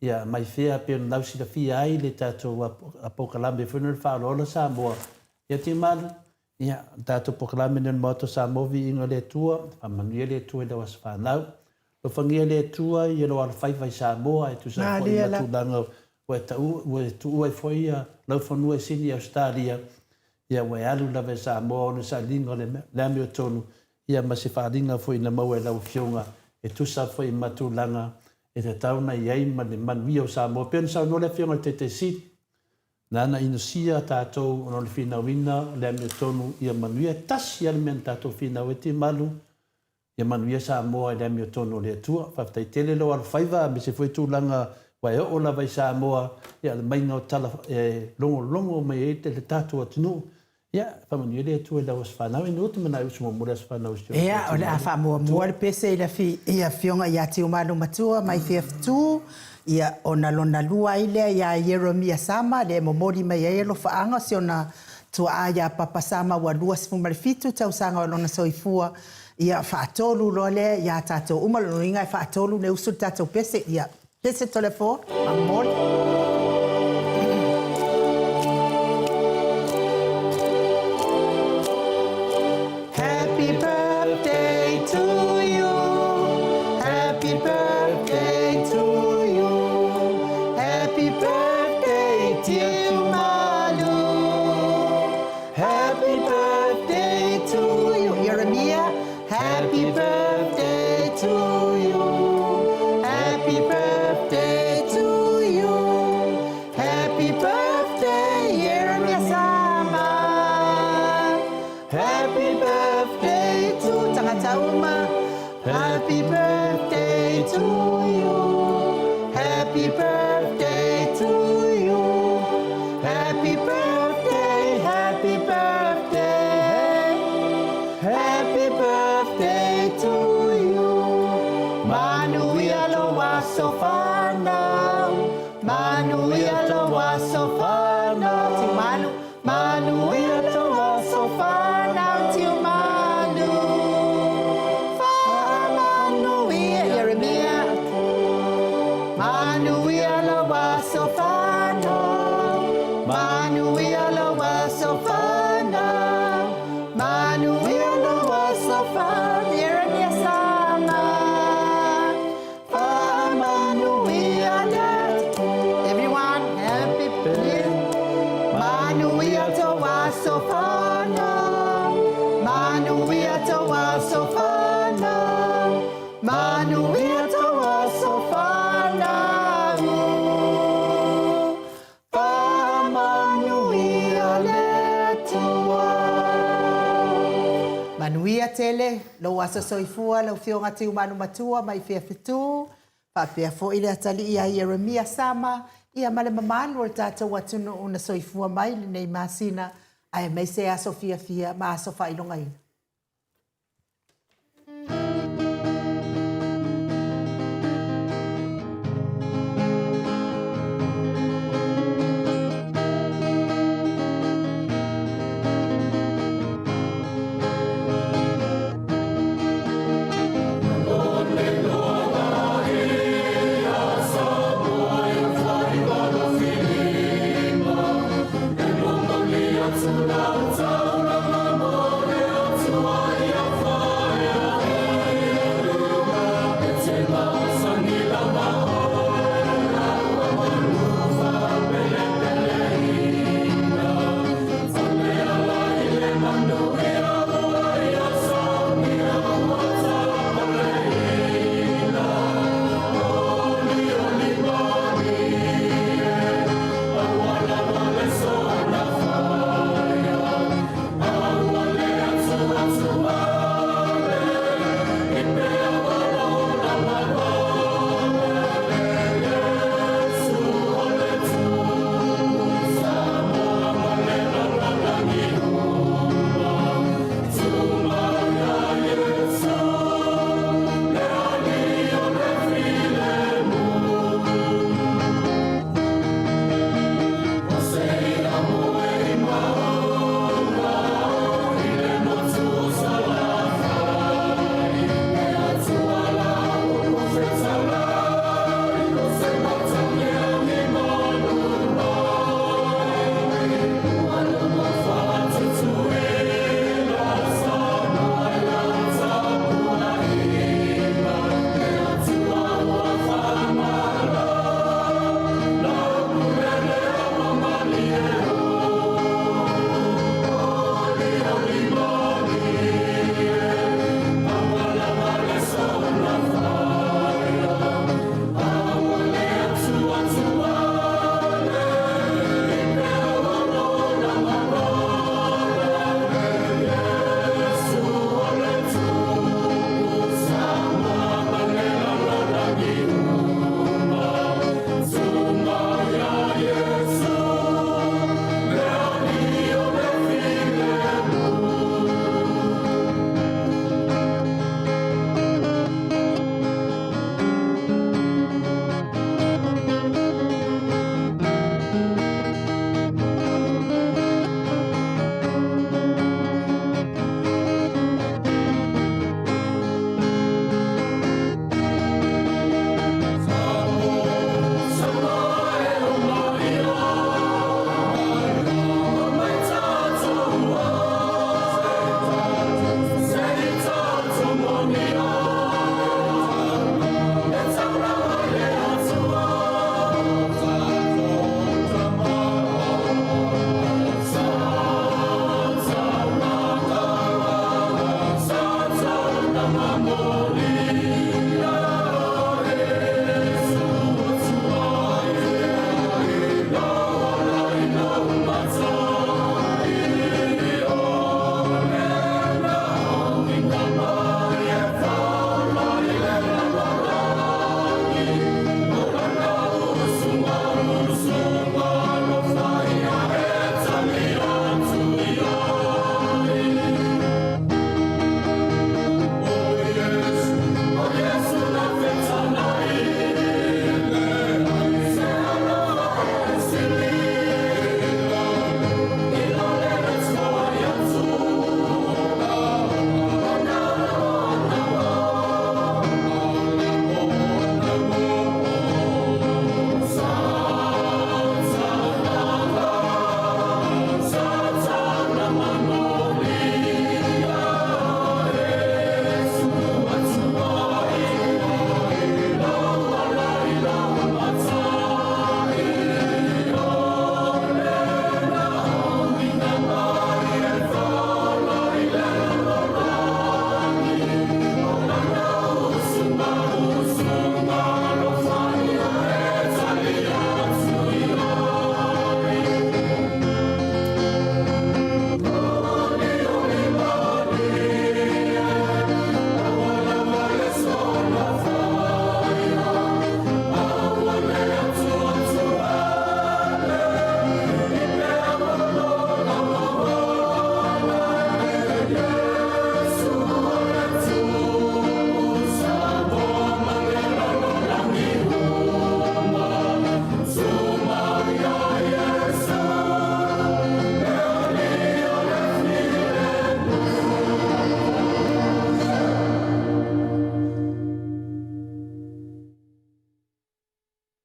Ia, mai fea pei ona lausilafia ai le tatou polokalame foi lenei o le Faaaloalo Samoa. Ia Tiumalu, ia, le tatou polokalame lenei o le Maota o Samoa, viiga i le Atua, faamanuia le Atua i lau aso fanau. Alofagia le Atua i lou alofaiva i Samoa e tusa ai foi ma tulaga ua e taua, ua e tuua ai foi lau fanua e sili i Ausetalia, ia ua e alu lava i Samoa ona o le sailiga o le amiotonu, ia ma se faaaliga foi na maua e lau Afioga e tusa foi ma tulaga e tatau ona i ai ma le manuia o Samoa. E pei ona saunoa le Afioga i le Taitai Sili, nāna inosia tatou ona o le finauina o le amiotonu ia manuia. E tasi lava le mea na tatou finau ai, Timalu, Ia manuia Samoa i le amiotonu o le Atua. Faafetai tele lou alofaiva aemaise foi tulaga ua e oo lava i Samoa, ia o le maiga o tala e logologo mai ai le tatou atunuu. Ia faamanuia le Atua i lau aso fanau. Ina ua te manao e usu muamua le aso fanau o si ou Ia, o le a faamuamua le pese i le Afioga ia Tiumalu Matua mai Fiaftu, ia, ona lona lua ai lea ia Ieremia Sama, lea e momoli mai ai alofaaga o si ona tuaa ia Papa Sama ua 27 tausaga o lona soifua, Ia, faatolu loa lea ia tatou uma, lona uiga e faatolu le usu le tatou pese. Ia, pese Toleafoa, faamolemole. Happy birthday to you, happy birthday to you, happy birthday dear Tumalu. Happy birthday to you Ieremia Happy birthday to you Happy birthday to you Happy birthday Ieremia Sama Happy birthday to tagata uma Happy birthday to you Happy birthday to you Happy birthday, happy birthday Happy birthday to you Manuia lou aso fanau Manuia lou aso fanau Tiumalu Manuia lou aso fanau Tiumalu Faamanuia Ieremia Manuia lou aso fanau Manuia lou aso fanau Manuia lou aso fanau Ieremia Sama Faamanuia le Everyone happy birthday Manuia tou aso fanau Manuia tou aso fanau Manuia tou aso fanau Faamanuia le Atua. Manuia tele lou aso soifua lau Afioga Tiumalu Matua mai Fiafetu, faapea foi le atalii ia Ieremia Sama, ia ma le mamalu o le tatou atunuu na soifua mai lenei masina aemaise aso fiafia ma aso faailogaina.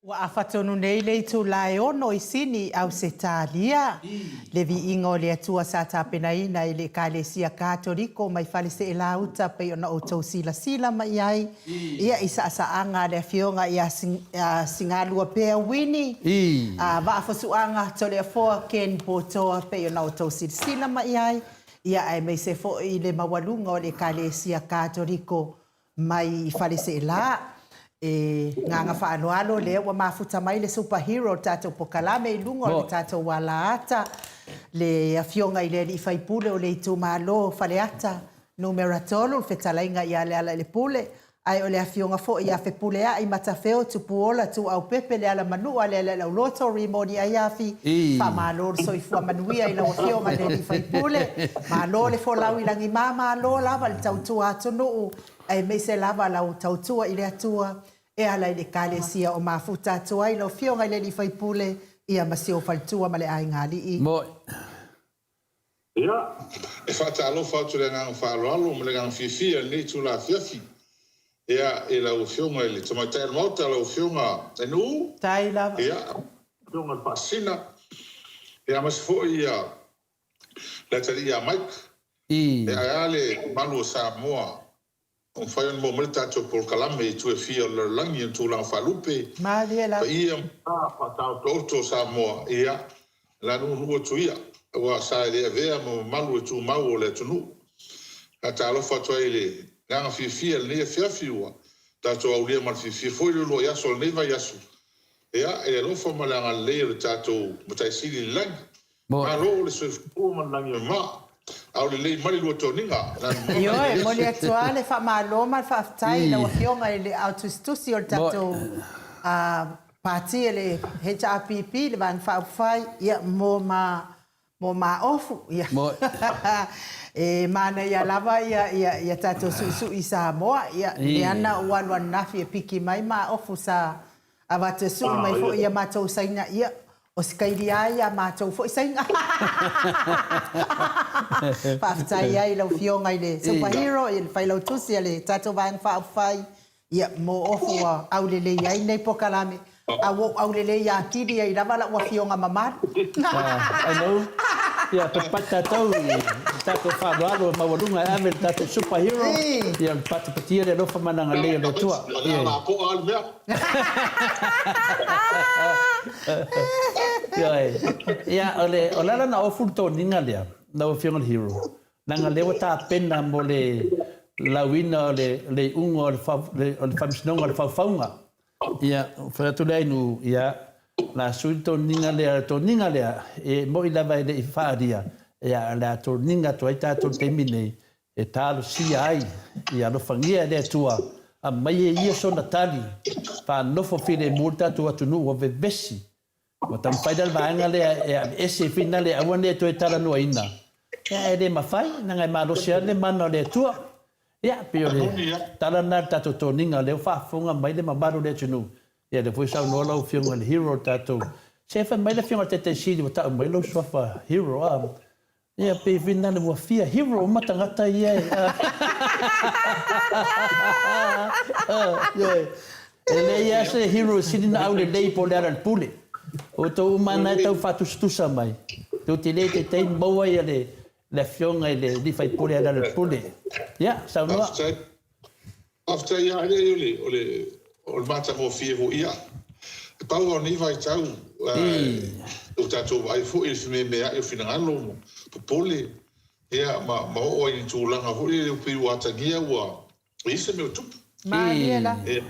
Ua afa tonu nei le itula e ono i Sini i Ausetalia, le viiga o le Atua sa tapenaina e le Ekalesia Katoliko mai Faleseelauta pei ona outou silasila mai ai ia i saasaaga a le Afioga ia Sigaluapea Wini, Vaafusuaga Toleafoa Ken Potoa pei ona outou silasila mai ai, ia aemaise foi le maualuga o le Ekalesia Katoliko mai i Faleseela. E agaga faaaloalo lea ua mafuta mai le super hero o le tatou pokalame i luga o le tatou alaata, le Afioga i le alii faipule o le itumalo o Faleata Numera 3, le fetalaiga ia Lealailepule, ae o le Afioga foi ia Fepuleai Matafeo Tupuola Tuuaupepe Lealamanua Lealaiauloto Rimoni Aiafi, Faamalo le soifua manuia i lau Afioga i le alii faipule, malo le folau i lagima, malo lava le tautua atunuu, aemaise lava lau tautua i le Atua e ala i le Ekalesia o mafuta atu ai lau Afioga i le alii faipule, ia ma si ou faletua ma le aiga alii. Moe. Ia, e faatalofa atu i le agaga faaaloalo ma le agaga fiafia i lenei itula afiafi, ia, i lau Afioga i le Tamaitai o le Maota, lau Afioga Ainuu, Tai lava. ia, lau Afioga i le Faasisina, ia, aemaise foi ia, le atalii ia Mike, ia, ae a le mamalu o Samoa Ua mafai ona maua mai le tatou polokalame i itu e fia o le lalolagi i ona tulaga faalupe, Malie lava. paia ma sa faataotooto o Samoa, ia, la nuunuu atu ia, aua sa e le avea ma mamalu e tumau o le atunuu. Faatalofa atu ai i le agaga fiafia i lenei afiafi ua tatou aulia ma le fiafia foi le uluai aso o lenei vaiaso, ia, i le alofa ma le agalelei o le tatou Matai Sili i le lagi. Malo le soifua ma le lagi e mama. Aulelei mai le luatoniga. Ioe, e momoli atu lava le faamalo ma le faafetai i lau Afioga i le Ao Tusitusi o le tatou Pati o le HRPP, le Vaega Faaupufai, ia, mo ma mo ma ofu. Ia. E manaia lava ia ia ia tatou suisui i Samoa. Ia, lea na ou alu ananafi e piki mai ma ofu sa avatu e sui mai foi ia matou saina. Ia, O se kaili a ia matou foi saina. Faafetai ai i lau Afioga i le Super Hero, i le Failautusi a le tatou Vaega Faaupufai, ia, mo ofu ua aulelei ai lenei polokalame, a ua ou aulelei atili ai lava lau Afioga mamalu. Hello. Ia, patipati tatou i le tatou faaaloalo maualuga e ave i le tatou Super Hero, ia, o le patipatia le alofa ma le agalelei o le Atua. Ioe. Ia, o le, o le ala na ofu le toniga lea, lau Afioga i le Hero, leaga lea ua tapena mo le lauina o le, le iuga o le, o le Faamasinoga o le Faufauga. Ia, fai atu le Ainuu, ia, o le a sui le toniga lea, le toniga lea, e moni lava e le i faaalia, ia, o le a toniga atu ai tatou i le taimi nei, e talosia ai, ia alofagia e le Atua, aumai e Ia sona tali, faanofo filemu le tatou atunuu ua vevesi. Ua taumafai la le vaega lea e aveese finale aua ne i toe talanoaina, ia ae le mafai, leaga e malosi lava le mana o le Atua. Ia, pei o le tala lena i le tatou toniga, o lea ua faafofoga mai le mamalu o le atunuu, ia lea foi saunoa lau Afioga i le hero o le tatou, se fai mai le Afioga i le Taitai Sili ua tau mai lou suafa hero a. Ia pei foi na ua fia hero uma tagata ia e Ioe. E leai lava se hero e sili ona aulelei po o Lealailepule. O outou uma lava na e tau faatusatusa mai, tou te le taitai maua ia le le afioga i le alii faipule a Lealailepule. Ia, saunoa. Faafetai. Faafetai ia alii o le o le o le matagofie foi ia. E pau lava o nei vaitau ua tatou vaai foi i le fememeai o finagalo ma popole ia ma ma oo ai i le tulaga foi lele pei ua atagia ua i ai se mea o tupu. Malie la. Ia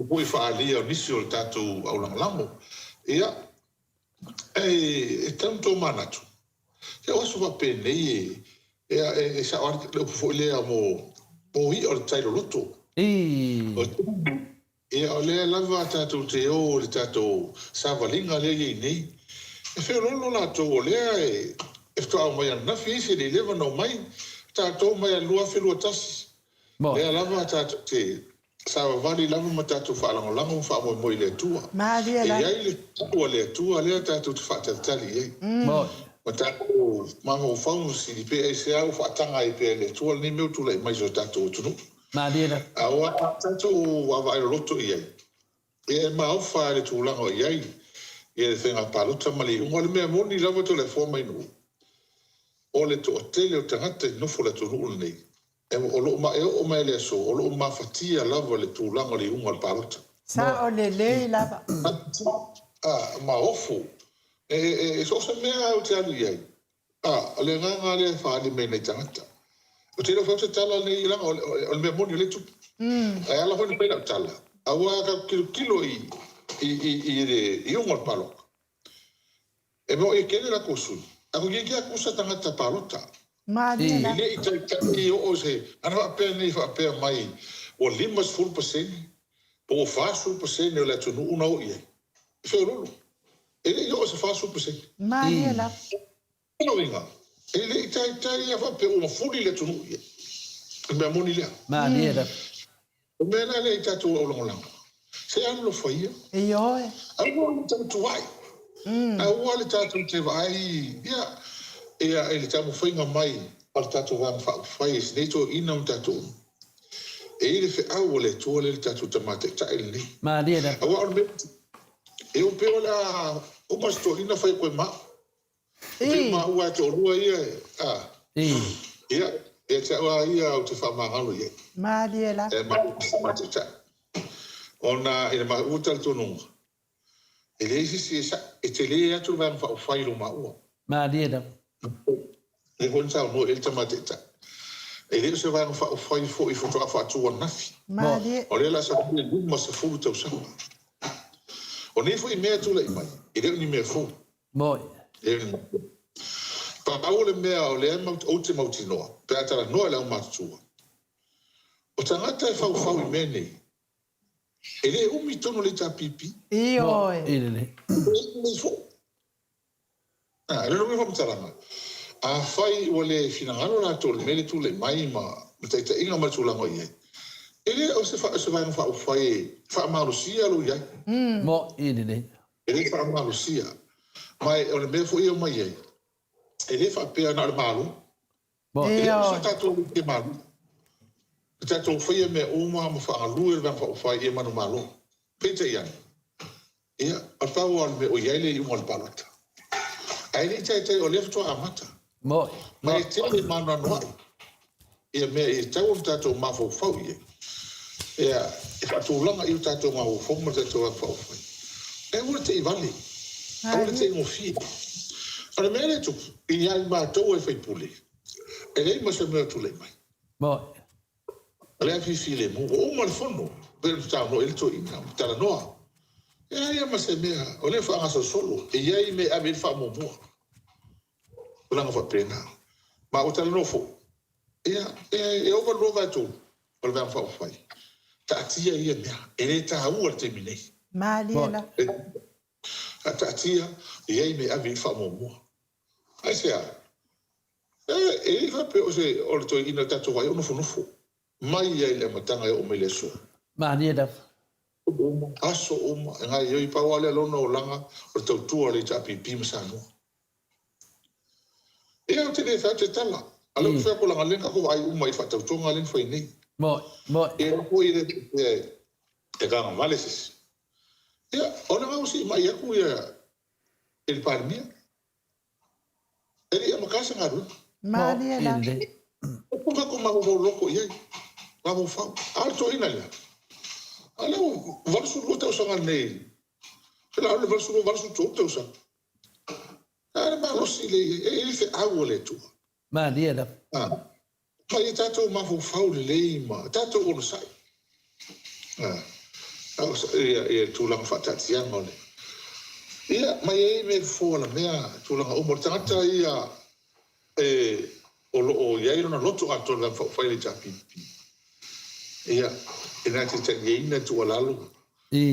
foi faaalia o nisi o le tatou aulagolago. Ia E tatau ona tomanatu, se o aso faapenei e sao lava le upu foi lea mo i'a o le tai loloto. Ia o lea lava tatou te o i le tatou savaliga lea e i ai nei. E feoloolo latou o lea e faatoa aumai ananafi isi e le i leva ona omai, tatou mai lava i le 2021. Lea lava tatou te Savavali lava ma tatou faalagolago ma faamoemoe i le Atua. Malie E i ai le tau a le Atua lea tatou te faatalitali i ai. Ma tatou mafaufau ma fesili pe aisea ua faataga ai pea e le Atua lenei mea ua tulai mai i so tatou atunuu. Malie Aua a tatou vaavaai loloto i ai. Ia e maofa i le tulaga o i ai ia le faiga palota ma le iuga. O le mea moni lava Toleafoa ma Inoue, o le toatele o tagata i nofo i le atunuu lenei, o lo o ma e oo mai i le aso, o lo o mafatia lava le tulaga o le iuga o le palota. Sao lelei lava. Maofo. E so o se mea ou te alu i ai, o le agaga lea e faaali mai nai tagata. Ou te le o fai atu se tala lenei, leaga o le mea moni o lea e tupu. Ae ala foi ona fai lau tala, aua a tatou tilotilo i le iuga o le palota, e moni e tele latou sui, ae toeitiiti lava tusa tagata palota. Malie E le i taitai oo se, ana faapea nei faapea mai ua 50% po ua 40% o le atunuu na o i ai, e feoloolo. E le i oo i se 40%. Malie lava. O lona uiga, e le i taitai lava faapea ua mafuli le atunuu i ai. O le mea moni lea. Malie lava. O le mea la lea i tatou aulagolago, se alolofa ia. Ioe. Aua le tautuai. Aua le tatou te vaai ia, ia, i le taumafaiga mai a le tatou Vaega Faaupufai e sinei toeaiina ma tatou uma. E i ai le feau a le Atua lea i le tatou Tama Taitai lenei. Malie lava. Aua o le mea, e o pei o le a uma se toeaina fai atu e ma au. E pei o maua e toalua ia e, a. Ia, ia te au lava ia ou te faamagalo i ai. Malie lava. E maua se Tama Taitai. Ona i le maua talitonuga, e leai se isi e sa'i, e tele atu le Vaega Faaupufai i lo maua. Malie lava. Lea foi na saunoa i ai le Tama Taitai. E le o se Vaega Faaupufai foi faatoa faatu ananafi. Malie. O lea o le a saili le 50 tausaga. O nei foi mea e tulai mai, e le o ni mea fou. Moni. E le o ni mea fou. Pau o le mea o lea ou te mautinoa, pe a talanoa i le aumatutua, o tagata e faufau i mea nei, e le umi i totonu o le HRPP. Ioe. Moni lelei. E le umi foi. A, o le uiga o le faamatalaga, afai ua le finagalo latou i le mea lea e tulai mai ma le taitaiga ma le tulaga o i ai, e le o se Vaega Faaupufai e faamalosia lou i ai. Moni lelei. E le faamalosia. Ma o le mea foi e omai ai, e le faapea na o le Malo. E le o se tatou le Malo. E tatou faia mea uma ma faagalue le Vaega Faaupufai ia manumalo. Peitai ane, ia, o le pau lava o le mea o i ai le iuga o le palota. Ae le i taitai o lea faatoa amata. Ma e tele ma anoanoai ia mea e tatau ona tatou mafaufau i ai. Ia, e faatulaga i o tatou mafaufau ma le tatou Vaega Faaupufai. Ae aua le te i vale. Aua le te i gofie. O le mea lea e tupu, ia i matou e faipule, e leai ma se mea o tulai mai. O le a filemu, ua uma le fono, pei ona saunoa i ai le toeaina, ma talanoa. E leai lava ma se mea, o lea e faagasolosolo, e i ai mea e ave i ai le faamuamua. Tulaga faapena. Ma ua talanoa foi, ia, e ova i le 2/3 o le Vaega Faaupufai. Taatia ia mea, e le taua i le taimi nei. Malie la. A taatia, e i ai mea e ave i ai le faamuamua. Aisea? E le i faapea o se o le toeaina o le tatou vaai o nofonofo mai ai i le amataga e oo mai i le aso. Malie lava. Uma, aso uma, e gaoioi, pau lava lea lona olaga o le tautua o le HRPP ma Samoa. Ia, ou te le fai atu e tala. A o lea ou te fai atu leaga o lea na tatou vaai uma i le faatautoga lea na fai nei. Moi, moi. Ia, foi e le faapea e gagavale se isi. Ia, o lena ua siimai atu ia i le Palemia. E le i amata se galuega. Malie la. E pule tatou mafaufau loloto i ai. Mafaufau. A o le toeaina lea, a lea ua 82 tausaga nei, pe la le 82, 83 tausaga. A le malosi lea i ai, e i ai le feau a le Atua. Malie lava. A, ma ia tatou mafaufau lelei ma tatou onosai. A, ia, ia le tulaga faataatiaga o le... Ia, ma e i ai mea fofo alamea, tulaga uma. O le tagata ia e, o lo o i ai lona loto atoa i le Vaega Faaupufai a le HRPP, ia, e na te taliaina le tuualalo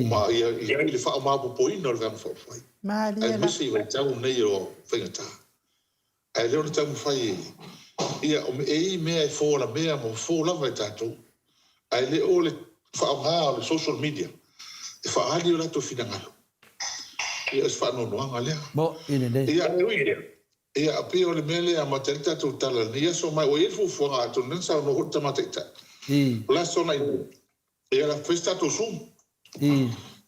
ma ia i ai le faamaopoopoina o le Vaega Faaupufai, aemaise i vaitau nei o faigata. Ae le o le taumafai e, ia, e i ai mea e fo alamea ma fofo lava e tatou, ae le o le faaaoga o le social media e faaali o latou finagalo. Ia, o se faanoanoaga lea. Mo, i lelei. Ia, ae ui i lea, ia, pei o le mea lea e amata ai le tatou tala i lenei aso, ma ua i ai le fuafuaga, atonu o lea na saunoa foi le Tama Taitai, o le Aso Toonai nei, ia, o le a fai se tatou Zoom.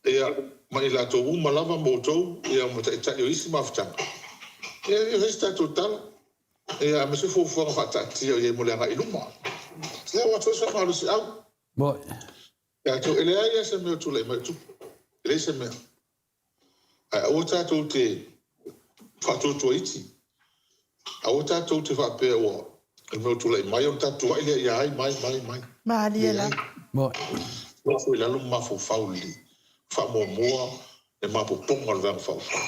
Ia, ma i latou uma lava ma outou, ia, ma taitai o isi mafutaga. Ia, ia fai se tatou tala, ia, aemaise fuafuaga faataatia o i ai mo le agai i luma. Ia, ua atu ai se faamalosiau. Tatou, e leai lava se mea o tulai mai o tupu. E leai se mea. Ae aua tatou te faatuatua iti. Aua tatou te faapea ua le mea ua tulai mai ona tatou tuuai lea ia ai mai mai mai. Malie la. Lafo i lalo ma mafaufau i le faamuamua le mapopoga o le Vaega Faaupufai.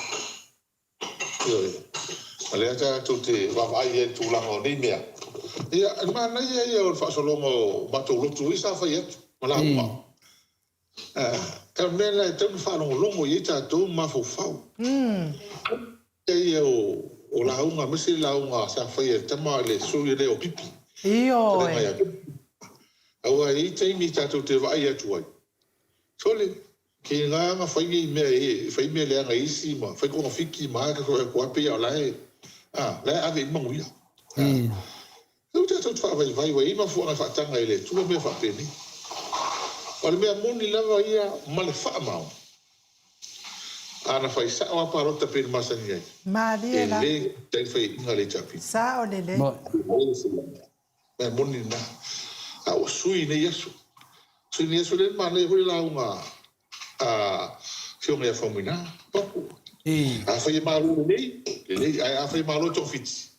Ioe. O lea tatou te vaavaai i ai i le tulaga o nei mea. Ia, o le manaia ia o le faasologa o matou lotu ia sa fai atu ma lauga. O le mea lena e tatau ona faalogologo i ai tatou ma mafaufau. Ia ia o lauga, aemaise le lauga sa faia e le tama le sui lea o Pipi. Ioe. Aua e i ai taimi tatou te vaai atu ai. Sole, kina na fai nei mea e fai mea leaga i isi ma fai togafiti ma a tatou atu a pei a o la e, a, la e ave i ai le manuia. Aua tatou te faavaivai ua i ai mafuaaga e faataga e le Atua mea faapenei. O le mea moni lava ia ma le faamaoni. A na fai sao lava palota pei na masani ai, Malie e la. le tai le faiaina a le HRPP. Sao lelei. Mea moni lena. A ua sui nei aso. Sui nei aso lea na manaia foi le lauga a Afioga ia Faumuina. Papu. Afai e malo lelei, lelei. Ae afai e malo togafiti,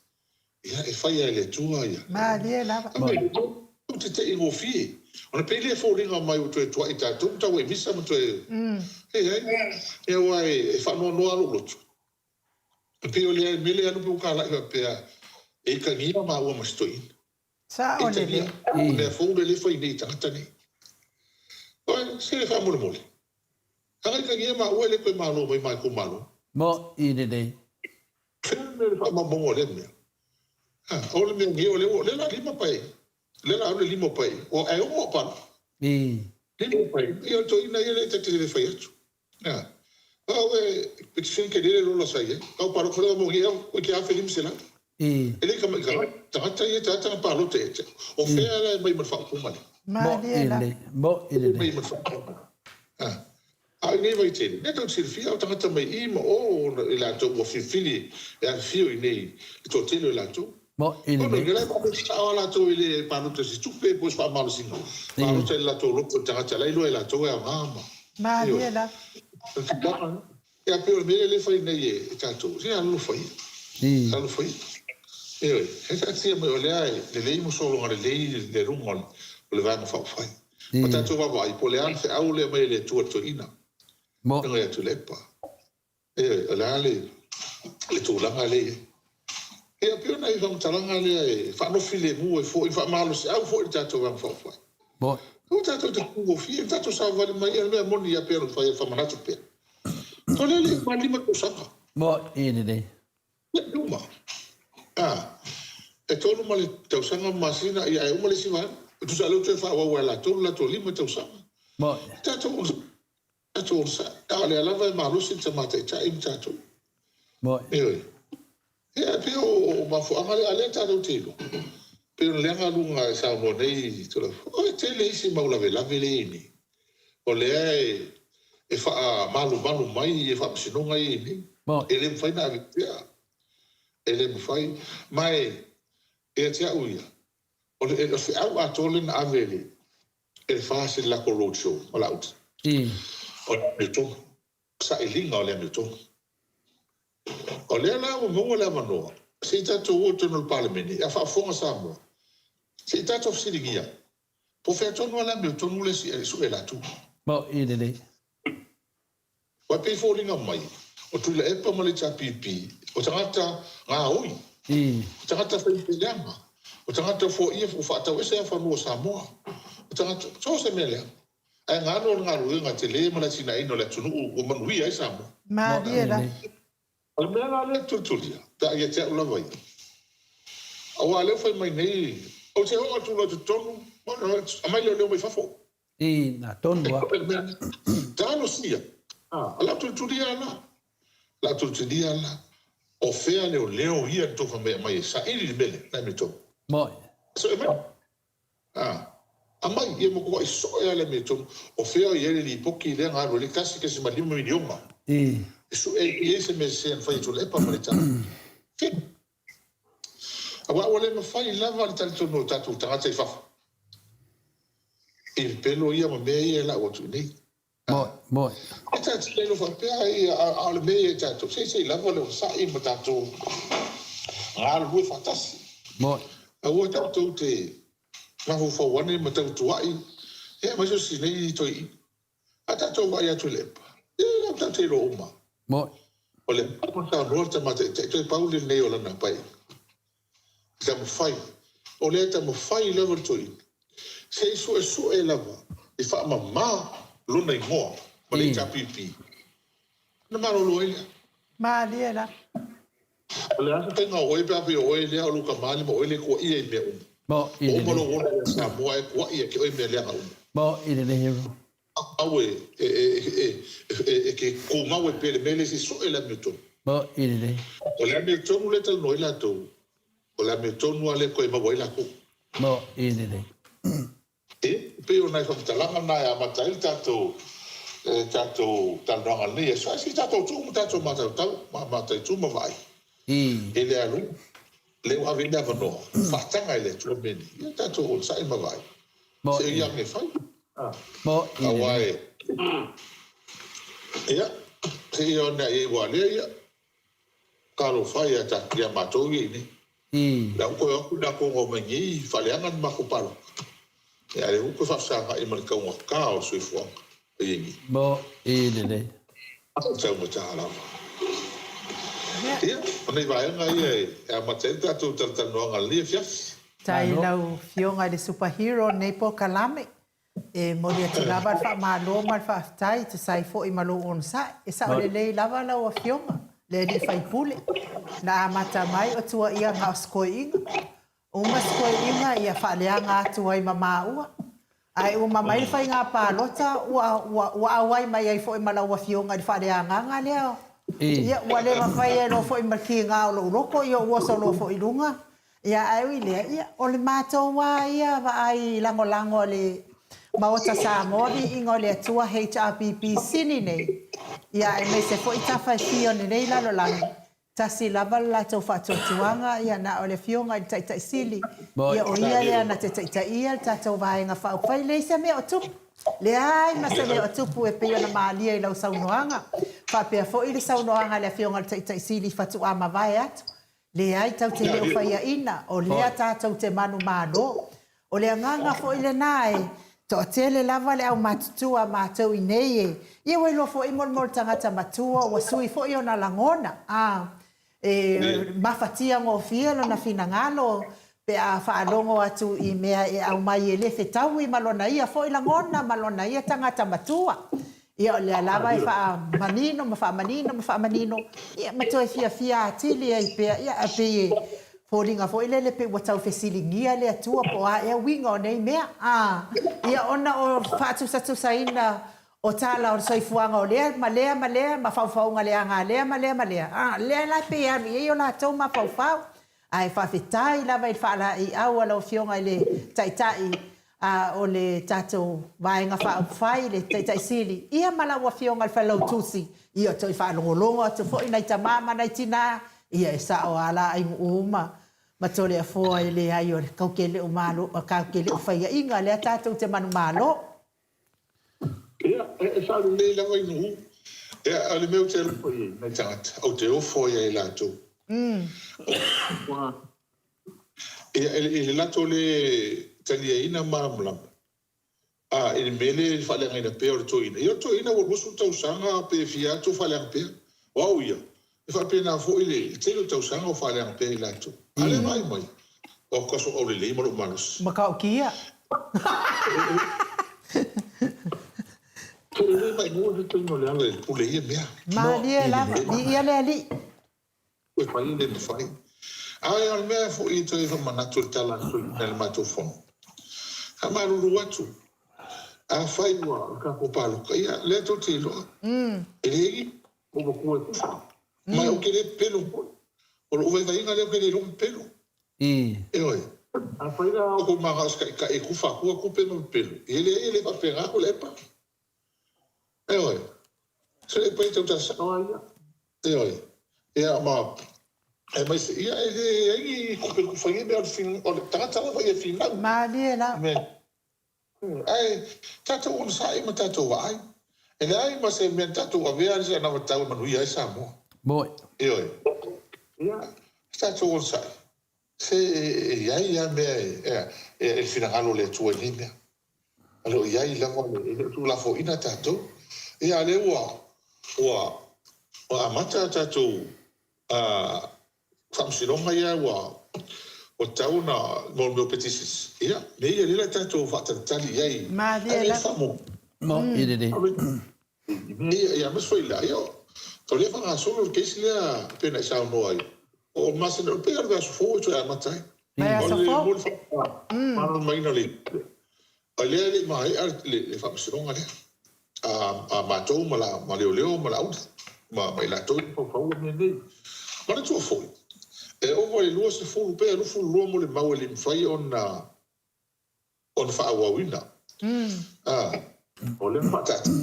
Ia, e fai lava e le Atua ia. Malie lava. Ou te tei gofie. Ona pei lea e foliga mai ua toe tuai tatou ma tau ai misa ma toe. Leai. Ia aua e faanoanoa lava lou loto. E pei o le mea lea e alu pe ua talai faapea e itagia maua ma si toeaina. Sao lelei. O le mea fou lea e fai nei i tagata nei. Oi, se faamolemole. Aga itagia maua e le toe malo mai ma itumalo. Mo'i lelei. Fea le mea o le faamaumauga o lea mea? Ha, o le mea nei, o lea ua, lea la lima pae, lea la alu le lima o pae, o ae uma o pala. Lima o pae, ia o le toeaina ia lea ta te le fai atu. Ha, o au e petition ke lele lola sa i ai. Kau palota fale mo ngi au, o ke afe lima selau. E le kama i ka tagata ia tagata na palota ia te. O fea la e mai ma le faaupuga lea? Malie la. Mo'i lelei. Mai ma le faaupuga. Ha. A i nei vaitaimi, mea tou te silafia, o tagata mai i ma o i latou ua filifili e afifio i nei le toatele o i latou. Mo'i Ona lelei. i la e palota sao lava latou e le palota i se tupe po o se faamalosiga, palota i le latou loto i le tagata la e iloa e latou e aoga ma. Malie Ioe. lava. O le tulaga lena. Ia pei o le mea lea lea e fai nei e tatou, se alolofa ia. Alolofa ia. Ioe. E taatia mai o lea e lelei ma sologa lelei le luga o le Vaega Faaupufai. Ma tatou vaavaai po o le a le feau lea mai e le Atua i le toeaina. Afioga ia Tuilaepa. Ioe, o le a le tulaga lea e i ai. Ia, pei o nai faamatalaga lea e faanofilemu ai foi, faamalosiau foi i le tatou Vaega Faaupufai. Aua tatou te pugofie, tatou savavali mai, ia le mea moni ia pei ona fai faamanatu pea. O lea le uma 5 tausaga. Mo'i lelei. Le uma. A, e 3 ma le tausaga ma masina, ia ae uma le isi vaega. E tusa lea ua toe faaauau e latou le latou 5 tausaga. Mo'i. Tatou tatou onosai. A o lea lava e malosi le tama taitai ma tatou. Mo'i. Ioe. Ia, e pei o mafuaaga lea, a lea tatou te iloa. Pei o le galuega e saunoa nei Tuilaepa, o e tele isi mau lavelave lea e i ai nei. O lea e faamalumalu mai i faamasinoga ia e i ai nei. E le mafai ona ave pea. E le mafai. Ma e ia te au ia, o le feau atoa lea na ave e le e le FAST i le latou road show ma Lauti. O le amiotonu. Sailiga o le amiotonu. O lea la ua maua le avanoa, se i tatou o i totonu o le Palemene, a faafofoga Samoa, se i tatou fesiligia, po o fea tonu lava le amiotonu lea e sue e latou. Maui lelei. Aua e pei e foliga mai, o Tuilaepa ma le HRPP, o tagata gaoi, o tagata faipileaga, o tagata foaia ua faatau ese lava fanua o Samoa, o tagata, so o se mea leaga. Ae galo o le galuega tele ma le atinaeina o le atunuu ua manuia ai Samoa. Malie la. O le mea la lea tulitulia, pe a ia te au lava ia. Aua o lea ua fai mai nei, ou te oo atu loa i totonu, aumai leoleo mai fafo. I na tonu a. Talosia, o le a tulitulia la. O le a tulitulia la. O fea leoleo ia na tou fai mai e aumai e saili le mea lea, la e mea tonu. Moi. Sue mai. Aumai, ia matuai soe lava le amiotonu o fea o i ai le lipoti lea na alu ai le $1.5 miliona e sue ai i ai se mea sese na fai e Tuilaepa ma le HRPP. Fea? Aua ua le mafai lava le talitonu o tatou tagata i fafo i pepelo ia ma mea ia e lau atu i inei. Moi, moi. E taatia ai loa faapea ia, a o le mea ia i tatou, seisei lava le onosai ma tatou galulue faatasi. Moi. Aua tatou te mafaufau ane ma tautuai, ia aemaise o si nei toeaina. A tatou vaai atu i le epa, ia o lea tatou te iloa uma. Moi. O le epa ma saunoa le tama taitai, toe pau lenei o lana paeaiga. E taumafai, o lea e taumafai lava le toeaina, se i suesue lava e faamama lona igoa ma le HRPP, ona malolo ai lea. Malie lava. O le a se faiga o oe pe a fai o oe lea o lou tama ma oe lea e tuaia i mea uma. Mo i Ua uma lou ola ia Samoa ae tuai ia te oe mea leaga uma. Mo i le hero. Au e e e e e te tumau ai pea i le mea lea se i sue le amiotonu. Mo i le. O le amiotonu lea e talanoa ai latou, o le amiotonu lava lea e toe maua ai latou. Mo i le. E pei o nai faamatalaga na e amata ai le tatou tatou talanoaga i lenei aso. Ae se i tatou tuu ma tatou matautau ma mataitu ma vaai i le alu lea ua ave i ai le avanoa faataga e le Atua mea nei. Ia tatou onosai ma vaai se i age fai. Aua e ia se i one ai ua lea ia talofa ia ia matou ia i nei. La ua toe o atu i latou na omai nei faaleaga le matou palota. Ia a lea ua toe faafesagai ma le taugata o le soifuaga o i ai nei. Mo i lelei. Taugata lava. Ia, o nei vaega ia e amata ai le tatou talatalanoaga i lenei afiafi. Faafetai i lau Afioga i le Super Hero o lenei polokalame. E momoli atu lava le faamalo ma le faafetai e tusa ai foi ma lou onosai. E sao lelei lava lau Afioga, le alii faipule, na amata mai o tuaia na o sikoiiga. Uma sikoiiga ia faaleaga atu ai ma maua. Ae uma mai le faiga palota ua, ua, ua auai mai ai foi ma lau Afioga i le faaleagaga lea. Ia, ua le mafai ai loa foi ma le kiga o lou loto, ia ou oso loa foi i luga. Ia, ae ui i lea, ia, o le matou lava ia vaai lagolago a le Maota Samoa, Viiga o le Atua, HRPP, sini nei, ia, aemaise foi tafa e fia o lenei lalolagi, tasi lava le latou faatuatuaga, ia, na o le Afioga i le Taitai Sili, ia, o ia lea na te taitaia le tatou Vaega Faaupufai, leai se mea o tupu. Leai ma se mea o tupu e pei ona malie i lau saunoaga. Faapea foi le saunoaga a le Afioga i le Taitai Sili faatoa mavae atu, Leai, tatou te le o faiaina, o lea tatou te manumalo. O le agaga foi lena e toatele lava le aumatutua a matou i nei e, ia ua iloa foi molimoli tagata matua ua sui foi ona lagona, a, e mafatia gofie lona finagalo pe a faalogo atu i mea e aumai e le fetaui ma lona ia foi lagona ma lona ia tagata matua. Ia o lea lava e faamanino ma faamanino ma faamanino, ia ma toe fiafia atili ai pea, ia ae pei e foliga foi lele pei ua tau fesiligia le Atua po o a ea uiga o nei mea. A, ia ona o faatusatusaina o tala o le soifuaga o lea ma lea ma lea ma faufauga leaga a lea ma lea ma lea, a, lea la e pei e alu i ai o latou mafaufau. Ae faafetai lava i le faalaeiau a lau Afioga i le Taitai o le tatou Vaega Faaupufai, le Taitai Sili, ia ma lau Afioga i le Failautusi, ia toe faalogologo atu foi nai tama ma nai tina, ia e sao lava la Ainuu ma ma Toleafoa e leai o le tatou te le o malo, tatou te le o faiaina, lea tatou te manumalo. Ia, e sao lelei lava i Nuu. Ia, o le mea ou te alofa i ai nai tagata, ou te ofo ai ia i latou. Ia, i le latou le taliaina malamalama, a, i le mea lea i le faaleagaina pea o le toeaina. Ia, o le toeaina ua 20 tausaga pe fia atu o faaleaga pea. O au ia, e faapena foi le tele o tausaga o faaleaga pea i latou. A lea vaai mai, o atu aso aulelei ma lou malosi. Matautia. E lelei mai mua se taimi o le ala i le pule i ia mea. Malie lava, viia le Alii. E fai e le mafai. Ae o le mea foi e toe faamanatu i le tala a le i le matou fono, faamalulu atu, afai ua o le tatou palota, ia lea tou te iloa, e leai ni matua e tusa. Ma ou te le pepelo foi. O lou vaivaiga lea ou te le iloa pepelo. Ioe. Afai la ua manao se taitai e tufa atua tupe ma pepelo, ia leai e le faapena Tuilaepa. Ioe. Tuilaepa e tautala sao lava ia. Ioe. Ia ma aemaise ia e leai ni tupe e tufa ai nei mea o le tagata lava ia e finau. Malie la. Ae tatou onosai ma tatou vaai. E leai ma se mea na tatou avea le anavatau e manuia ai Samoa. Moi. Ioe. Ia, tatou onosai. Se e i ai lava mea e, e le finagalo o le Atua i nei mea. O lo o i ai lava, e le o tuulafoaiina tatou. Ia, a lea ua, ua, ua amata a tatou Faamasinoga ia ua tatau ona mo mea o petitions ia mea ia lea la tatou faatalitali i ai Malie ave lava. faamuamua Mo i lelei. i mea ia ia aemaise foi la ia o lea faagasolo le case lea pei ona e saunoa ai o le masina o pei lava o le vaiaso fou e toe amata ai Vaiaso o le fou. mo le faamalamalamaina o le O lea e le i maea le faamasinoga lea a matou ma leoleo ma Laauli ma i latou ia e faufauina mea nei. Manatua foi, e ova i le 20 pe 22 molimau e le i mafai ona faaauauina. O lea na faataatia.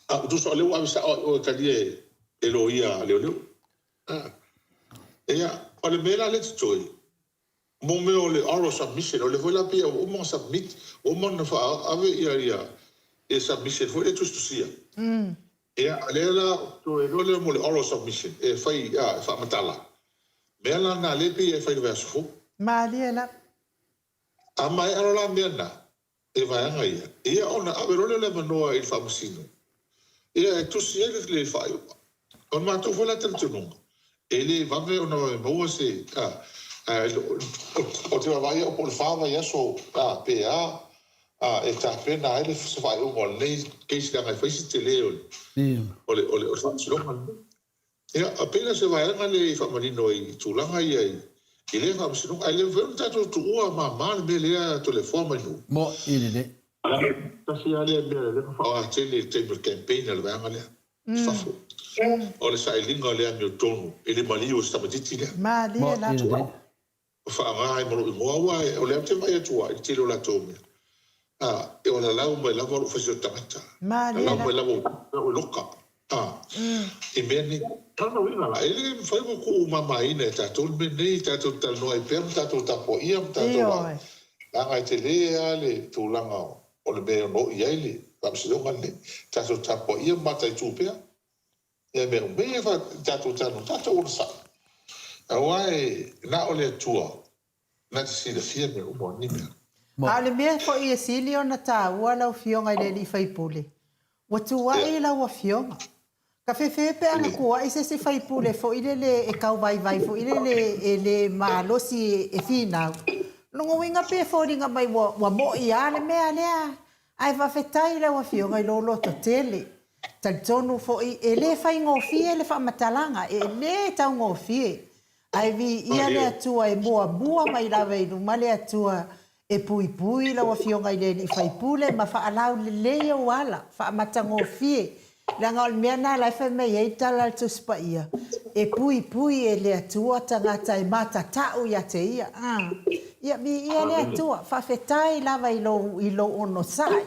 A tusa o lea ua ave sao lava i o e talia e loia a leoleo. Ia, o le mea la lea e totoe, Mo mea o le oral submission, o lea foi la pei ua uma ona submit, ua uma ona faaave ia ia submission foi lea tusitusia. Ia, a lea la toe iloa lea mo le oral submission e fai a, e faamatala. Mea la na lea pei e fai i le vaiaso fou. Malie lava. A maea loa la mea na, e vaega ia, ia ona ave loa lea o le avanoa i le Faamasino, ia e tusi ai le faaiuga. O le matou foi la talitonuga, e le vave ona vave maua se, a, ou te vaavaai au po o le fa vaiaso, a, pe a, a, e tapena ai le se faaiuga o lenei case leaga e fai si tele o le, o le, o le faamasinoga lenei. Ia, e pei la o se vaega lea e faamanino ai i tulaga ia i lea faamasinoga. Ae le mafai ona tatou tuua mama le mea lea Toleafoa ma Nuu. Mo i lelei. Tasi lava lea mea lea na faaaoga tele i le taimi o le campaign a le vaega lea i fafo. O le sailiga o le amiotonu i le maliu o si tamaitiiti lea. Malie Mo i lava. lelei. Faaaoga ai ma lou igoa aua o lea ou te vaai atu ai i le tele o latou mea, a, e lalau mai lava lou faisio tagata, lalau mai lava ou loka, a, i mea nei. Lona uiga la, e le mafai ona tuumamaina e tatou le mea nei, tatou te talanoa ai pea ma tatou tapuaia ma tatou a, leaga e tele lava le tulaga o le mea e ono oo i ai le faamasinoga lenei. Tatou tapuaia ma mataitu pea. Ia mea uma ia fa tatou talanoa, tatou onosai. Aua e na o le Atua na te silafia mea uma o nei mea. A o le mea foi e sili ona taua lau Afioga i le alii faipule, ua tuuai lau Afioga. Ka fefe pe a na tuuai se isi faipule foi lele e tau vaivai foi lele e le malosi e finau. Lona uiga pe foliga mai ua moi lava le mea lea. Ae faafetai i lau Afioga i lou lototele. Talitonu foi e le faigofie le faamatalaga, e le taugofie. Ae viia le Atua e muamua mai lava i luma le Atua e puipui lau Afioga i le Alii Faipule ma faalaulelei ou ala, faamatagofie. Leaga o le mea lena la e fai mai ai le tala a le Tusi Paia, e puipui e le Atua tagata e matatau ia te Ia. Ia, viia le Atua, faafetai lava i lou, i lou onosai.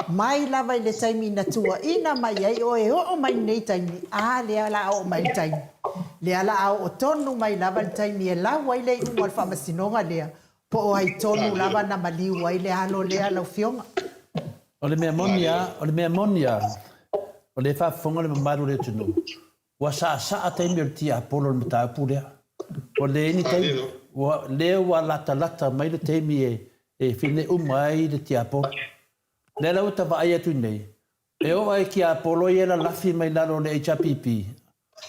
Mai lava i le taimi na tuuaina mai ai oe e oo mai lenei taimi, a lea o le a oo mai le taimi. Lea la a oo tonu mai lava le taimi e lau ai le iuga o le faamasinoga lea, po o ai tonu lava na maliu ai le alo lea lau Afioga. O le mea moni lava, o le mea moni lava, o lea e faafofoga le mamalu o le atunuu, ua saasaa taimi o le tiapolo o le mataupu lea. Ua leai ni taimi, ua, lea ua latalata mai le taimi e, e fine uma ai le tiapolo. Lea la ua ta vaai atu nei, e oo lava i tiapolo ia e lalafi mai lalo o le HRPP,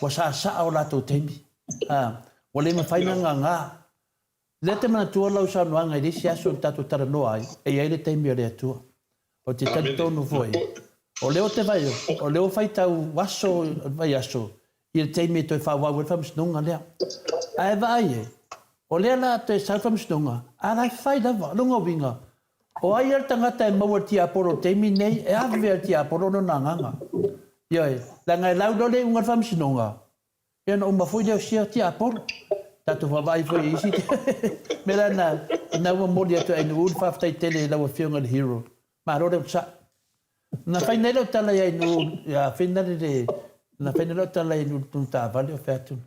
ua saasaa o latou taimi. A, ua le mafai ona gaga. Lea te manatua lau saunoaga i le isi aso na tatou talanoa ai, e i ai le taimi o le Atua. Ou te talitonu foi, o lea ou te vaai, o lea ua faitau aso i le vaiaso i le taimi e toe faaauau ai le faamasinoga lea. Ae vaai e, o lea la toe sau le faamasinoga, a la e fai lava. O lona uiga, o ai le tagata e maua i le tiapolo i le taimi lenei, e ave e le tiapolo lona agaga. Ioe, leaga e lau loa le iuga o le faamasinoga, Ia ona uma foi lea o sia tiapolo. Tatou vaavaai foi i isi mea la na, na ua momoli atu e Ainuu le faafetai tele i lau Afioga i le Hero. Malo le onosai. Na fai nei lau tala i Ainuu, ia finale na fai nei lau tala i Ainuu i le tunu taavale o fai atu,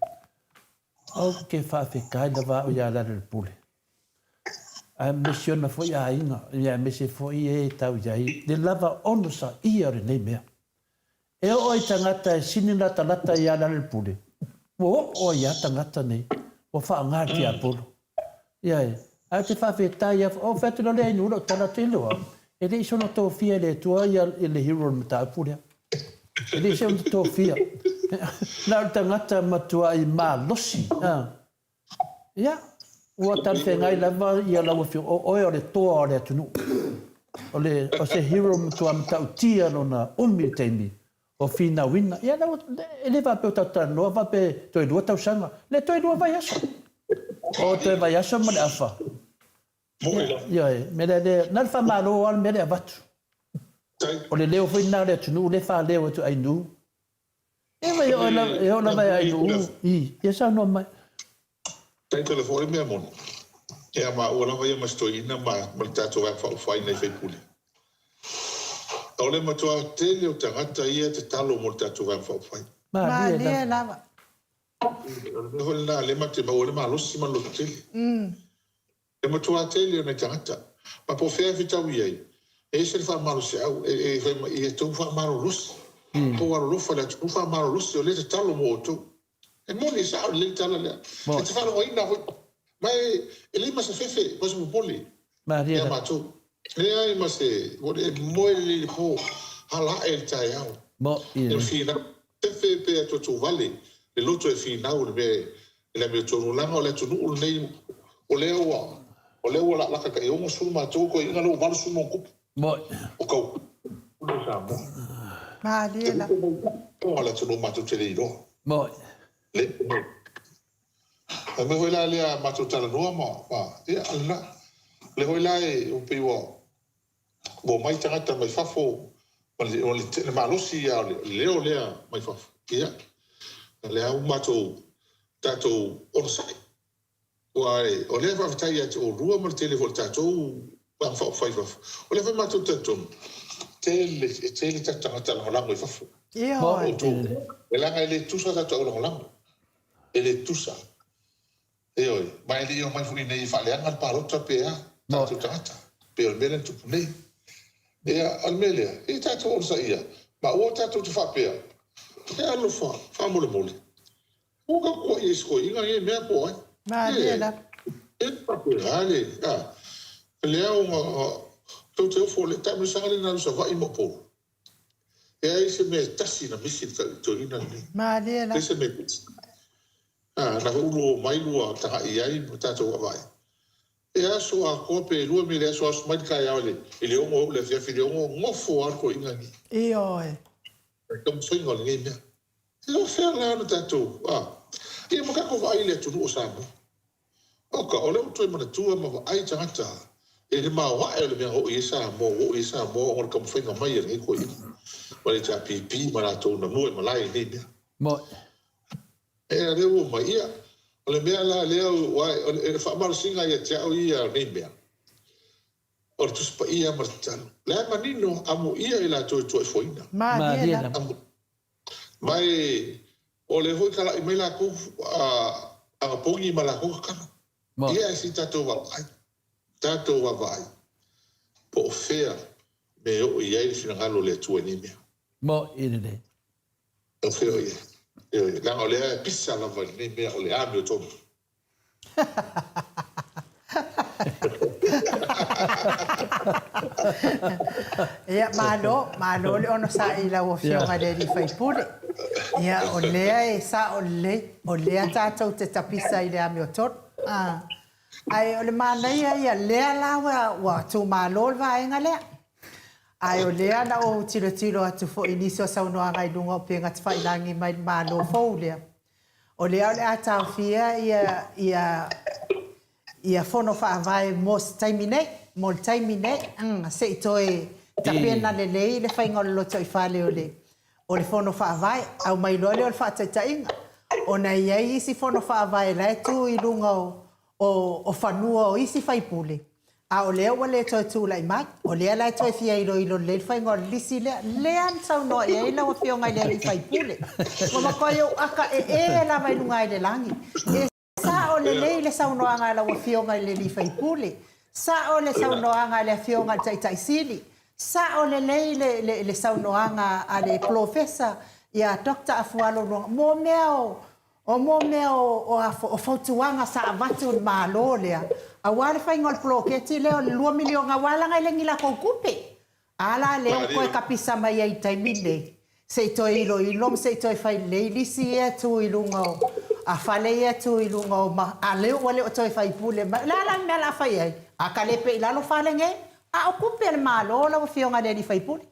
Ou te faafetai lava au ia Lealailepule, aemaise ona foi aiga, aemaise foi e tau i ai le lava onosaia o lenei mea. E oo i tagata e sini latalata ia Lealailepule, ua oo ai lava tagata nei, ua faaaoga le tiapolo. Ioe. Ae ou te faafetai lava, ou fai atu loa lea i nuu lau tala atu, iloa, e le i soona tofia e le Atua ia le hero o le mataupu lea. E le i soona tofia. Na o le tagata matuai malosi. Ia, ua talafeagai lava ia lau Afioga, o oe o le toa o le atunuu. O le, o se hero matua matautia lona umi o taimi o finauina. Ia lau, e le faapea o tatou talanoa faapea toe lua tausaga. Le toe lua vaiaso. O toe vaiaso ma le afa. Ioe, mea lea, lea, na o le faamalo lava le mea lea e avatu. O le leo foi lena o le atunuu lea e faaleo atu Ainuu. E oo lava e Ainuu i, ia saunoa mai. Title foi le mea moni. Ia maua lava ia ma si toeaina ma ma le tatou Vaega Faaupufai nai faipule. O le matua tele o tagata ia e tatalo mo le tatou Vaega Faaupufai. Malie lava. O le mea foi lena lea matou te maua ai le malosi ma le lototele. E matua tele o nai tagata. Ma po o fea e fetau i ai, e ese le faamalosiau, e fai mai, ia outou faamalolosi. Outou alolofa i le atunuu faamalolosi, o lea e tatalo mo outou. E moni, e sao lelei le tala lea. E te faalogoina foi, ma e leai ma se fefe, ma se popole ia matou. Leai ma se, e moe lelei i le po, hala ae i le taeao. E finau, fefe pe atuatuvale le loto e finau i le mea e le amiotonu leaga o le atunuu lenei o lea ua o lea ua lalaka tai 60 matou toeaiina lea ua 80 ma ona tupu o tau o Samoa. Malie la. O le atunuu matou te le iloa. Le mea foi la lea matou talanoa ma ia o lena. O lea foi la e pei ua Ua omai tagata mai fafo ma le malosi ia o le leo lea mai fafo. Ia, o lea ua matou tatou onosai. Aua o lea e faafetai ia te oulua ma le tele foi o le tatou Vaega Faaupufai i fafo. O lea foi matou te talitonu, tele, e tele tatou tagata lagolago i fafo. Ioe. E leaga e le tusa tatou aulagolago. E le tusa. Ioe, ma e le i omai foi iinei e faaleaga le palota pe a, tatou tagata, pei o le mea lea na tupu nei. Ia, o le mea lea, ia tatou onosaia, ma aua tatou te faapea, E alofa, faamolemole, ua tatou tuuaia i se toeaina nei mea po o ai. Malie lava. E faapena le, a, lea ona tou te ofo, le taamilosaga lea na alu i Savaii ma Upolu, e leai se mea e tasi na misi i le toeaina lenei. Malie lava. Leai se mea e tasi. A, na ulu mai lua tagai i ai ma tatou vaavaai. E aso atoa pe lua mile aso, aso mai le taeao i le i le ono e oo i le afiafi i le ono, nofo lava le toeaina lenei. Ioe. I le taumafaiga o lenei mea. E o fea la ona tatou, a, ia ma tatou vaai i le atunuu o Samoa. Oka, o lea ua toe manatua ma vaai tagata i le maoae o le mea na oo i ai Samoa, ua oo i ai Samoa ona o le taumafaiga mai a lenei toeaina ma le HRPP ma latou na mua i malae i lenei mea. Moe. Ea lea ua omai. Ia, o le mea la lea, aua o le faamalosiga ia te au ia o nei mea, o le Tusi Paia ma le tatalo. O lea e manino, amuia i latou e tuaifoina. Malie lava. Ma e, o lea foi talai mai latou anapogi ma latou tatalo. Ia, e se i tatou vaavaai, tatou vaavaai, po o fea mea e oo i ai le finagalo o le Atua i nei mea. Moe lelei. O fea o i ai? Ioe, leaga o lea e pisa lava i lenei mea o le amiotonu. Ia, malo, malo le onosai i lau Afioga i le alii faipule. Ia, o lea e sao lelei, o lea tatou te tapisa i le amiotonu. Ae o le manaia ia, lea la ua tumalo le vaega lea. Ae o lea na ou tilotilo atu foi i nisi o saunoaga i luga o upega tafailagi mai le Malo fou lea, o lea o le a taofia ia ia ia fono faavae mo se taimi nei, mo le taimi nei, se i toe tapena lelei le faiga o le lotoifale o le o le fono faavae, aumai loa lea o le faataitaiga. Ona e i ai isi fono faavae la e tu i luga o, o, o fanua o isi faipule, a o lea ua le toe tulai mai. O lea la e toe fia iloilo lelei le faiga o le lisi lea. Lea na saunoa i ai lau Afioga i le alii faipule. Ua matuai ou akaee lava i luga i le lagi. E Sao lelei le saunoaga a lau Afioga i le sui usufono, sao le saunoaga a le Afioga i le Taitai Sili, sao lelei le, le, le saunoaga a le Polofesa ia Doctor Afualo Luga, mo mea o, o mo mea o, o, a, o fautuaga sa avatu i le Malo lea, aua le faiga o le poloketi lea o le $2 miliona, aua leaga e le ni latou tupe. A la lea ua toe tapisa mai ai i le taimi lenei, se i toe iloilo ma se i toe fai lelei lisi ia e tu i luga o a fale ia e tu i luga o ma a lea ua le o toe faipule mai. O le a la le mea o le a fai ai? A kalepe i lalo fale nei? A o tupe a le Malo lau Afioga i le alii faipule.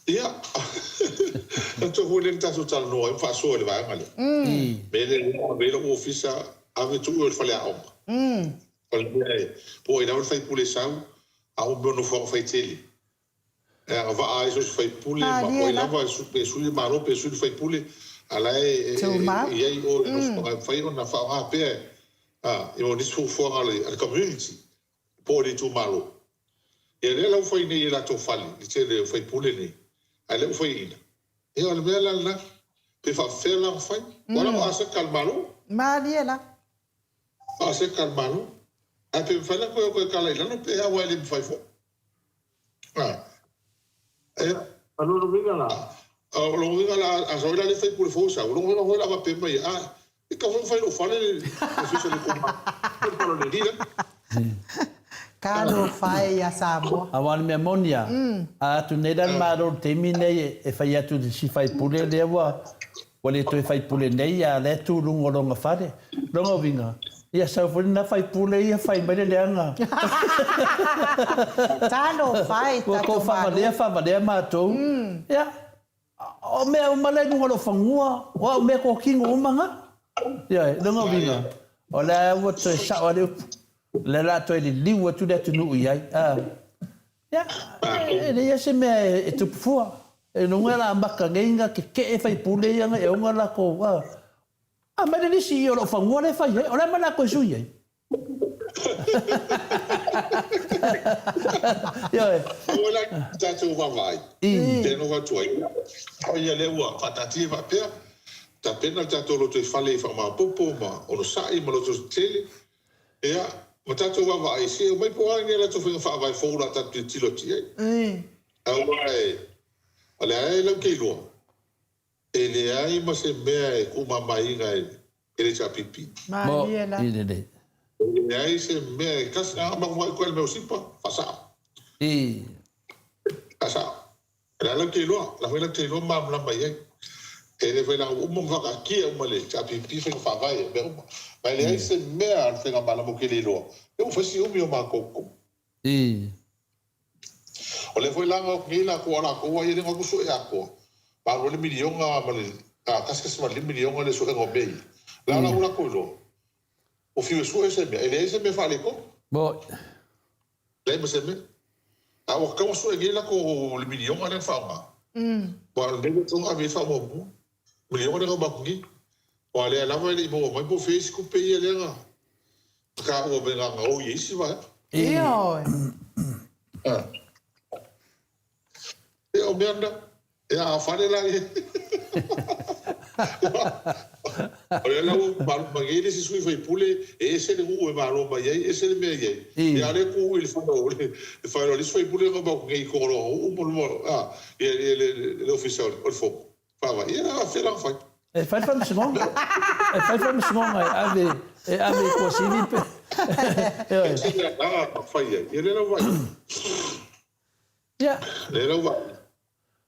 Ia, tatou foi lea na tatou talanoa ai ma faasoa i le vaega lea. Mea lea ua ave ai lou ofisa, ave tuu i o i le faleaoga. O le mea e po ai lava le faipule e sau, a ua mea o nofoaga faitele. E agavaa ai so o se faipule ma po ai lava pe sui le Malo pe sui le faipule, a la e i ai i o i le nofoaga e mafai ona faaaoga pea i nisi fuafuaga a le community po o le itumalo. Ia lea la ua fai nei e latou fale le tele o faipule nei, a lea ua faiaina. Ia o le mea la lena, pe faapefea la ona fai? Ua lava aseta a le Malo. Malie la. Aseta a le Malo. Ae pe mafai la ona toe tala i lalo pe a, aua e le mafai foi. Ia, o lona uiga la, o lona uiga la, a sau ai la le faipule fou sau, o lona uiga foi la a faapea mai, a, e tatau foi ona fai i lou fale le ofisa o le itumalo, le fale o le alii la. Talofa e ia Samoa. Aua o le mea moni a, a atu nei la le Malo i le taimi nei e fai atu i le isi faipule lea ua Ua le toe faipule nei a lea tu luga o lona fale. Lona uiga, ia sau foi lena faipule ia fai mai le leaga. Talofa e i tatou Malo. Ua tou faavalea faavalea matou. Ia, o mea uma la i luga o lou fanua, o au mea totino uma na. Ioe, lona uiga, o lea ua toe sao lava le upu. O lea o le a toe liliu atu le atunuu i ai. Ia, e leai lava se mea e tupu fua. E luga la amata nei na tetee faipule ia na e ona latou a aumai le lisi i o lou fanua lea e fai ai, o le a mea o le a toe sui ai? Ioe. Aua la tatou vaavaai, pei ona ou avatu ai, o ia lea ua faataatia faapea, tapena le tatou lotoifale i faamaopoopo ma onosai ma lototetele, Ia, ma tatou vaavaai, se omai po o a ni a latou faiga faavae fou o le a tatou tilotilo atu i ai. Aua e, o lea e lau te iloa, e leai ma se mea e tuumamaina e le HRPP. Mo, i lelei. E leai se mea e tasi, a matou vaai koe i le mea o Sipa, faasao. I. Faasao. O lea lau te iloa, o la foi lau te iloa ma malamalama i ai. E le fai leaga ua uma ona faataatia uma e le HRPP faiga faavae o mea uma. Ma e leai se mea a le faigamalo ou te le iloa, lea ua fai si umi o matou. O lea foi la na o atu nei latou a latou a ia le na o atu sue atoa. Ma alu ai le miliona ma le 1.5 miliona le suega o mea ia. O le a la ua latou iloa? Ua fiu e sue se mea, e leai se mea faaletonu. Leai ma se mea. A ua tatau ona sue nei latou le miliona lea na faaaoga. Aua o le mea lea e tatau ona ave i ai le faamuamua. Miliona lea na uma atu nei. Aua o lea lava e le i maua mai po o fea isi tupe ia lea na taua mai na gaoi e isi vaega. Ioe. Ia o mea na. Ia, a fale la ia. O lea la ua malu mai nei le isi sui faipule, e ese le nuu e malo mai ai, ese le mea e i ai. Ia, a o lea e tu i le fale o le fale o le isi faipule na uma atu nei i totonu o lona nuu ma luma, a, ia, ia, le, le ofisa o le fono. Faavae. Ia, a fea la ona fai? E fai le faamasinoga. E fai le faamasinoga e ave, e ave i Tuasivi pe. Ioe. Ese le agaga na fai ai. Ia, lea la ua vaai. Ia. Lea la ua vaai.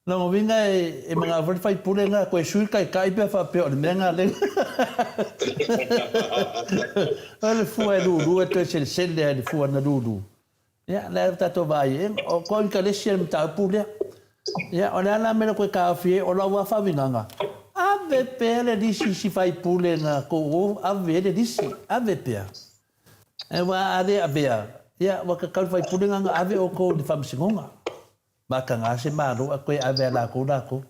Lona uiga e manao foi le faipule lena e toe sui le taitai pe a faapea o le mea lena lea. O le fua e lulu e toe selesele lava i le fua na lulu. Ia, lea ua tatou vaai i ai, o kou ikalesi le mataupu lea. Ia, o le a la le mea na toe taofi ai, o lau lava faauigaga, ave pea le lisi i si faipule na tou ave ai le lisi, ave pea. Aua a le avea, ia, ua tatau i le faipule lena ona ave outou i le faamasinoga. Mataga se Malo ae toe ave a latou latou.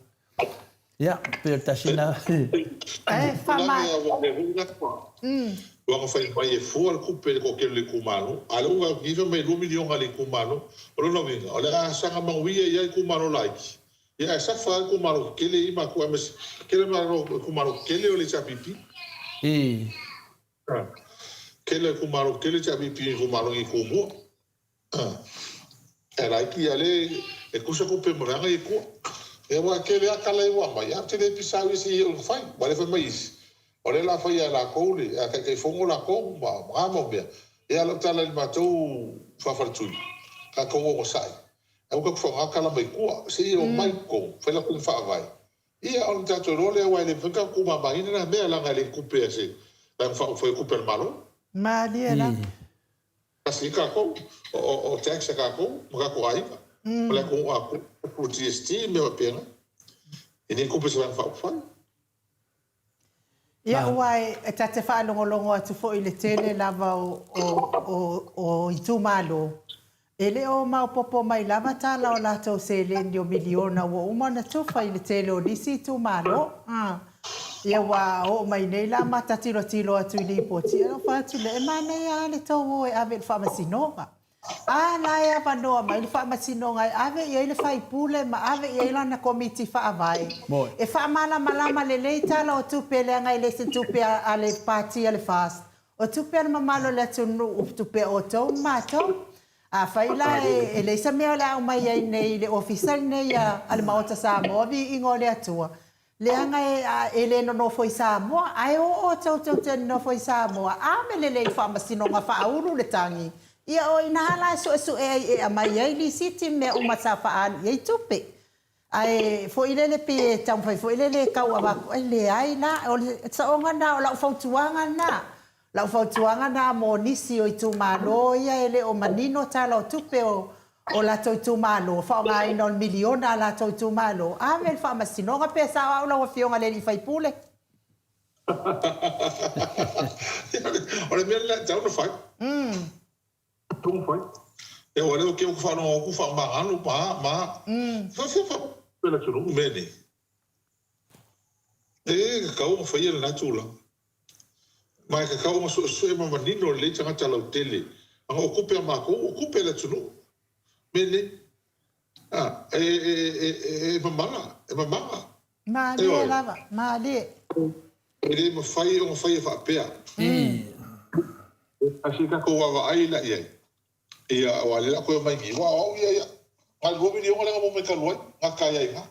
Ia, pei o le tasi lena. Ae faama. Ua na fai mai e fua le tupe i le toatele o le itumalo, a o lea ua vaai atu nei fai mai e $2 miliona a le itumalo. O lona uiga, o le a saga manuia ai lava itumalo laiti, ia ae suffer lava itumalo tetele ia matua aemaise tele malo itumalo tetele o le HRPP. Tele itumalo tetele HRPP i itumalo nei i Tumua. E laiti a le e tusa tupe ma vaega ia i tua. Ia aua e tele lava tala ia ua aumai, ae ou te le pisa au ia se i oo ina fai. Aua o lea e fai mai isi, o lea o le a faia e latou le, a Taitaifono latou ma na mau mea. Ia a o lau tala i le matou faafaletui, tatou onosai, aua tatou faaaoga tala mai tua, se i omai i totonu, fai latou faavae, ia ona tatou iloa lea, aua e le mafai ona tatou tuumamaina na mea, leaga e le ni tupe a se Vaega Faaupufai o tupe a le Malo. Malie lava. Tasi ai tatou, o tax a tatou ma tatou aiga, o le atunuu atoa, o GST ma mea faapena. E le tupe se Vaega Faaupufai. Ia aua e ta te faalogologo atu foi i le tele lava o itumalo, e le o maopoopo mai lava tala o latou seleni o miliona ua uma ona tufa i le tele o nisi itumalo. Ia ua oo mai nei la ma ta tilotilo atu i lipoti, ona fai atu lea, e manaia lava le tou o e ave i le faamasinoga. A la e avanoa mai le faamasinoga e ave i ai le faipule ma ave i ai lana komiti faavae e faamalamalama lelei tala o tupe leaga e le se tupe a le pati a le FAST, o tupe a le mamalu o le atunuu, tupe a outou ma matou. Afai la e leai se mea o le a aumai ai nei i le ofisa lenei a le Maota Samoa, viiga o le Atua, Leaga e le nonofo i Samoa, ae o outou tou te nonofo i Samoa, ave lelei i le faamasinoga faaulu le tagi, ia o i ina la e suesue ai e aumai ai lisiti ma mea uma sa faaalu i ai tupe. Ae foi lele pei e taumafai foi lele e tau avatu, e leai la, o le saoga lena, o lau fautuaga lena. Lau fautuaga lena mo nisi o itumalo ia e le o manino tala o tupe o latou itumalo, faaaogaina o le miliona a latou itumalo, ave i le faamasinoga pe sao au lau afioga i le alii faipule. O le mea lena e tatau ona fai. Aua o lea ou te faalogo atu faamagalo ma a ma a. Faafefea le atunuu mea nei. E tatau ona faia lena tulaga. Ma e tatau ona suesue ma manino lelei tagata lautele, leaga o tupe a matou, o tupe a le atunuu. Mea nei, a, e, e, e, e mamala, e mamaga. Malie lava, malie. E le mafai ona faia faapea. A se tatou vaavaai la i ai. Ia, aua o lea o le a toe omai nei, aua o au ia, ia, na o le $2 miliona lea na maua mai talu ai, gata ai lava i ina.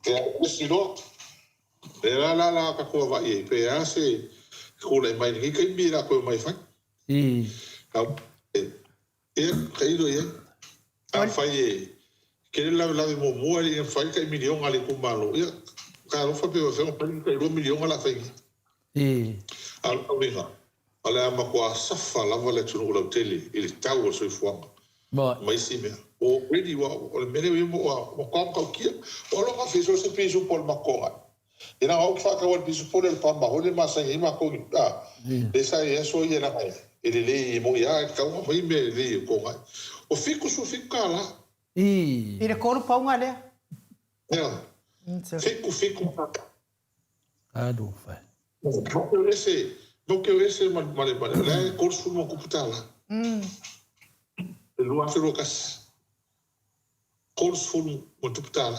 Ia, esi loa. O lea la o le a tatou vaavaai i ai, pe a se tulai mai i lenei taimi o le a toe omai e fai. Ia, tailo i ai. Afai e tele le lavelave muamua e le i mafai le tai miliona a le itumalo, ia, talofa pe faapefea ona fai le tai $2 miliona o le a fai nei. A o le uiga, o le a matua suffer lava le atunuu lautele i le tau o le soifuaga ma isi mea. Already ua, o le mea lea ua i ai ua matua matautia. Ua logo afe so o se pisupo o le matou agai. Ia leaga o au ou te faatau i le pisupo lea o le pama foi lea e masani ai matou i a, lea sa i ai aso ia leaga e lelei e moni lava e tatau ona aumai mea lelei e toga ai. Ua $77. I le 3 pauga lea. Ia. 77 tala. Talofa e. Matou ese, matou ese ma le, ma le, o la e $30+. I le 2021. $30+.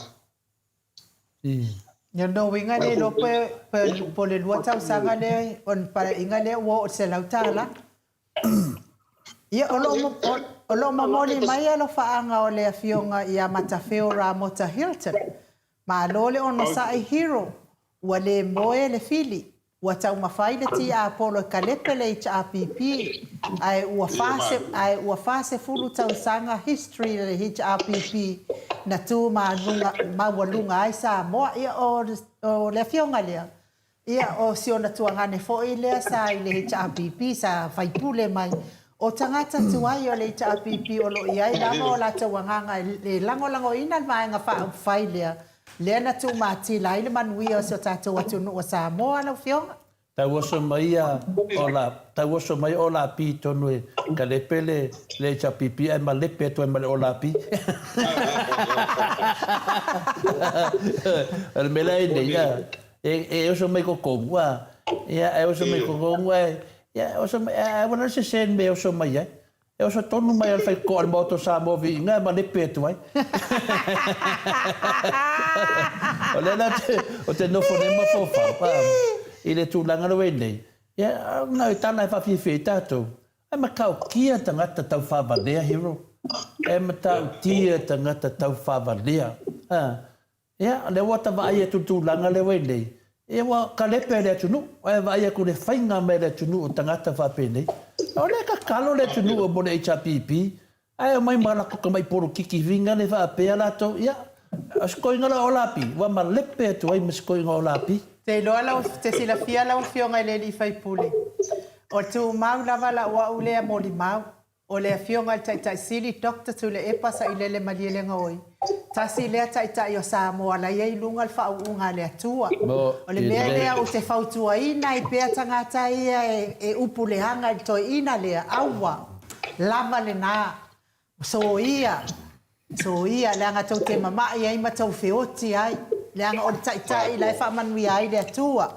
Ia lona uiga le iloa po o le 2 tausaga lea o le Paeaiga lea ua oo i le $100. Ia o lo o momoli mai alofaaga o le Afioga ia Matafeo Ramota Hilton. Malo le onosai Hero, ua le moe le fili. Ua taumafai le tiapolo e kalepe le HRPP, ae ua ae ua 40 tausaga history a le HRPP na tu maualuga ai Samoa. Ia o le afioga lea, ia o si ona tuagane foi lea sa i le HRPP, sa faipule mai. O tagata tuai o le HRPP o lo o i ai lava o latou agaga e lagolagoina le Vaega Faaupufai lea, lea na tuumatila ai le manuia o si o tatou atunuu o Samoa lau Afioga. Tauoso mai ia o la, tauoso mai o Lapi tonu e kalepe le le HRPP ae malepe atu ai ma le o Lapi. O le mea la e nei, a, e, e oso mai kokogu, a, ia, e oso mai kokogu ae, ia, oso mai, ae aua la le sese le mea e oso mai ai. E oso tonu mai a le faitotoa i le Maota o Samoa viiga e malepe atu ai. O lea la ou te nofo nei ma mafaufau i le tulaga lea ua i ai nei, ia na o le tala e faafiafia ai tatou, e matautia tagata taufaavalea Hero, e matautia tagata taufaavalea. Ia, o lea ua ta vaai atu i le tulaga lea ua i nei, ia ua kalepe le atunuu, ae vaai atu i le faiga mai a le atunuu o tagata faapenei. O lea e tatalo le atunuu mo le HRPP, ae omai ma latou tamai polokiki viga lea faapea latou, ia, o si toeaina la o Lapi, ua malepe atu ai ma si toeaina o Lapi. Te iloa lau, te silafia lau Afioga i le Alii Faipule, o le tumau lava lau au lea molimau. O le Afioga i le Taitai Sili Doctor Tuilaepa Sailele Malielegaoi, tasi lea Taitai o Samoa la ia i luga le faauuga a le Atua. O le mea lea ou te fautuaina ai pea tagata ia e upu leaga i le toeaina lea, aua, lava lena, soia, soia, leaga tou te mamai ai ma tou feoti ai, leaga o le Taitai la e faamanuia ai le Atua.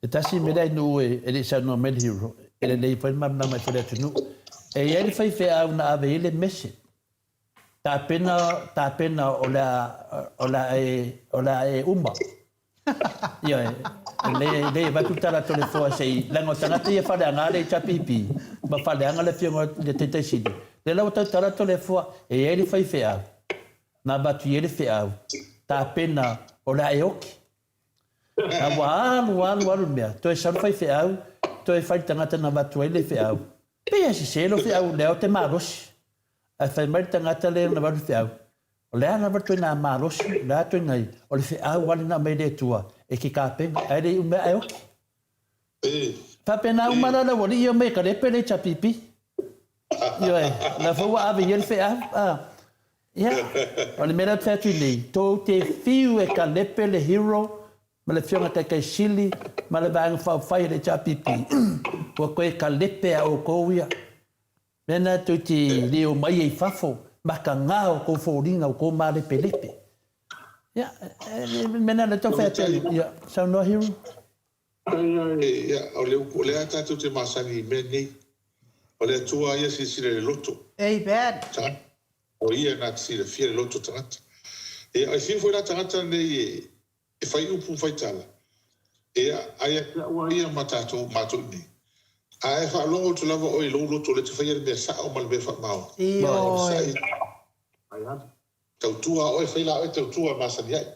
E tasi mea lea nuu e le i saunoa mai le hero, e lelei foi le malamalama ai foi le atunuu. E i ai le faifeau na ave i ai le message, tapena, tapena o le a, o le a e, o le a e uma. Ioe, e lelei, e lelei avatu le tala a Toleafoa se i, leaga o tagata ia faaleaga le HRPP ma faaleaga le afioga i le Taitai Sili. Lea la ua tautala Toleafoa, e i ai le faifeau na avatu i ai le feau, tapena o le a e oki. A ua alu, alu, alu le mea, toe sau le faifeau, toe fai le tagata na avatu ai le feau. Pei e sese lou feau lea o te malosi. Ae fai mai le tagata lea na avatu le feau, o le a lava le ituaiga malosi, o le a ituaiga, o le feau lava lena aumai le Atua e te tapena, ae le i umea ae oki. Faapena uma la le aualii ia omai e kalepe le HRPP. Ioe, o la foi ua ave i ai le feau. Ia, o le mea lea ou te fai atu nei, tou te fiu e kalepe le hero ma le Afioga Taitai Sili ma le Vaega Faaupufai a le HRPP, ua toe kalepe a outou ia. Mea na tou te le omai ai i fafo, mataga outou foliga, outou malepelepe. Ia, le mea lena lea tau fai atu ai, ia, saunoa Hero. Ia, o le upu, o lea tatou te masani i mea nei. O le Atua ia silasila i le loto. Amen. Tagata. O ia na te silafia le loto tagata. Ia, e fiu foi la tagata nei e fai upu ma fai tala. Ia, ae ia te au lava ia ma tatou, matou i inei. A e faalogo atu lava oe i lou loto o lea e te faia le mea sao ma le mea faamaoni. Ioe. Tautua oe, fai la oe tautua e masani ai.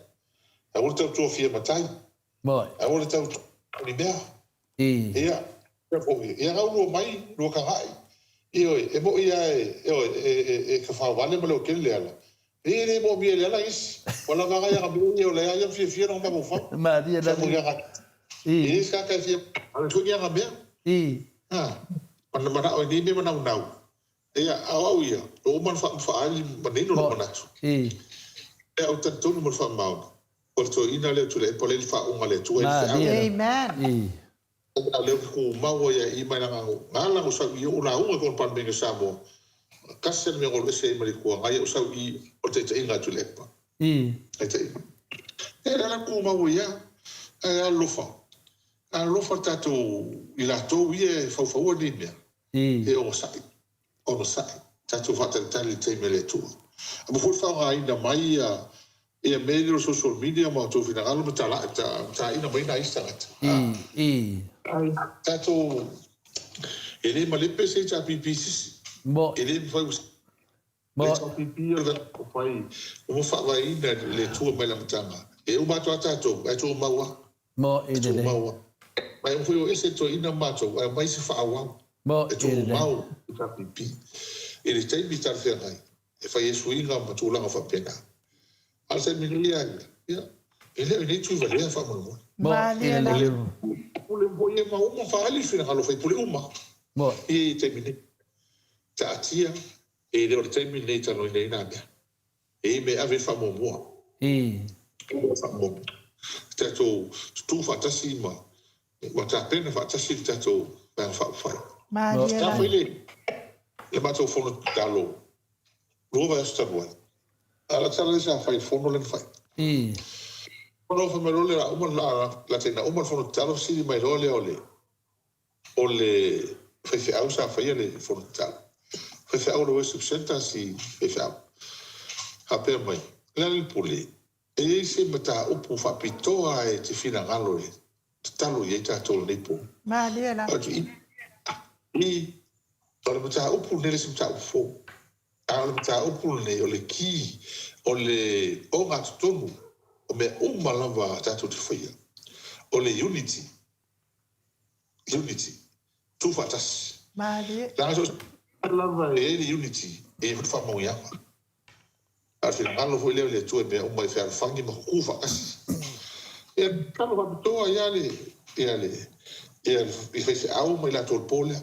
Aua le tautua fia matai. Aua le tautua ni mea. Ia, ia gau lua mai, lua kagaʻi. Ioe, e moʻi a e, ioe, e, e, e kafaovale ma leotele le ala. E le moomia e le ala isi. Ua lava agai aga mea ia o lea ia fiafia lona mafaufau. Malie la. E le se tagata e fia foi ni aga mea. Ha. Manao i nei mea manaunau. Ia, a o au ia, ua uma ona faaali manino lou manatu. Ia, ou te talitonu ma le faamaoni, o le toeaina lea o Tuilaepa o lea i le faauuga a le Atua i le feau. Amen. A o lea ou te tumau ai lava i mai lana gala na ou sau i ou lauga i totonu o le Palemene o Samoa, tasi lava le mea na ou alu ese ai ma le Itu Agai, ou sau i o le taitaiga a Tuilaepa. Taitaiga. Ia, o lea la tumau ai lava. Ae alolofa, alolofa tatou i latou ia e faufaua nei mea. E onosai, onosai, tatou faatalitali i le taimi a le Atua. Aua foi le faaaogaina mai ia ia mea ia o social media ma outou finagalo ma tala, taina mai nai isi tagata. Ai tatou e le malepe se HRPP sisi. E le mafai ua HRPP o le fai ua faavaeina e le Atua mai le amataga. E uma atu lava tatou ae tumau lava. Mo i lelei. Tumau lava. Ma e uma foi o ese toeaina ma matou ae omai se faaauau. Mo i lelei. E tumau HRPP i le taimi talafeagai e fai ai suiga ma tulaga faapena. A o le taimi nei ia ia, ia, e le o i inei Tuivalea faamolemole. Mo i lelei. Pule foi ia ma uma faaali finagalo o faipule uma Mo. ia i le taimi nei. Taatia, e le o le taimi lenei e talanoaina ai na mea. E i ai mea e ave ai le faamuamua. Faamuamua. Tatou tutu faatasi ma. Ua tapena faatasi le tatou Vaega Faaupufai. Malie Sa lava. fai le le matou fono tatalo lua vaiaso talu ai. A o le tala lea sa fai i le fono lea na fai. Ona fai mai loa lea, uma lata ina uma le fono tatalo, fesili mai loa lea o le o le faifeau sa faia le fono tatalo. Faifeau o le worship centre si faifeau. Faapea mai, Lealailepule, e i ai se mataupu faapitoa e te finagalo e tatalo i ai tatou i lenei po? Malie lava. Ou te i, i, o le mataupu lenei le isi mataupu fou. A o le mataupu lenei o le ki, o le ogatotonu o mea uma lava tatou te faia, o le unity. Unity, tuufaatasi. Malie. Leaga so o se mea lava e i ai le unity, e i ai foi le faamanuiaga. A o le finagalo foi lea o le Atua i mea uma e fealofani ma tuufaatasi. Ia, tatalo faapitoa ia le, ia le, ia le faifeau ma i latou o le po lea.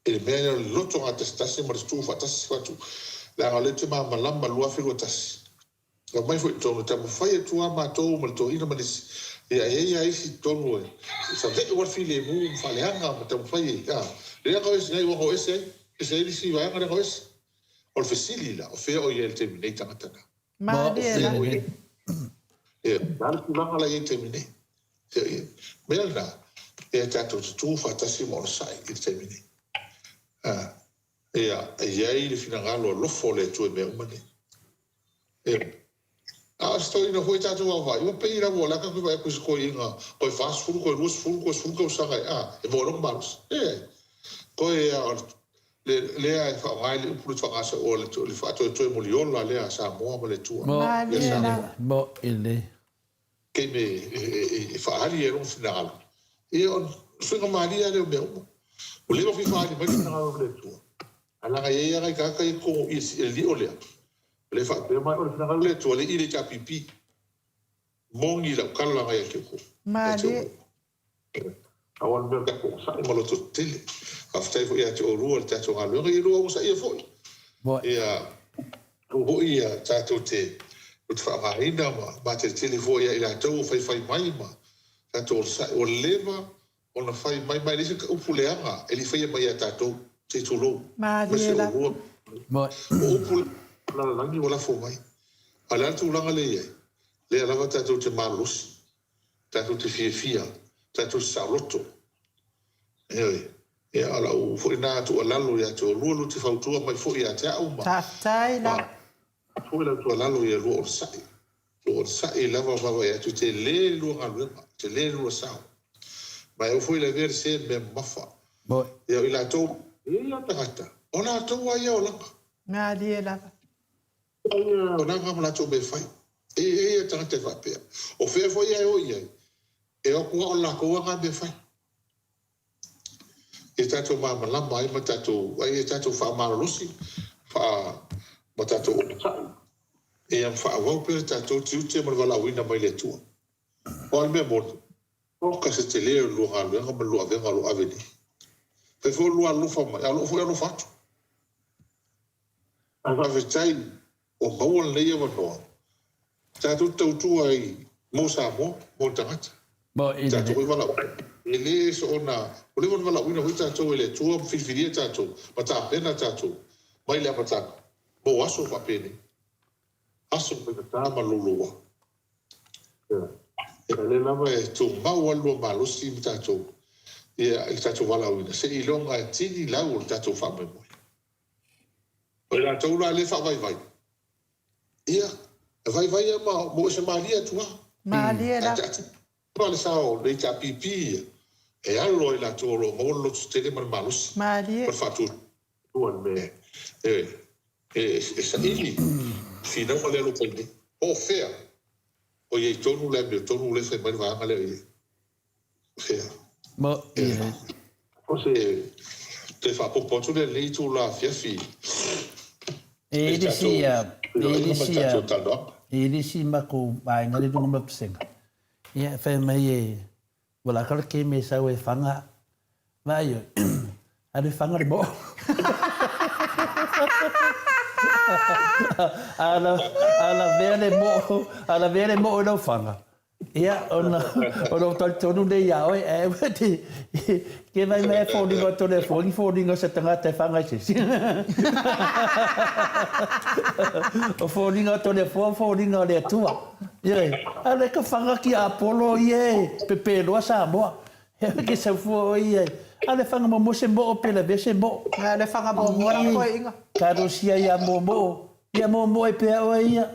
I le mea lea o le loto gatasetasi ma le tuufaatasi fatu. Leaga o lea ou te malamalama 2021. Aumai foi i totonu, e taumafai atu lava matou ma le toeaina ma nisi, ia e i ai lava isi i totonu e saveu lava le filemu ma faaleaga ma taumafai e, a, lea na o ese ai, ua na o ese ai, ese ai le isi vaega lea na o ese. O le fesili la, o fea o i ai i le taimi nei tagata na? Malie la. O fea o i ai? Ia, o le a le tulaga la e i ai i le taimi nei? Fea o i ai? O le mea lena, ia tatou tutu faatasi ma onosai i le taimi nei. A, ia, e i ai le finagalo alofa o le Atua i mea uma nei. A o se toeaina foi tatou vaavaai, ua pei lava o le a tatou vaai atu i se toeaina toe 40, toe 20, toe 10 tausaga e, a, e maua loa malosi. Leai. Toe a o le, lea e faaaoga ai le upu le faagasaoa le, le faatoetoe muliola lea a Samoa ma le Atua. Mo, Ia Samoa. mo i le. Taimi e faaali ai lona finagalo, ia ona suiga malie lava lea o mea uma. Ua leva fia faaali mai le finagalo o le Atua, ae leaga e i ai lava nai tagata ia i totonu i le lio lea, o lea e faapea mai, o le finagalo o le Atua, le i le HRPP. Moni lau tala lena ia te outou. Malie. Pau lava le mea o le tatou onosai ma lototetele. Faafetai foi ia te oulua i le tatou galuega, ia lua onosaia foi. Ia aua foi ia tatou te faaaogaina ma mateletele foi ia i latou o faifai mai ma tatou onosai. Ua leva ona fai mai, ma e leai se upu leaga e le i faia mai ia tatou, se i tulou. Malie lava. O upu lalolagi ua lafo mai. A o le a le tulaga lea e i ai? Lea lava tatou te malolosi. Tatou te fiafia, tatou te saoloto. Ioe. Ia, o lau foi lena tuualalo ia te oulua, lua te fautua mai foi ia te au ma. Faafetai lava. Foi lau tuualalo ia lua onosai. Lua onosai lava vaavaai atu, e tele le lua galuega, tele le lua sao. Ma e aua foi le avea le se mea mamafa. Ia, o i latou, e i ai lava tagata, o latou lava ia olaga. Malie lava. O lena ma latou mea e fai. E i ai a tagata e faapea, o fea foi ia e o i ai, e o atu lava o le latou lava lena mea e fai. Ia tatou malamalama ai ma tatou, a ia tatou faamalolosi, faa, ma tatou onosai, ia ma faaauau pea le tatou tiute ma le valaauina mai le Atua. Aua o le mea moni, oka se tele o le lua galuega ma le lua avega o lo o ave nei. Fai foi o le lua alofa mai, a o lou foi alofa atu. Ae faafetai ua maua lenei avanoa tatou te tautua ai mo Samoa, mo tagata. Tatou foi valaauina. E le soona, ua leva ona valaauina foi tatou e le Atua ma filifilia tatou ma tapena tatou mai le amataga mo aso faapenei. Aso faigata ma louloua. Ia, o lea lava e tumau lava le lua malosi ma tatou, ia, i le tatou valaauina, seiloga e tini lau o le tatou faamoemoe. O i latou la lea e faavaivai, ia, e vaivai lava ma o ese malie atu lava. Malie lava. Ae taatia le sao o le HRPP ia, e alo ai latou o lo o maua le loto tele ma le malosi. Malie. Ma le faatuatua i le mea e saili finauga lea o lo o fai nei. Po o fea o i ai tonu le amiotonu lea e fai mai le vaega lea o i ai. O fea? O se toe faaopoopo atu lea i lenei itula afiafi E i i le le isi, tatou e i le feiloaiga ma le isi, tatou talanoaga. e i le isi matou vaega lea i luga ma le pesega, ia e fai mai e, ua laka le keme e sau e faga, vaai oe, alu e faga le moo. A lavea le moo, a lavea le moo i lau faga. Ia, ona, ona ou talitonu lea iā oe, ae aua te, ke vaai mai e foliga o Toleafoa, ni foliga o se tagata e whangai se isi. O foliga o Toleafoa, o foliga o le Atua. Ioe, a o le ka whanga ki a Apollo ia e pepeloa Samoa. He ke sau fua oe ia, a o le whanga momoa se moo pe lavea se moo. A o le whanga momoa la koe inga. Talosia ia momoo, ia momoo e pea oe ia.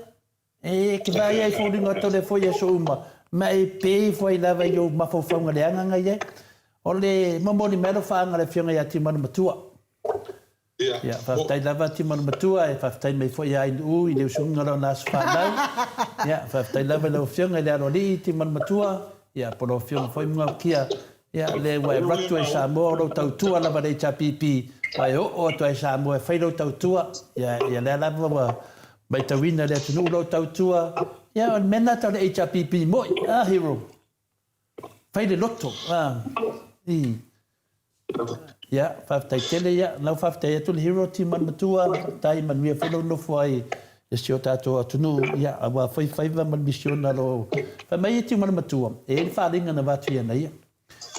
E ke vaai ai foliga o Toleafoa i aso uma, ma e pe ifo ai lava i ou mafaufauga leaga nga i ai. O le momoli mai alofaaga a le Afioga ia Timanu Matua. Ia, faafetai lava Timanu Matua, e faafetai mai foi ia Ainuu i le usuga o lona aso fanau. Ia, faafetai lava i lau Afioga i le Aloalii Timanu Matua, ia, po o lau Afioga foi Mugaokia, ia, le ua e alu atu ai i Samoa, o lou tautua lava i le HRPP, ua e oo atu ai i Samoa e fai lou tautua, ia, ia lea lava ua Matauina le atunuu lou tautua, ia o le mea lena tau le HRPP moi, a Hero. Fai le loto, a, i. Ia, faafetai tele, ia, lau faafetai atu le Hero, Timani Matua, tai manuia foi lou nofo ai i si o tatou atunuu, ia, aua foi faiva ma le misiona lo. Fai mai e Timani Matua, e i ai le faaaliga na avatu ia ia.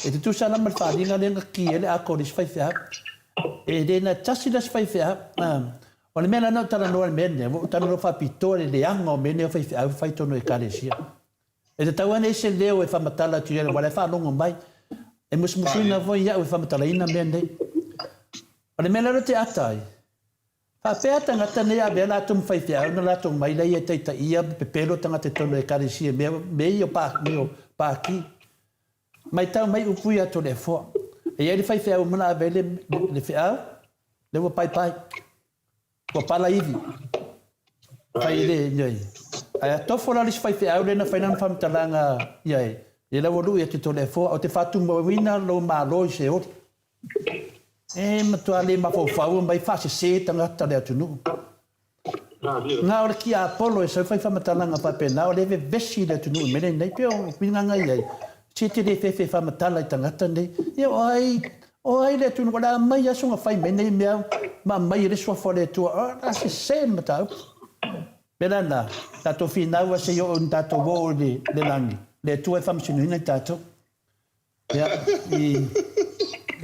E tutusa ana ma le faaaliga lea na ki ai le ako o le isi faifeau. E le na tasi le isi faifeau. O le mea la na ou talanoa i le mea lenei, ua ou talanoa faapitoa i le leaga o mea nei o faifeau e fai i totonu o Ekalesia. E tatau lava ona i ai se leo e faamatala atu i ai aua o la e faalogo mai. E musumusuina foi iaʻu e faamatalaina mea nei. O le mea la lea ou te ata ai, faapea tagata nei a avea latou ma faifeau ona latou mai laia e taitaia ma pepelo tagata i totonu o Ekalesia i mea ia o pākī. Matau mai upu ia Toleafoa. E i ai le faifeau ua mana ave ai le feau, lea ua paepae, ua pala ivi. Fai i le, ioe. Ae a tofo la le isi faifeau lea na fai lana faamatalaga i ai, ia la ua lui atu i Toleafoa, ou te faatumauina lou malo i Seoli. E matua le mafaufau mai faasese tagata o le atunuu. Na o le tiapolo e sau fai faamatalaga faapena, o lea e vevesi le atunuu i mea lenei. Pei o uiga i ai, se te le fefe e faamatala i tagata nei. Ia o ai, o ai le atunuu o le a aumai aso na fai mai nei mea ma aumai ai le suafa o le Atua. O le a sese le mataupu. Mea la lena, tatou finau a se i oo ina tatou oo i le lagi, le Atua e faamasinoina i tatou. Ia, i.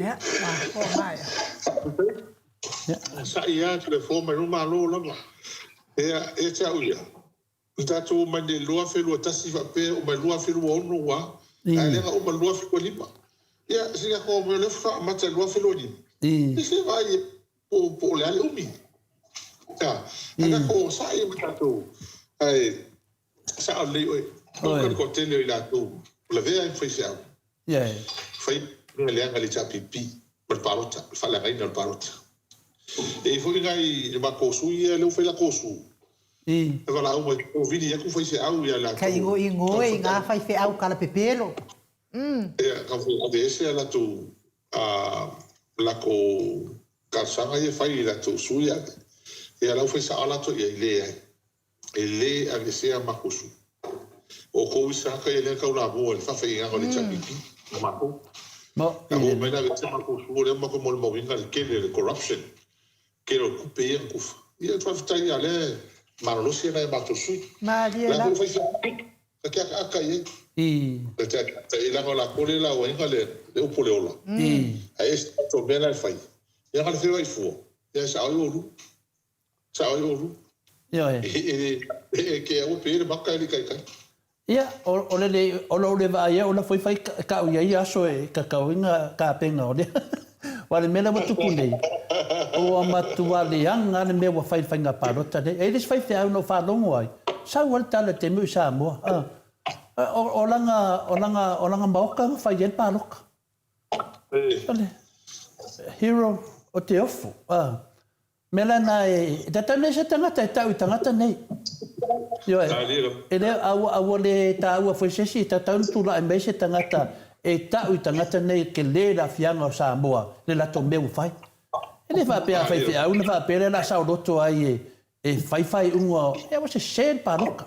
Ia, ua maea. Ia. Sa'i lava telefoni mai luma malo lava. Ia, ia te au ia, na tatou omai nei i le 2021 faapea omai 2026 ua, ae lea na uma i le 2025. Ia, sina tatou omai o lea faatoa amata i le 2025. Ia se vaai po o le a le umi. Ia, ae tatou onosai ma tatou, ae Sao lelei oe. Aua le toatele o i latou o lavea ai ma faifeau. Fai mea leaga i le HRPP ma le palota, le faaleagaina o le palota. E i ai foi nai o matou sui ia lea ua fai latou su. E valaau mai, vili atu faifeau ia latou. Ka igoigoe i nga faifeau kalapepelo. Ia, taumafai e aveese a latou latou talosaga ia e fai i latou sui. Ia la ua fai sao latou i ai, leai. E le aveesea matou sui. O outou isi tagata ia lea na taulamua i le faafaigaga o le HRPP ma matou. Na oo mai la aveesea matou sui, o lea ua matou molimauina le tele o le corruption, tele o tupe ia na tufa. Ia faafetai a lea e malolosi nai a matou sui. Malie la. La foi fai ta te akaaka i ai. Ta te akaaka i ai leaga o latou lea e lauaina le upu o le ola. Ae ese tatou mea la e fai. Ia na o le feoai fua, ia e sao ai oulua. Sao ai oulua. Ioe. E ke aua pe le maka e le taitai. Ia, o le le, o lou le vaai au, o la foi fai ka'u i ai aso e kakau ai nga kapenga o lea. Aua o le mea lea ua tupu nei, ua matua leaga lava le mea ua fai i le faiga palota nei. E i ai le isi faifeau na ou faalogo ai, sau lava le tala i le taimi o i Samoa, o, o lana, o lana, o lana maota na fai ai le palota. O le hero o te ofo, a. Mea la na e tatau nei se tagata e tau i tagata nei. Ioe, e le, a ua, a ua le taua foi se isi, e tatau ona tulai mai se tagata e tau i tagata nei e tele le aafiaga o Samoa i le latou mea ua fai. E le faapea a faifeau ona faapea lea o le a saoloto ai e, e fai faaiuga, ia ua sese le paloka.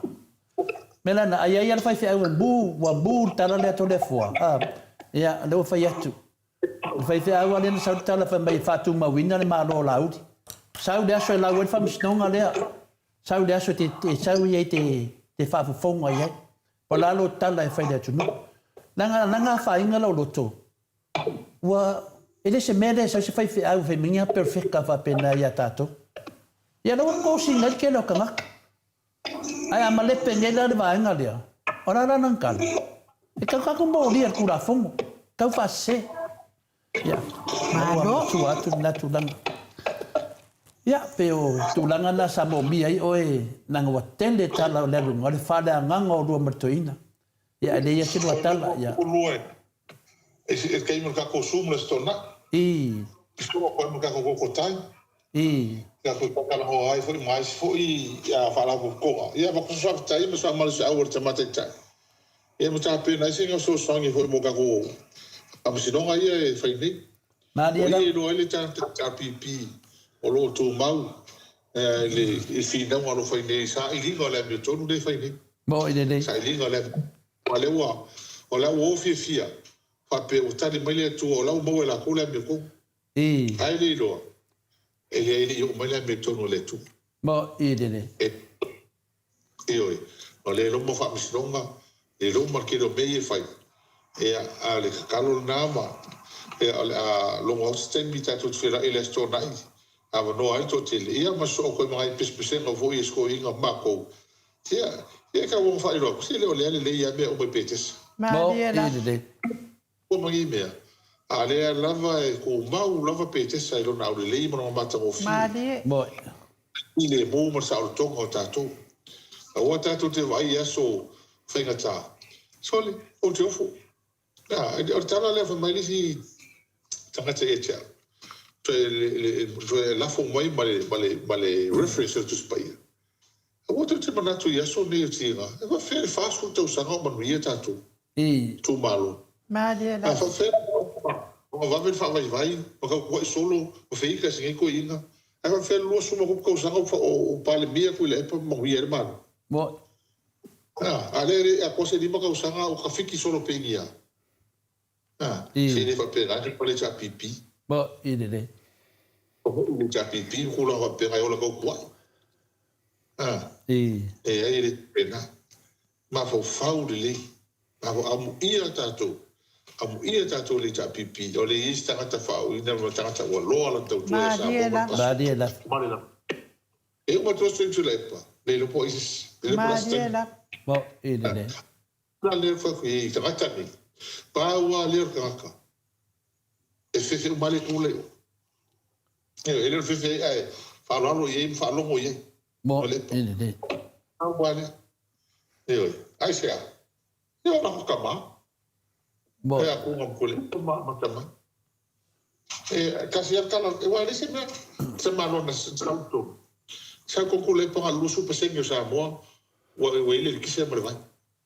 Mea la na, a i ai lava le faifeau e mu, ua mu le tala lea a Toleafoa, a, ia, lea ua fai atu. O le faifeau lava lea na sau le tala fai mai e faatumauina le Malo o Laauli. Sau le aso e lau ai le faamasinoga lea. Sau le aso e te, e sau ia i te, te faafofoga i ai. O le a lou tala e fai i le atunuu? Leaga leaga afaina lou loto, ua, e le se mea lea e sau se faifeau e fai mai ni perofeta faapena ia tatou. Ia lea ua kosina ai le tele o tagata. Ae a malepe nei la le vaega lea, o le a la lana tala? E tau tatou molia i le Tulafono, tau faasese. Ia, ua matua atu lena tulaga. Ia, pei o tulaga na sa moomia ai oe, leaga ua tele tala o le alu i luga, o le faaleagaga o lua ma le toeaina. Ia, ae leai lava se lua tala. Ia. O lua e le taimi o le tatou Zoom le Aso Toonai. I. I solo atu ai ma le tatou kokotai. I. Tatou talatalanoa ai foi ma isi foi faalapotopotoga. Ia, avatu se faafetai ma se faamalosiau a le Tama Taitai. Ia ma tapena ai se fesoasoani foi mo tatou faamasinoga ia e fai nei. Malie O la. i e iloa ai le HRPP o lo o tumau i le finauga o lo o fai nei, sailiga o le amiotonu lea e fai nei. Moi lelei. Sailiga o le amiotonu. Aua lea ua, o la ua o fiafia faapea ua tali mai le Atua o la ua maua e latou le amiotonu. I. Ae le iloa, e leai e le i oo mai le amiotonu a le Atua. Moi lelei. E. Ioe, o le loma faamasinoga, le loma le tele o mea ia e fai, ia, a o le tatalo lena ma, ia, o le a logo atu se taimi tatou te feiloai i le Aso Toonai, avanoa ai le toatele, ia, ma sosoo atu ai ma nai pesepesega foi a si toeaina ma matou, ia, ia e tau ona faailoa atu, se le o lea lelei lava mea uma i Petesa. Mo i lelei. Ua ma nei mea, a o lea lava e tumau lava Petesa i lona aulelei ma lona matagofie. Malie. Moi. I le mu ma le saolotoga o tatou. Aua tatou te vaai i aso faigata. Sole, ou te ofo. A, o le tala lea fai mai le isi tagata ia te au. Toe, le, le, toe lafo mai ma le, ma le, ma le reference o le Tusi Paia. Aua tou te manatu i aso nei o tiga, e faafefea le 40 tausaga o manuia tatou itumalo? Malie A lava. faafefea ona vave le faavaivai ma tautua'i solo ma feita e si nei toeaina? Ae faafefea le 20 ma tupu tausaga o Palemia Tuilaepa ma manuia ai le Malo? Mo. A, a lea e le atoa se 5 tausaga o tafiti solo peinia. A, se le faapena ni pale HRPP. Mo i lelei. O hoʻi le HRPP ma tulaga faapena e ola tautuaʻi. A, I. e ai e le faapena. Mafaufau lelei. Mafaufau, amuia tatou. Amuia tatou le HRPP. O le i ai se tagata faaoina ma tagata ua loa lana tautua ia Malie Samoa ma le lava. paso. Malie lava. E uma atu aso i Tuilaepa, le iloa po o ai se isi. Le iloa po o le a se Malie taimi. lava. Mo i lelei. Na lea fai atu i tagata nei, pau lava lea o le tagata e fefe uma ai le itu lea i o. E le o le fefe ai ae faaaloalo i ai ma faalogo i ai. Mo O le i lelei. pau lava lea. Ioe, aisea? Ia o lako tama. Mo. E aku nga mkule, ma amata mai. E tasi lava tala, aua e leai se mea, se malo na sau tonu. Sau koko le panga 20% o Samoa ua ua i le elekise ma le vai.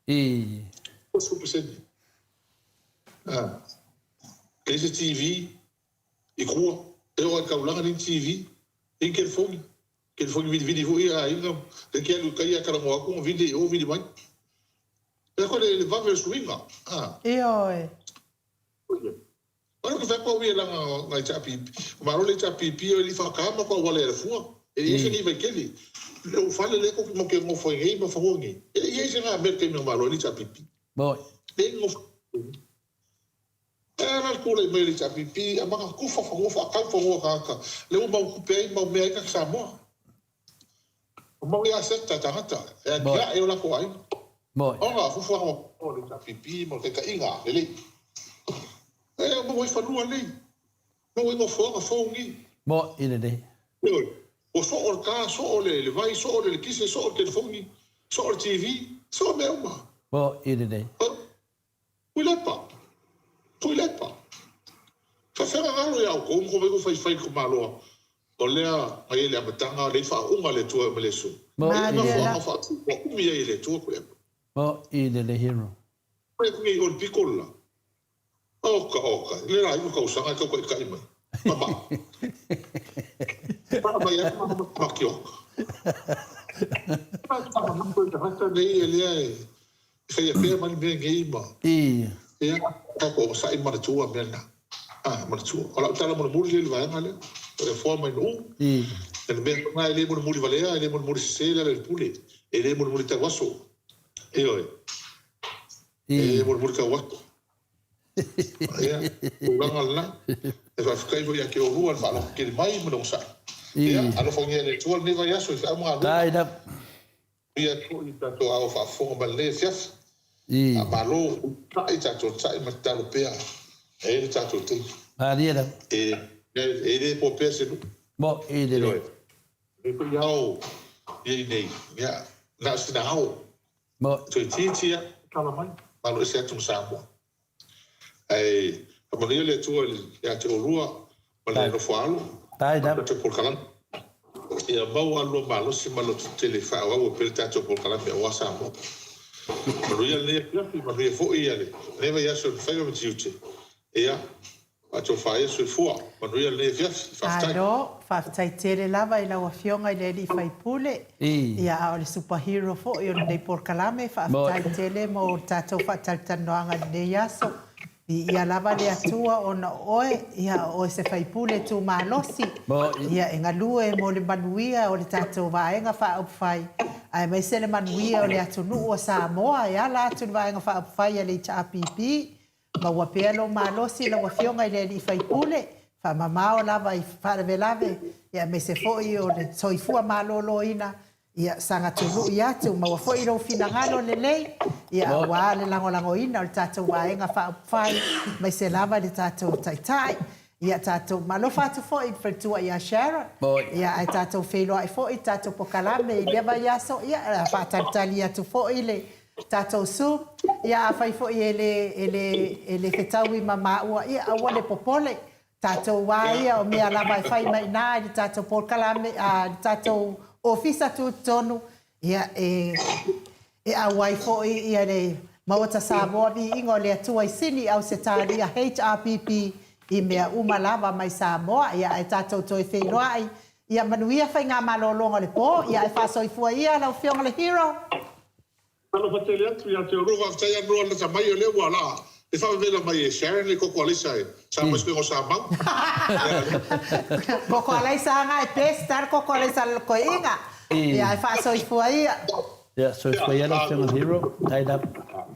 I. 20%. Ah. Leai se TV i tua, e oo lava i le taulaga leai ni TV, leai ni telefoni. Telefoni vilivili foi ia aiga, lea te alu i tai ae talanoa atu ona vili i o vili mai. Lea foi le vave o le suiga. Ah. Ioe. Ai ou te fai atu au ia leaga na HRPP, malo le HRPP o le FK ma ko auala i Alafua. E leai se ni vaikele. Le ou fale lea tou te nofo ai nei ma fanua nei. E leai se mea le taimi na malo ai le HRPP. Moi. Leai ni nofo. E ala le tulai mai o le HRPP amata tufa fanua faatau fanua tagata. Lea ua mau tupe ai mau mea ai tagata Samoa. Ua mau ia aseta tagata e atiae o latou aiga. Moi. Ona fufuaga o le HRPP ma le taitaiga lelei. E maua ai fanua nei. Maua ai nofoaga fou nei. Moi lelei. Ioe. Ua soo le ta, soo le vai, soo le elekise, soo le telefoni, soo le TV, soo mea uma. Moi lelei. Tuilaepa. Tuilaepa. Faafeaga galo ia outou ma kovai faifai i le Malo o lea na i ai le amataga, lea i faauuga le Atua ma le Iesu. Mo Lea i mafuaaga faatu ua umi ai e le Atua Tuilaepa. Mo i lelei hero. Fai atu nei o le piko le la. Oka oka, le la iwa tausaga e tau taitai mai. Mama. Paa mai atu ma kioka. Tagata nei e lea e faia pea mai le mea nei ma. I. Ia, tatou onosai ma manatua mea na. Ah, manatua. O lau tala mulimuli lea i le vaega lea. O le afoa mai Nuu. I. E le mea lena e le mulimuli valea, e le mulimuli sese le ala i le pule. E le mulimuli tau aso. Ioe. E mulimulikau atu. Ia, tulaga lena. E faafetai foi ia te oulua i le faalogo tele mai ma le onosai. Ia, alofagia e le Atua lenei vaiaso i feau ma galuega. Manuia atu foi i tatou ao faafofoga mai lenei afiafi. Malo, ta'i tatou ta'i ma tatalo pea e i ai le tatou taimi. E le po pea se nuu. Ioe. Lenei foi ao ia i nei, ia, na o sina ao. Toeitiiti lava tala mai, malo ese atu ma Samoa. Ae faamanuia le Atua ia te oulua ma le nofo a alo ma le tatou polokalame. Ia maua lua malosi ma lototele e faaauau ai pea le tatou polokalame aua Samoa. Manuia lenei afiafi, manuia foi lenei vaiaso i le faiva ma tiute. Ia Faatofa ia soifua. Manuia lenei afiafi. Faafetai. Malo, faafetai tele lava i lau Afioga i le Alii Faipule, ia a o le super hero foi o lenei polokalame, faafetai tele mo le tatou faatalatalanoaga i lenei aso. Viia lava le Atua ona o oe, ia o oe se faipule tu malosi, ia e galue mo le manuia o le tatou Vaega Faaupufai, aemaise le manuia o le atunuu o Samoa e ala atu i le Vaega Faaupufai a le HRPP. Maua pea lou malosi lau Afioga i le Alii Faipule, faamamao lava i faalavelave aemaise foi o le soifua maloloina, ia saga tului atu, maua foi lou finagalo lelei aua le lagolagoina o le tatou Vaega Faaupufai aemaise lava le tatou Taitai. Ia tatou alofa atu foi i le faletua ia Sharon, ia ae tatou feiloai foi i le tatou pokalame i lea vaiaso, ia faatalitali atu foi le tatou Zoom, ia afai foi e le, e le, e le fetaui ma maua, ia aua le popole, tatou a ia o mea lava e fai mai i ina i le tatou polokalame, a, le tatou ofisa tutotonu, ia e, e auai foi ia le Maota Samoa Viiga o le Atua i Sini i Ausetalia HRPP i mea uma lava mai Samoa, ia ae tatou toe feiloai, ia manuia faigamalologa o le po, ia ae faasoifua ia lau Afioga le Hero. Talofa tele atu ia te oulua, faafetai a Noa lata mai o lea ua laa le faavavela mai e Sharon le koko alaisa e sa mai suega o Samau. Koko alaisa aga e best a le koko alaisa a le koeina. Ia ae faasoifua ia. Ia soifua ia lau afioga Hero. Hai lava.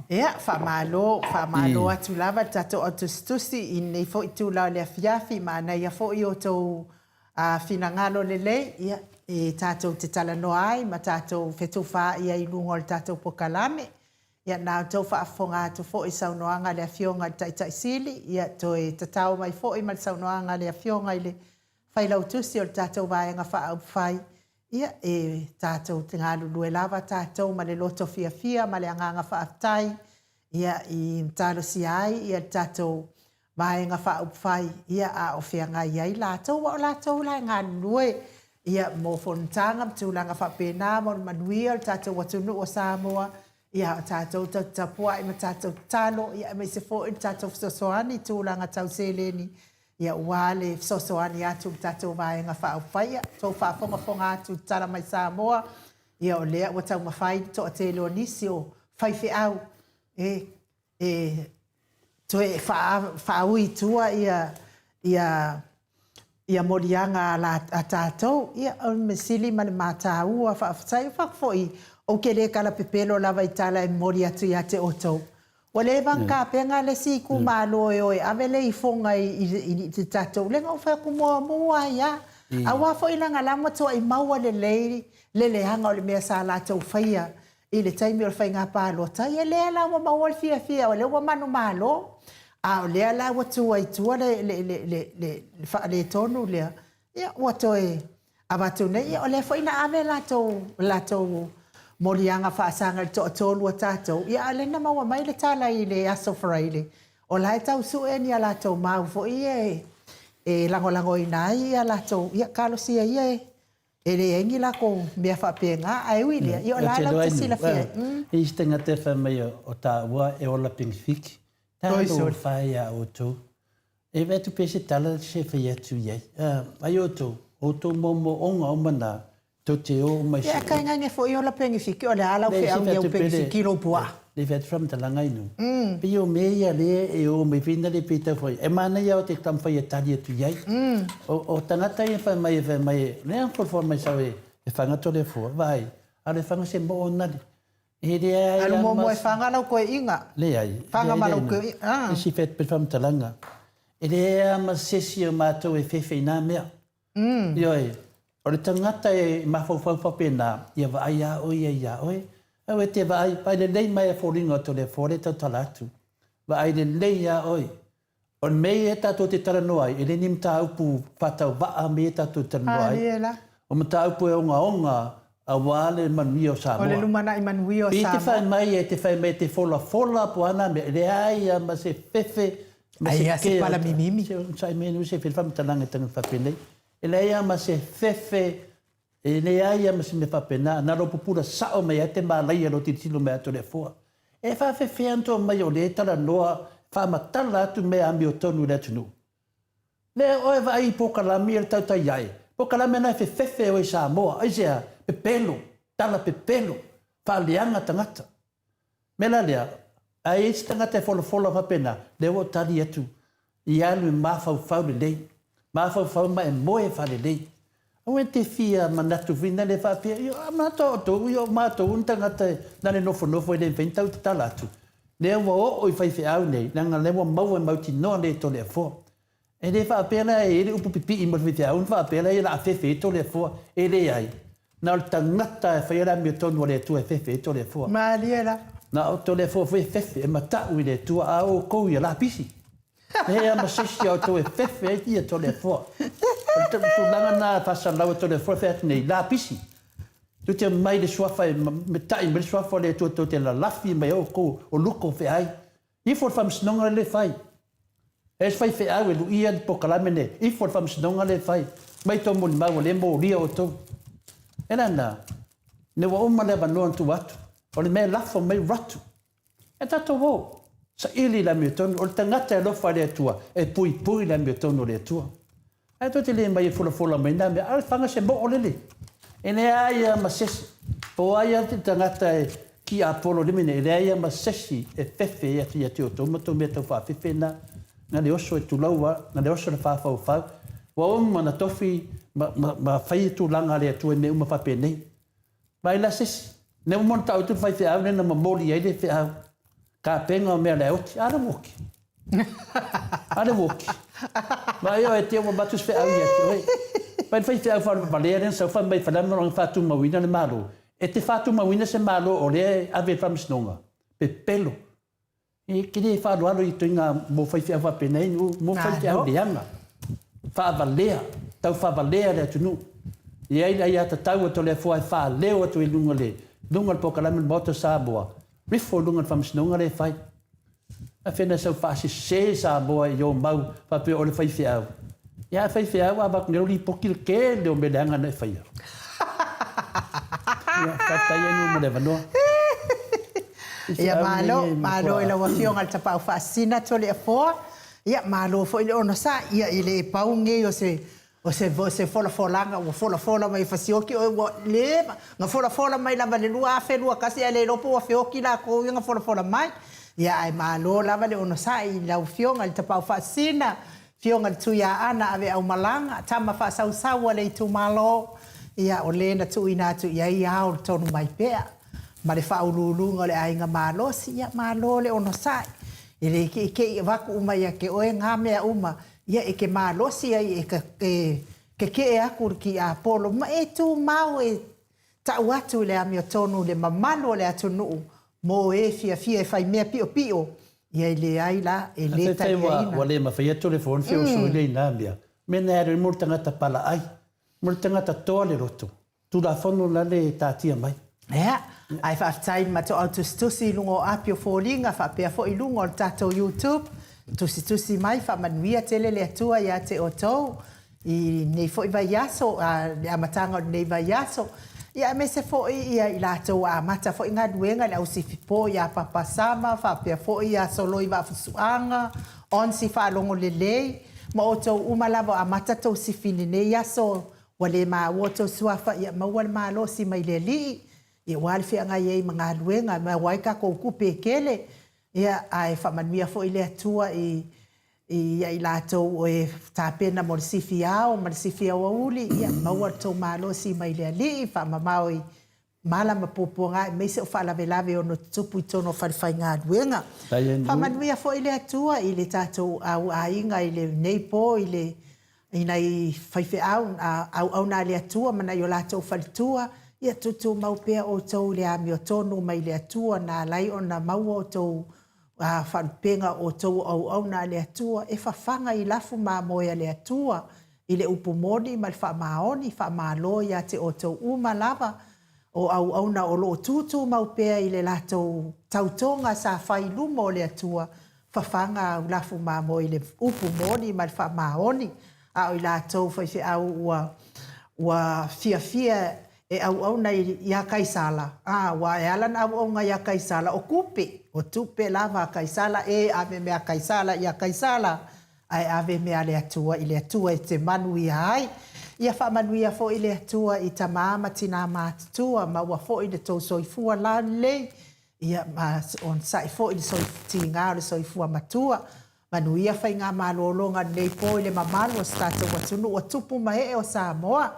Ia, faamalo, faamalo atu lava le tatou au tusitusi i lenei foi itula o le afiafi, manaia foi outou A finagalo lelei, ia, e tatou te talanoa ai ma tatou fetufaai ai i luga o le tatou pokalame. Ia, na outou faafofoga atu foi i saunoaga a le Afioga i le Taitai Sili, ia, toe tatao mai foi ma le saunoaga a le Afioga i le Failautusi o le tatou Vaega Faaupufai, ia, e tatou te galulue lava tatou ma le loto fiafia ma le agaga faafetai, ia, i talosia ai ia le tatou Vaega Faaupufai, ia, a o feagai ai latou, aua o latou la e galulue, ia, mo fonotaga ma tulaga faapena mo le manuia o le tatou atunuu o Samoa, ia, a o tatou tatou te tapuai ma tatou tatalo, ia, aemaise foi le tatou fesoasoani i tulaga tau seleni, ia, aua le fesoasoani atu i le tatou Vaega Faaupufai. Ia, outou faafogafoga atu i le tala mai Samoa, ia, o lea ua taumafai le toatele o nisi o faifeau e e toe faaui i tua ia moliaga a tatou. Ia, o le mea sili ma le mataua, faafetai. E faapea foi, ou te le tala pepelo lava i tala e momoli atu ia te outou. Ua leva ona tapena le isi itumalo e o e ave le ifoga i le tatou, lea na ou fai atu muamua ai lava. Aua foi leaga o la e matuai maua lelei le leaga o le mea sa latou faia I le taimi o le faiga palota, ia lea la ua maua le fiafia o lea ua manumalo, a o lea la ua tu ai i tua le, le, le, le, le, le faaletonu lea, ia ua toe avatu nei. Ia o lea foi na ave latou, latou moliaga faasaga i le toatolu a tatou, ia a o lea na maua mai le tala i le Aso Faraile, o la e tau sue ni a latou mau foi ia e, e lagolagoina ai a latou, ia talosia ia e E leai ni latou mea faapena, ae ui i lea, ia o la e latou te silafia ai. E i ai se tagata e fai mai o taua e ola penefiti, talofa e ia outou. E vaai atu pea se tala se fai atu i ai. Ai outou, outou moomooga uma na, tou te o uma i se. Ia, tainane foi ola penefiti, o le a lau feau i au penefiti i lou puaa? Lei fai atu faamatalaga inu. Pei o mea ia lea e o mai foi na le pei tau fai. E manaia o te taumafai e tali atu i ai. O tagata ia fai mai e fai mai, lea na folafola mai sau e fagato le fua, vaai, a o le faga se moo nale. E leai Alu lava muamua ma e faga lau koeaiga. Leai, Faga leai ma lau leai. koeaiga. Ah. Isi fai atu faamatalaga, e leai lava ma se isi o matou e fefe i na mea. Ioe, o le tagata e mafaufau faapena, ia vaai lava oe ia ia oe. Aua e te vaai, vaai lelei mai a foliga o Toleafoa lea e tautala atu. Vaai lelei lava oe. O le mea ia tatou te talanoa ai, e le ni mataupu faatauvaa mea ia tatou te talanoa ai. Malie la. O mataupu e ogaoga aua le manuia o Samoa. O le lumanai manuia o Pei te Samoa. fai mai, e te fai mai e te folafola po o a na mea, e leai lava ma se fefe ma se Ai a se kea. pala mimimi. Se onosai mai se fai le faamatalaga i tagata faapenei. E leai lava ma se fefe E leai a ma se mea faapena, na lou pupula sao mai ai te malaia lou tilotilo mai atu Toleafoa. E faafefea ona toa mai o lea e talanoa faamatala atu mea amiotonu i le atunuu. Lea oe vaai i pokalami a le tautai ae, pokalami ana e fefefe oe i Samoa, aisea? Pepelo, tala pepelo, faaleaga tagata. Mea la lea, a i ai se tagata e folafola faapena, lea ua ou tali atu, ia alu e mafaufau lelei, mafaufau ma e moe faalelei. Aua e te fia manatu foi na le faapea, io, a manatu a outou, io, o matou ni tagata na le nofonofo e le mafai ona tau tatala atu. Lea ua oo i faifeau nei, leaga lea ua maua e mautinoa le Toleafoa. E le faapea la e i ai le upu pipii mo le faifeau ona faapea lea o le a fefe ai Toleafoa. E leai. Na o le tagata e faia le amiotonu a le Atua e fefe ai Toleafoa. Malie la. Na o Toleafoa foi e fefe, e mata'u i le Atua, a o outou ia lapisi. E leai lava ma se isi a outou e fefe ai ia Toleafoa. O le tulaga lena e faasalalau e Toleafoa e fai atu nei, lapisi. Tou te omai i le Suafa e ta'i mai le Suafa o le Atua tou te lalafi mai ai outou o luko o feai. Ifo le faamasinoga lea e fai. E se faifeau e luia le polokalame lenei, ifo le faamasinoga lea e fai. Mai tou molimau o lea e molia outou. E lana, ina ua uma le avanoa na tuu atu, o le mea e lafo mai ratu. E tatou o, saili i le amiotonu, o le tagata e alofa i le Atua, e puipui le amiotonu o le Atua. Ae tou te le mai e folafola mai na mea, a o le faga se moo lele. E leai a ma sesi. Po o ai a te tagata e kiapolo lima nei, e leai a ma sesi e fefe atu ia te outou ma tou mea tau faafefe na, na le oso e tulou a, na le oso le fafaufau. Ua uma na tofi ma, ma, ma fai tulaga a le Atua i mea uma faapenei. Vaai la sesi. Ne ua mona tau atu le faifeau lea na momoli ai le feau. Kapega o mea le oti. A le uoki. A le uoki. Vaai oe te ua avatu se feau ia te oe. Vaai le faifeau faavalea lea na sau fai mai fale ma faatumauina le Malo. E te faatumauina se Malo o lea e ave i le faamasinoga. Pepelo. E te le faaaloalo i ituaiga mo faifeau faapenei, mo faifeau leaga, faavalea, tau faavalea le atunuu. E i ai le aiatatau a Toleafoa e faaleo atu ai i luga le luga o le polokalame o le Maota o Samoa, rifle i luga o le faamasinoga lea e fai. A fea na sau faasese Samoa i o mau faapea o le faifeau. Ia a faifeau a avatu nei lau lipoti le tele o mea leaga na e faia. Ia, faafetai ai mo le avanoa. Ia malo, malo i lau Afioga i le Tapaau Faasisina Toleafoa. Ia malo foi le onosai. Ia e le pau nei o se o se o se folafolaga ua folafola mai e fasioki oe ua leva na folafola mai lava i le 2021 ae le iloa po ua feoki lakou ia na folafola mai. Ia ae malo lava le onosai i lau Afioga i le Tapaau Faasisina, Afioga i le Tuiaana Aveaumalaga, tama faasausau a le itumalo, ia o le na tuuina atu i ai ao le tonu mai pea ma le faauluuluga o le aiga malosi, ia malo le onosai. E le keikei avatu uma ia te oe na mea uma, ia e te malosi ai e e kekee atu le tiapolo ma e tumau e Tau atu i le amiotonu le mamalu o le atunuu mo e fiafia e fai mea piopio, ia e leai la, e le taliaina. Ua le mafai atu le phone feosoi lea i na mea. Mea na e alu ai mo le tagata palaai, mo le tagata toa le loto. Tulafono la le taatia mai. Ea, ae faafetai i le matou au tusitusi i luga o api o foliga faapea foi i luga o le tatou YouTube. Tusitusi mai, faamanuia tele le Atua ia te outou. I lenei foi vaiaso, le amataga o lenei vaiaso, ia aemaise foi ia i latou ua amata foi galuega i le ausifipo ia Papa Sama faapea foi ia Soloi Vaafusuaga, Onsi Faalogo Lelei, ma outou uma lava ua amata tou sifi i lenei aso ua le maua outou suafa, ia maua le malosi mai le Alii, ia aua le feagai ai ma galuega e maua ai tatou tupe e tele, ia ae faamanuia foi le Atua i ia i latou o e tapena mo le sifi ao ma le sifi aoauli, ia maua le tou malosi mai le Alii, faamamao i. Malama puapuaga aemaise o faalavelave e ono tutupu i totonu o falefaigaluega. Faamanuia foi le Atua i le tatou au aiga i lenei po i le i nai faifeau auauna a le Atua ma nai o latou faletua, ia tuutumau pea outou i le amiotonu mai le Atua na ala ai ona maua outou faalupega o outou o auauna a le Atua e fafaga i lafu mamoe a le Atua i le upu moni ma le faamaoni, faamalo ia te outou uma lava o auauna o lo o tutumau pea i le latou tautoga sa fai i luma o le Atua, fafaga au lafu mamoe i le upu moni ma le faamaoni, a o i latou faifeau ua ua fiafia e auauna ia Kaisala, a, aua e ala ona auauna ia Kaisala, o tupe, o tupe lava a Kaisala, e ave mea a Kaisala ia Kaisala, ae ave mea a le Atua i le Atua e te manuia ai. Ia faamanuia foi le Atua i tama ma tina matutua, maua foi le tou soifua laulelei, ia ma onosai foi i le tiga o le soifua matua. Manuia faigamalologa i lenei po i le mamalu o si tatou atunuu o tupu ma ee o Samoa.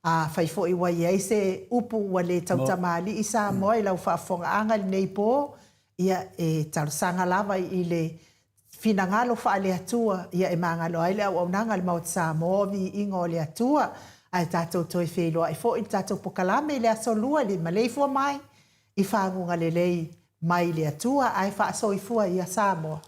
Afai foi ua i ai se upu ua le tautamalii Samoa i lau faafofogaaga i lenei po, ia e talosaga lava i le finagalo faale-Atua ia e magalo ai le auaunaga a le Maota Samoa o Viiga o le Atua. Ae tatou toe feiloai foi i le tatou pokalame i le Aso Lua i le maleifua mai i faguga lelei mai le Atua ae faasoifua ia Samoa.